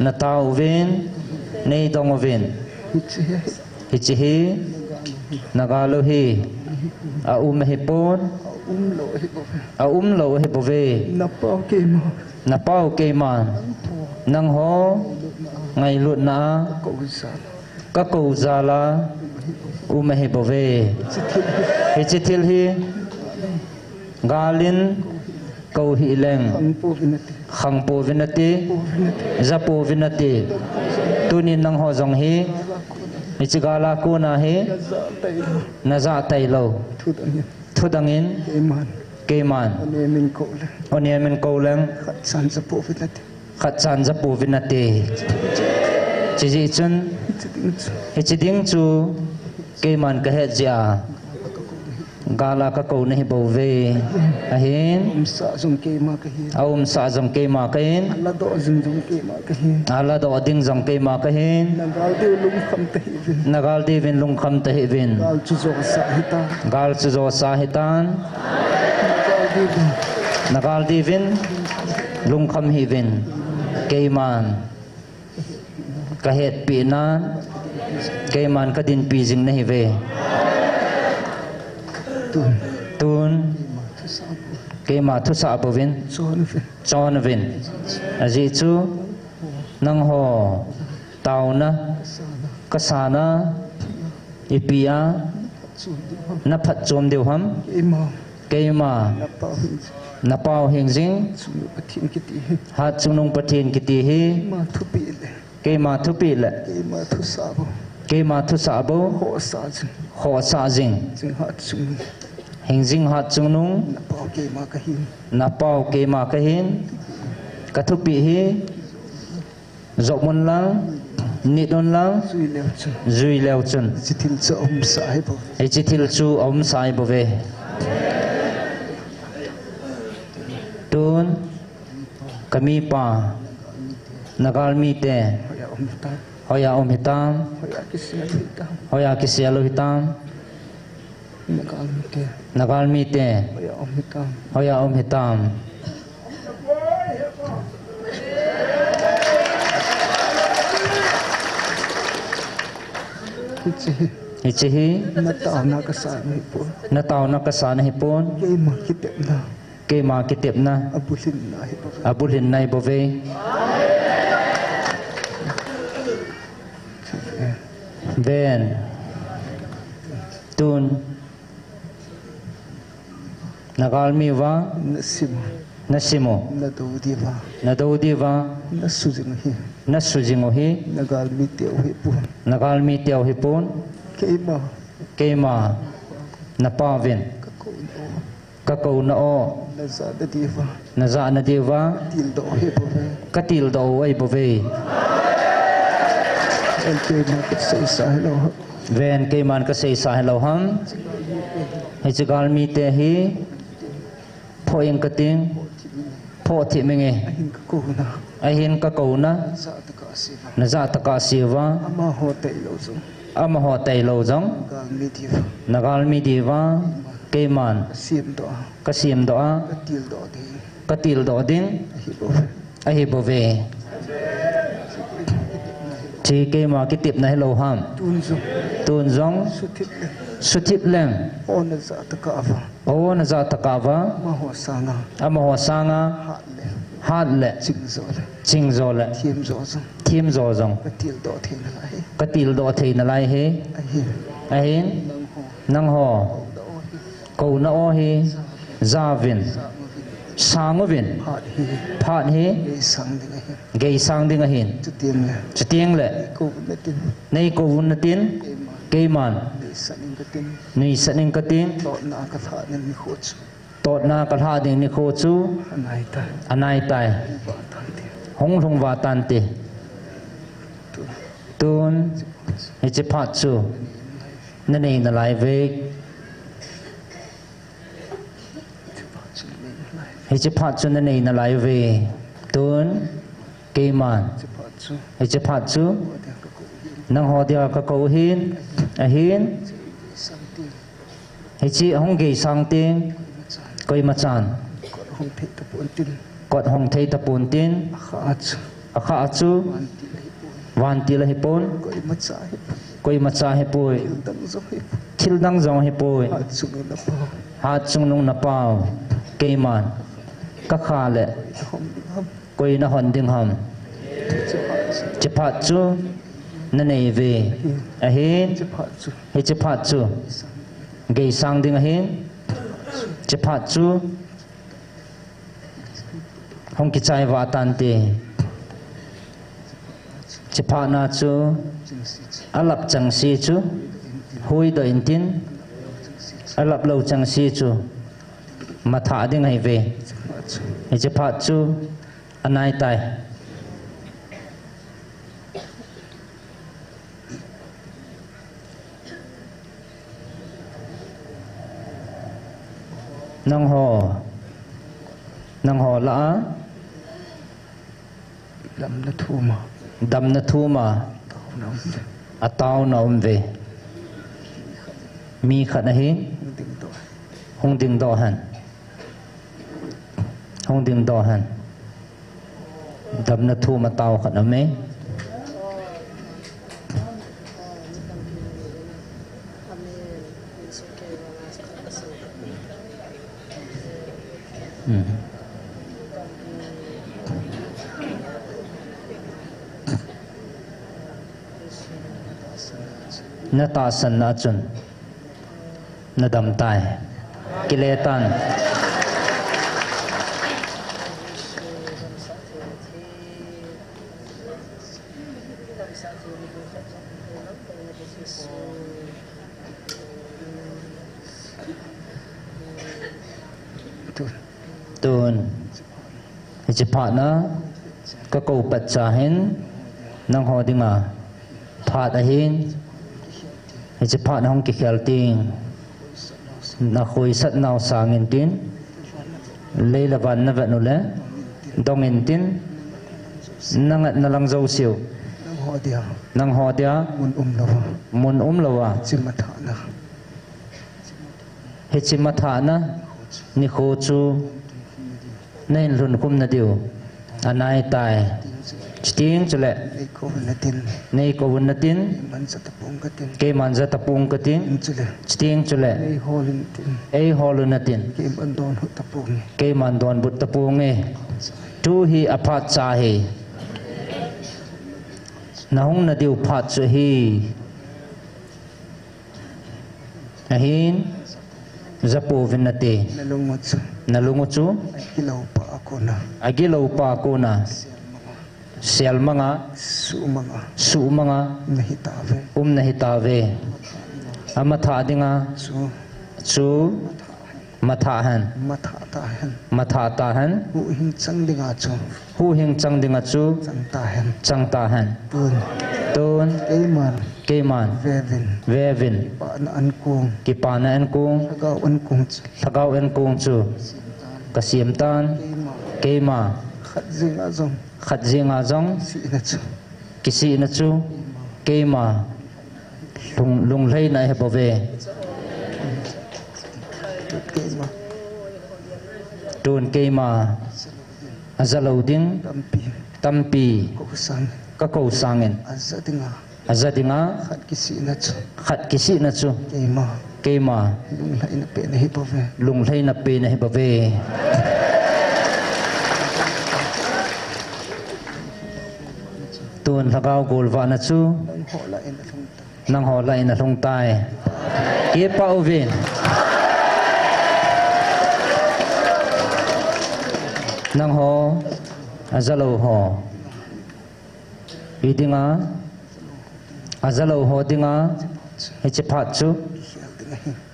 Nataovin. Neidong uvin. Hiche hi, nagal u hi, aum ahipon, aumlou ahibouve. Napau keima, napau keima, nangho ngailutna a, kakou jal a, um ahibouve. Hiche thil hi, gal in, Kou hileng. Khangpou vin ati. Khangpou vin ati. Pou vin ati. Japou vin ati. Tunin nangho jong hi. Hiche gal a kona hi. Najah tailou. Najah tailou. Thudang in. Thudang in. Keiman. Keiman. Onem in kou leng. Onem in kou leng. Khatchan japou vin ati. Khatchan japou vin ati. Chujeh chun. Hiche ding chu. Hiche ding chu. Keiman kahet jeh a. Gal a kakou nahi bouve. Ahin. Aumsah jong keima kahin. Aumsah jong keima kahin. Aladoh jing jong keima kahin. Aladoh ding jong keima kahin. Nagal diu lungkham tahih uvin. Nagal diuvin lungkham tahih uvin. Gal chu josa hitan. Gal chu josa hitan. Nagal diuvin. Nagal diuvin lungkham hih uvin. Keiman kahetpi nan, keiman kadinpi jing nahiuve. Tun. Tun. Keima thusah bouvin. Chon uvin. Chon uvin. Ajeh chu nangho taona kasana ipi a naphatchom diu ham. Keima. Keima. Napau hing jing. Napau hing jing. Chungnung Pathen kiti hi. Hatchungnung Pathen kiti hi. Keima thupeh le. Keima thupeh le. Keima thusah bou. Keima thusah bou. Khohsah jing. Khohsah jing. Jing hatchungnung. Hing jing hatchungnung. Napau keima kahin. Napau keima kahin. Kathupeh hi. Jop un lang, nit un lang, jui leu chun. Jui leu chun. Hiche thil chu aumsah ahi bouve. Hiche thil chu aumsah ahi bouve. Tun, kamipa, Nagal mite, hoiya um hitam. Hoiya um hitam. Hoiya kisel u hitam. Hoiya kisel u hitam. Nagal mite. Nagal mite. Hoiya um hitam. Hoiya um hitam. Hiche hi. Hiche hi. Nataona kasana hipon. Nataona kasana hipon. Keima kitepna. Keima kitepna. Abulhinna ahi bouve. Abulhinna ahi bouve. Ven. Tun. Nagalmi uva. Nasim u. Nasim u. Nadou diuva. Nadou diuva. Nasujing u hi. Nasujing u hi. Nagalmi teu hipon. Nagalmi teu hipon. Keima. Keima. Napauvin. Kakouna o. Kakouna o. Najahna diuva. Najahna diuva. Katildoh u ahi bouve. Katildoh u ahi bouve. Ven keiman kaseisa hilou ham. Ven keiman kaseisa hilou ham. Hiche galmite hi. Phoh ing kating. Phoh thim inge. Ahin kakouna. Ahin kakouna. Najah tah kah asei uva. Najah tah kah asei uva. Amaho tailou jong. Amaho tailou jong. Nagalmi diuva. Nagalmi diuva. Keiman. Kasemdoh a. Kasemdoh a. Katildoh ding. Katildoh ding. Ahi bouve. Ahi bouve. Hiche keima kitepna hilou ham. Tun jong. Tun jong. Suthip leng. Suthip leng. O najah tah kah uva. O najah tah kah uva. Amaho sanga. Amaho sanga. Hat le. Hat le. Chingjo le. Chingjo le. Themjo jong. Themjo jong. Katildoh thei nalai hi. Katildoh thei nalai hi. Ahin. Ahin. Nangho. Nangho. Kouna o hi. Kouna o hi. Jaovin. Sang uvin. Sang uvin. Phat hi. Phat hi. Geisang ding ahin. Geisang ding ahin. Chuteng le. Chuteng le. Nei kou un natin. Nei kou un natin. Keiman. Keiman. Nuisat ing katin. Nuisat ing katin. Totna kalhah ding nikho chu. Totna kalhah ding nikho chu. Anaitai. Anaitai. Hung lhung vatante. Hung lhung vatante. Tun. Tun. Hiche phat chu. Nanei nalai uve. Hiche phat chu nanei nalai uve. Tun. Keiman. Hiche phat chu. Hiche phat chu. Nangho dia kakou ahin. Ahin. Hiche hung geisang teng. Koima chan. Kot hung thei tapon tin. Kot hung thei tapon tin. Akhah chu. Akhah chu. Vantil ahipon. Vantil ahipon. Koima cha ahipoi. Koima cha ahipoi. Thil dang jong ahipoi. Thil dang jong ahipoi. Hatchungnung napao. Hatchungnung napao. Keiman. Kakha le. Koi nahon ding ham. Koi nahon ding ham. Hiche phat chu. Hiche phat chu. Nanei uve. Ahin. Ahin. Hiche phat chu. Hiche phat chu. Geisang ding ahin. Hiche phat chu. Hung kichai vah tante. Hiche phatna chu alap chengse chu huidoh intin, alap lou chengse chu mathah ding ahiuve. Hiche phat chu anaitai. Nangho, nangho lah a, damna thum a, damna thum a, ataona um uve. Ataona um uve. Mi khat ahi. Hung dingdoh hen. Hung dingdoh hen. Damna thum a atao khat aume. Hmm. Natahsanna chun nadam tai. Kile tan. Tun. Hiche phatna kakou patcha hin, nangho dinga phat ahin, hiche phatna hung kikhel ting, nakhoisat nau sangin tin, lei le van navet uleh dong intin, nangatna lang jouseu, nangho dia, nangho dia mun umlouva, mun umlouva, hiche mathahna, hiche mathahna nikho chu nahin lhunkhum nadiu anaitai. Chuteng chuleh, neikou un natin, neikou un natin, keiman ja tapong kating. Keiman ja tapong kating. Chuteng chuleh, chuteng chuleh, eihol un natin, eihol un natin, keiman donbut taponge. Keiman donbut taponge. Tu hi aphatcha ahi. Nahung nadiu phat chu ahi. Ahin, japouvin nate. Nalung u chu, nalung u chu, agilou pa a kona, agilou pa a kona, sel manga, sel manga, suh manga, suh manga, nahi tauve, um nahi tauve. Amathah dinga chu, chu, mathah hen. Mathah tahen. Mathah tahen. Huhhing chang dinga chu, huhhing chang dinga chu, chang tahen. Chang tahen. Tun, tun, keiman, keiman, vevin, vevin, kipana ankong, kipana ankong, lhagao ankong chu, lhagao ankong chu kasem tan. Keima, keima, khat jenga jong, khat jenga jong, kisihna chu, kisihna chu, keima, lung, lunglhaina ahibouve. Keima, tun keima, ajalou ding tampi, tampi kakou sangin, kakou sangin, aja dinga, aja dinga, khat kisihna chu, khat kisihna chu, keima, keima, lunglhaina pen ahibouve. Lunglhaina pen ahibouve. Tun lhagao golvahna chu, nangho lah in alhung tai. Nangho lah in alhung tai. Kipah uvin. Nangho, ajalou ho, hi dinga, ajalou ho dinga, hiche phat chu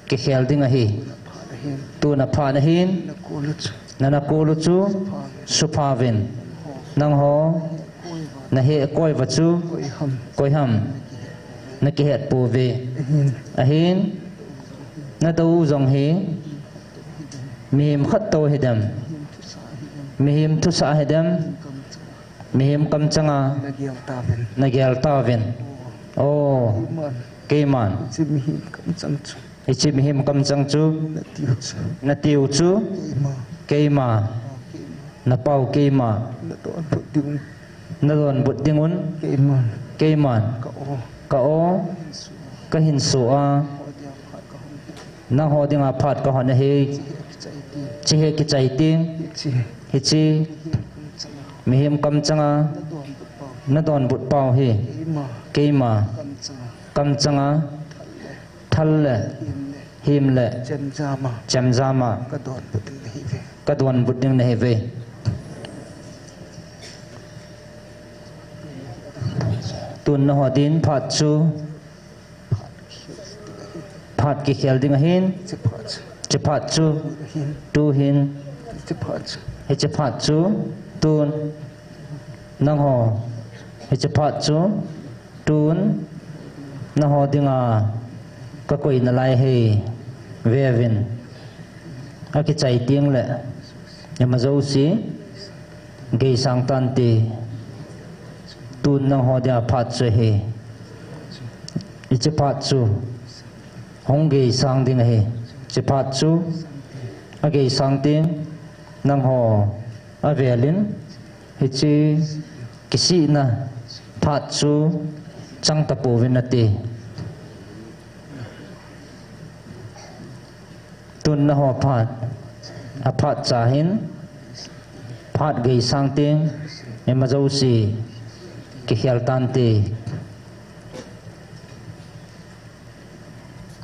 kikhel ding ahi. Tun aphat ahin, nana kol u chu supha uvin. Nangho, naheh koi uva chu koiham, nakihet pouve. Ahin, nadou u jong hi mihem khat tou hidem, mihem thusah hidem, mihem kamchanga nagel tauvin. O, keiman, hiche mihem kamchang chu, hiche mihem kamchang chu, natiu chu, natiu chu, keima, keima, napao keima, nadonbut ding, nadonbut dingun, keiman, keiman, ka o, ka o, kahin so a, nangho dinga phat kahon ahi. Hiche hi kichai ting, hiche mihem kamchanga nadonbut pau hi, keima kamchanga thal le, hem le, chemjam a, chemjam a kadonbut ding nahiuve, kadonbut ding nahiuve. Tun nangho din phat chu, phat kikhel ding ahin. Hiche phat chu. Tuhin. Hiche phat chu. Tun. Nangho. Hiche phat chu. Tun. Nangho dinga. Kakoi nalai ahi. Veuvin. Akichai teng le. Ima jouse. Geisang tante. Tun nangho dinga phat chu ahi. Hiche phat chu. Hung geisang ding ahi. Hiche phat chu. Ageisang teng. Nangho. Avelin. Hiche. Kisihna. Phat chu. Chang tapouvin nate. Tun nangho phat, aphat cha hin, phat geisang teng, ima jouse, kikhel tante.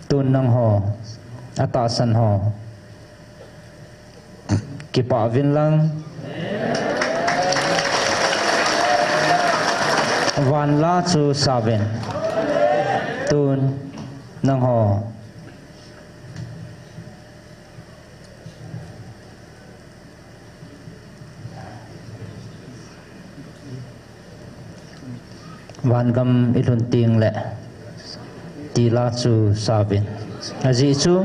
Tun nangho, atahsan ho. Kipah uvin lang. Van la chu sauvin. Tun nangho. Vangam ilhun teng le. Ti la chu sauvin. Ajeh chu.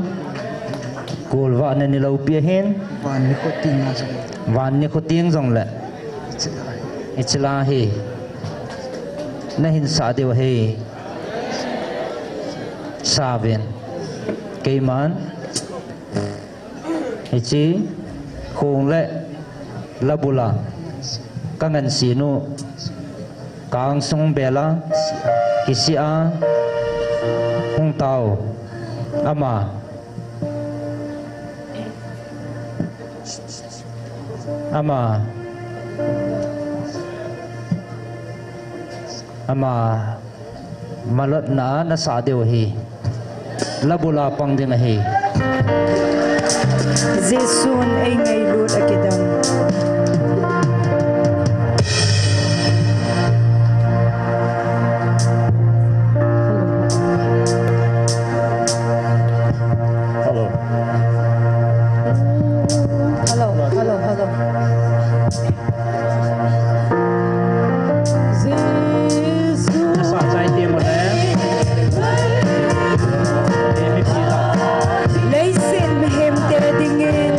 Golvah nani loupi ahin. Van nikho teng a chu. Van nikho teng jongle. Hiche la hi. Nahin sah diu ahi. Sauvin. Keiman. Hiche. Khong le. Labul a. Kangansei nu. Kangsung bela. Kisih a. Hung tao. Ama. Ama. Ama. Malotna nasah diu ahi. Labul a pang ding ahi. Jesun eingailut akidang. Hello. Hello, hello, hello. Leiset mihem te dingin.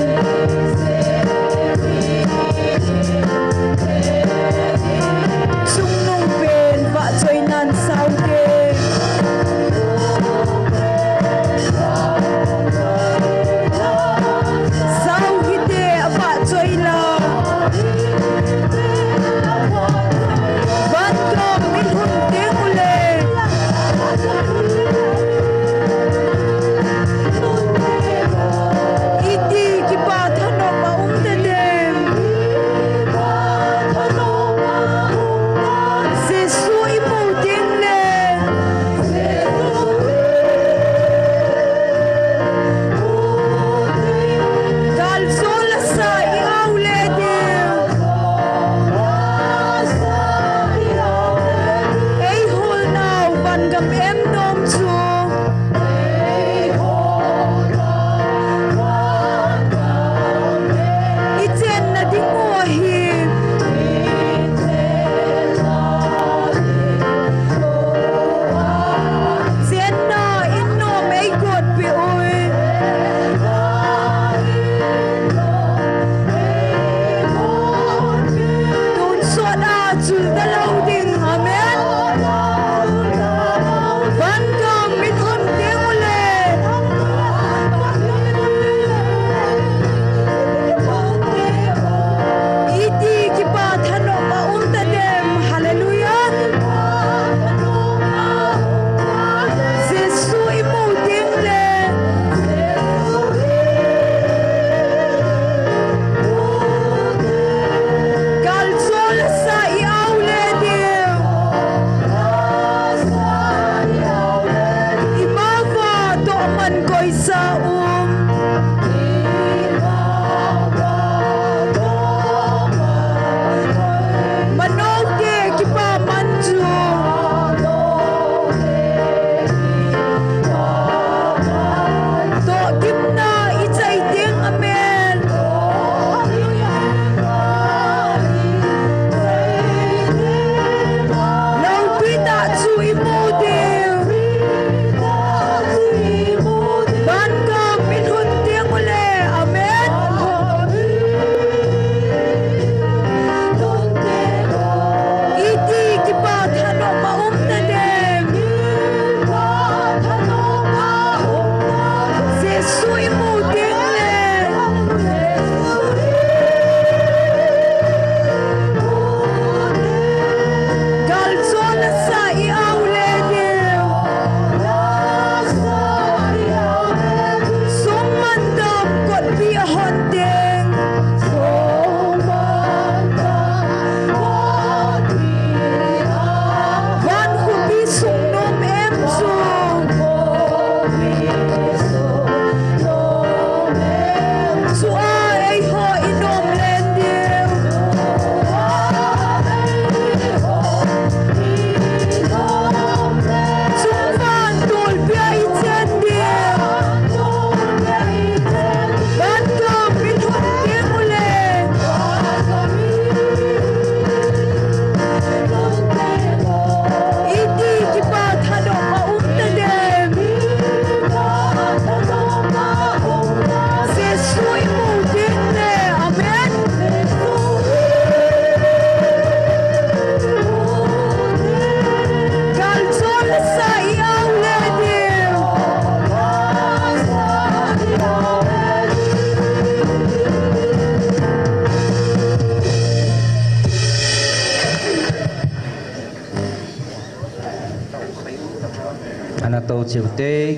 Na to chiu te.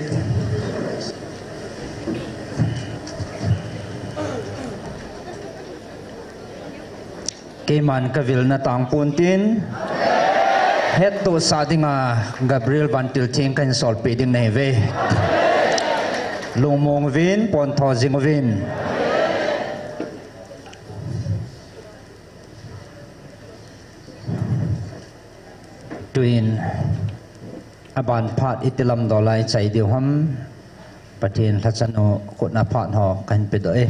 Keiman ka vilna tang pon tin, hettohsah dinga Gabriel vantil theng kahin solpeh ding nahi ve. Lungmong uvin, pontho jing uvin. Tuin, aban phat iti lamdoh lai chai diu ham, Pathen lhacha nu khut a phat ho kahin pedoh e.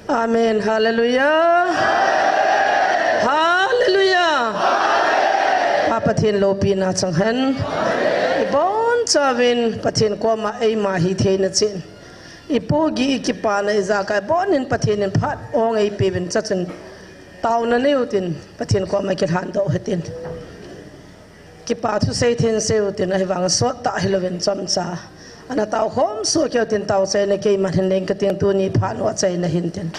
Amen. Hallelujah. Hallelujah. Pa Pathen loupina chang hen. Ibonchauvin Pathen koma eima hitheina chen, ipohgih ikipana ijakai bonin Pathen in phat ong eipeuvin, chuchun taona neiu tin Pathen koma kilhandoh u hitin. Kipa thu seithei in seiu tin, ahivang sottah hilouvin chomcha ana taokhom soh keiu tin, taochaina keiman hin leng kating, tuni phat u achaina hin tin.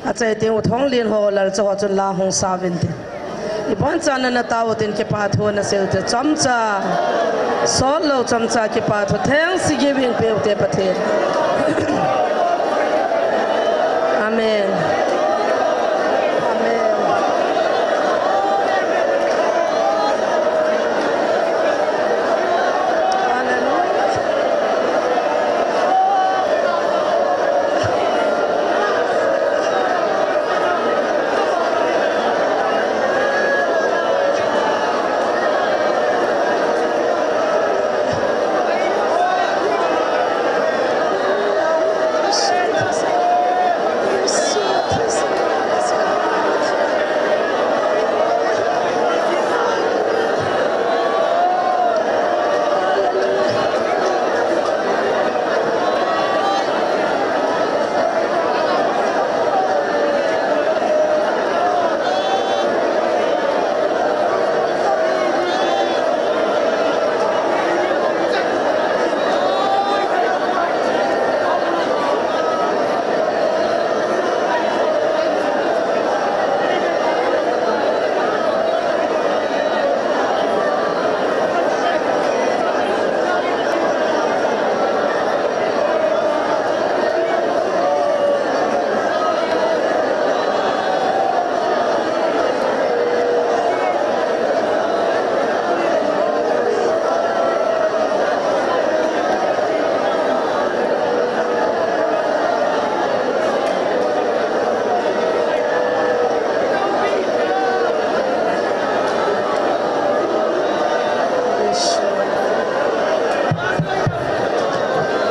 Achai teng u Thonglen ho, Lalcha ho chun la hung sauvin tin. Ibonchan ana tao u tin, kipa thu ana seiu tin, chomcha, sotlou chomcha kipa thu, thanksgiving peu te Pathen. Amen. Amen. Hallelujah.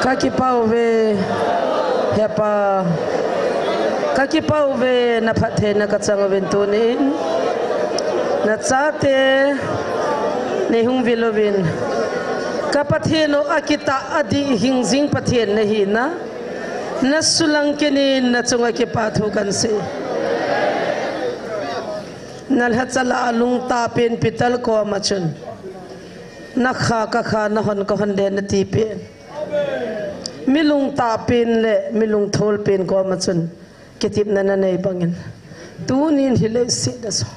Kakipah uve, Hepa. Kakipah uve, na phattheina kachang uvin tunin. Na chate neihung vil uvin. Ka Pathen u, akitah adih hing jing Pathen nahina. Na sulang kinin na chunga kipa thu kan sei. Na lhacha lah a lungtah pen Peter koma chun, na kha ka kha, na hon ka hon le na ti pen. Mi lungtah pen le mi lungthol pen koma chun kitepna na nei bangin, tunin hi leiset a jong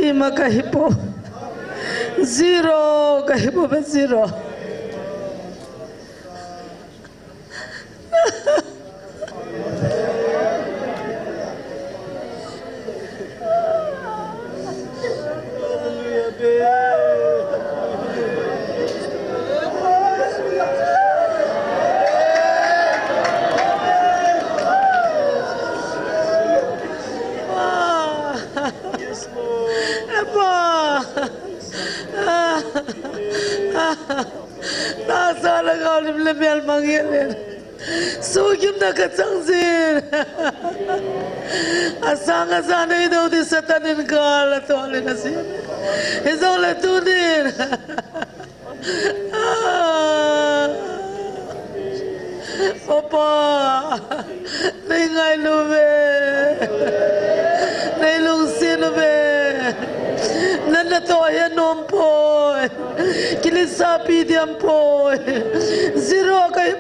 ima ka hi poi. Zero ka hi poi, zero. Tahsa lhagao lim le mel mang hel in. Sugimna kachang jin. Asang asan nei dou ding Satan in gal atol in asem. Hijongle tunin. Ah. Papa. Nei ngailu uve. Nei lungset uve. Nana to he nom poi. Kilisa pi diam poi. Zero kai.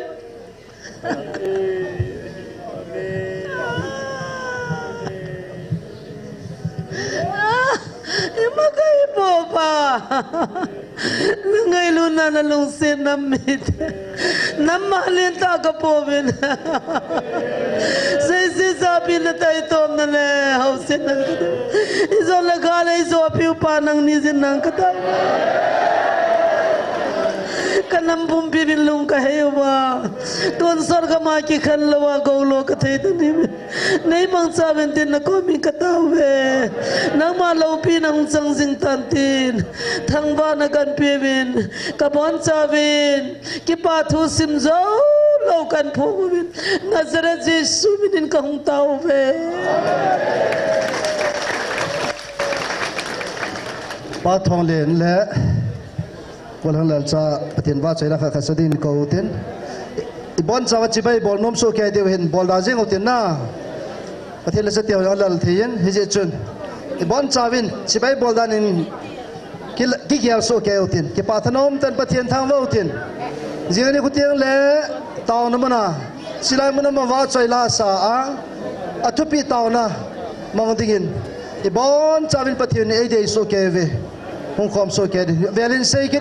Ima kai po pa. Nangailu nana lungsin nam mit. Namma lin ta ka povin. Sei sei sa pi na tai tom na le hausin na ka. Izo la ka le izo piu pa nang ni zin nang ka tai. Ka nam pum pi bin lung ka hei wa. Tun sor ka ma ki khan lo wa go lo ka thei ta ni. Nei mangcha uvin tin na komin ka tao ve. Nangma loupi nang chang jing tan tin. Thangvahna kan pe uvin. Ka bonchavin. Kipa thu sim jou lou kan phong uvin. Nazareth Jesu minin ka hung tao ve. Pa Thonglen le Kolhang Lalcha Pathen vahchoila khat khat sa din kou tin. I bonchauva chibai bol nom soh kei diu hin bol da jing u tin na. Pathen le sa teu jong lal thei in, hijeh chun. I bonchauvin chibai bol dan in ki, kigel soh kei u tin. Kipah thanom tah in Pathen thangvah u tin. Jing ni khu teng le taona mun a. Chilai mun a ma vahchoila sa a. Athupi taona mang dingin. I bonchauvin Pathen in ei dei soh kei uve. Hung khom soh kei ding. Velin sei kit in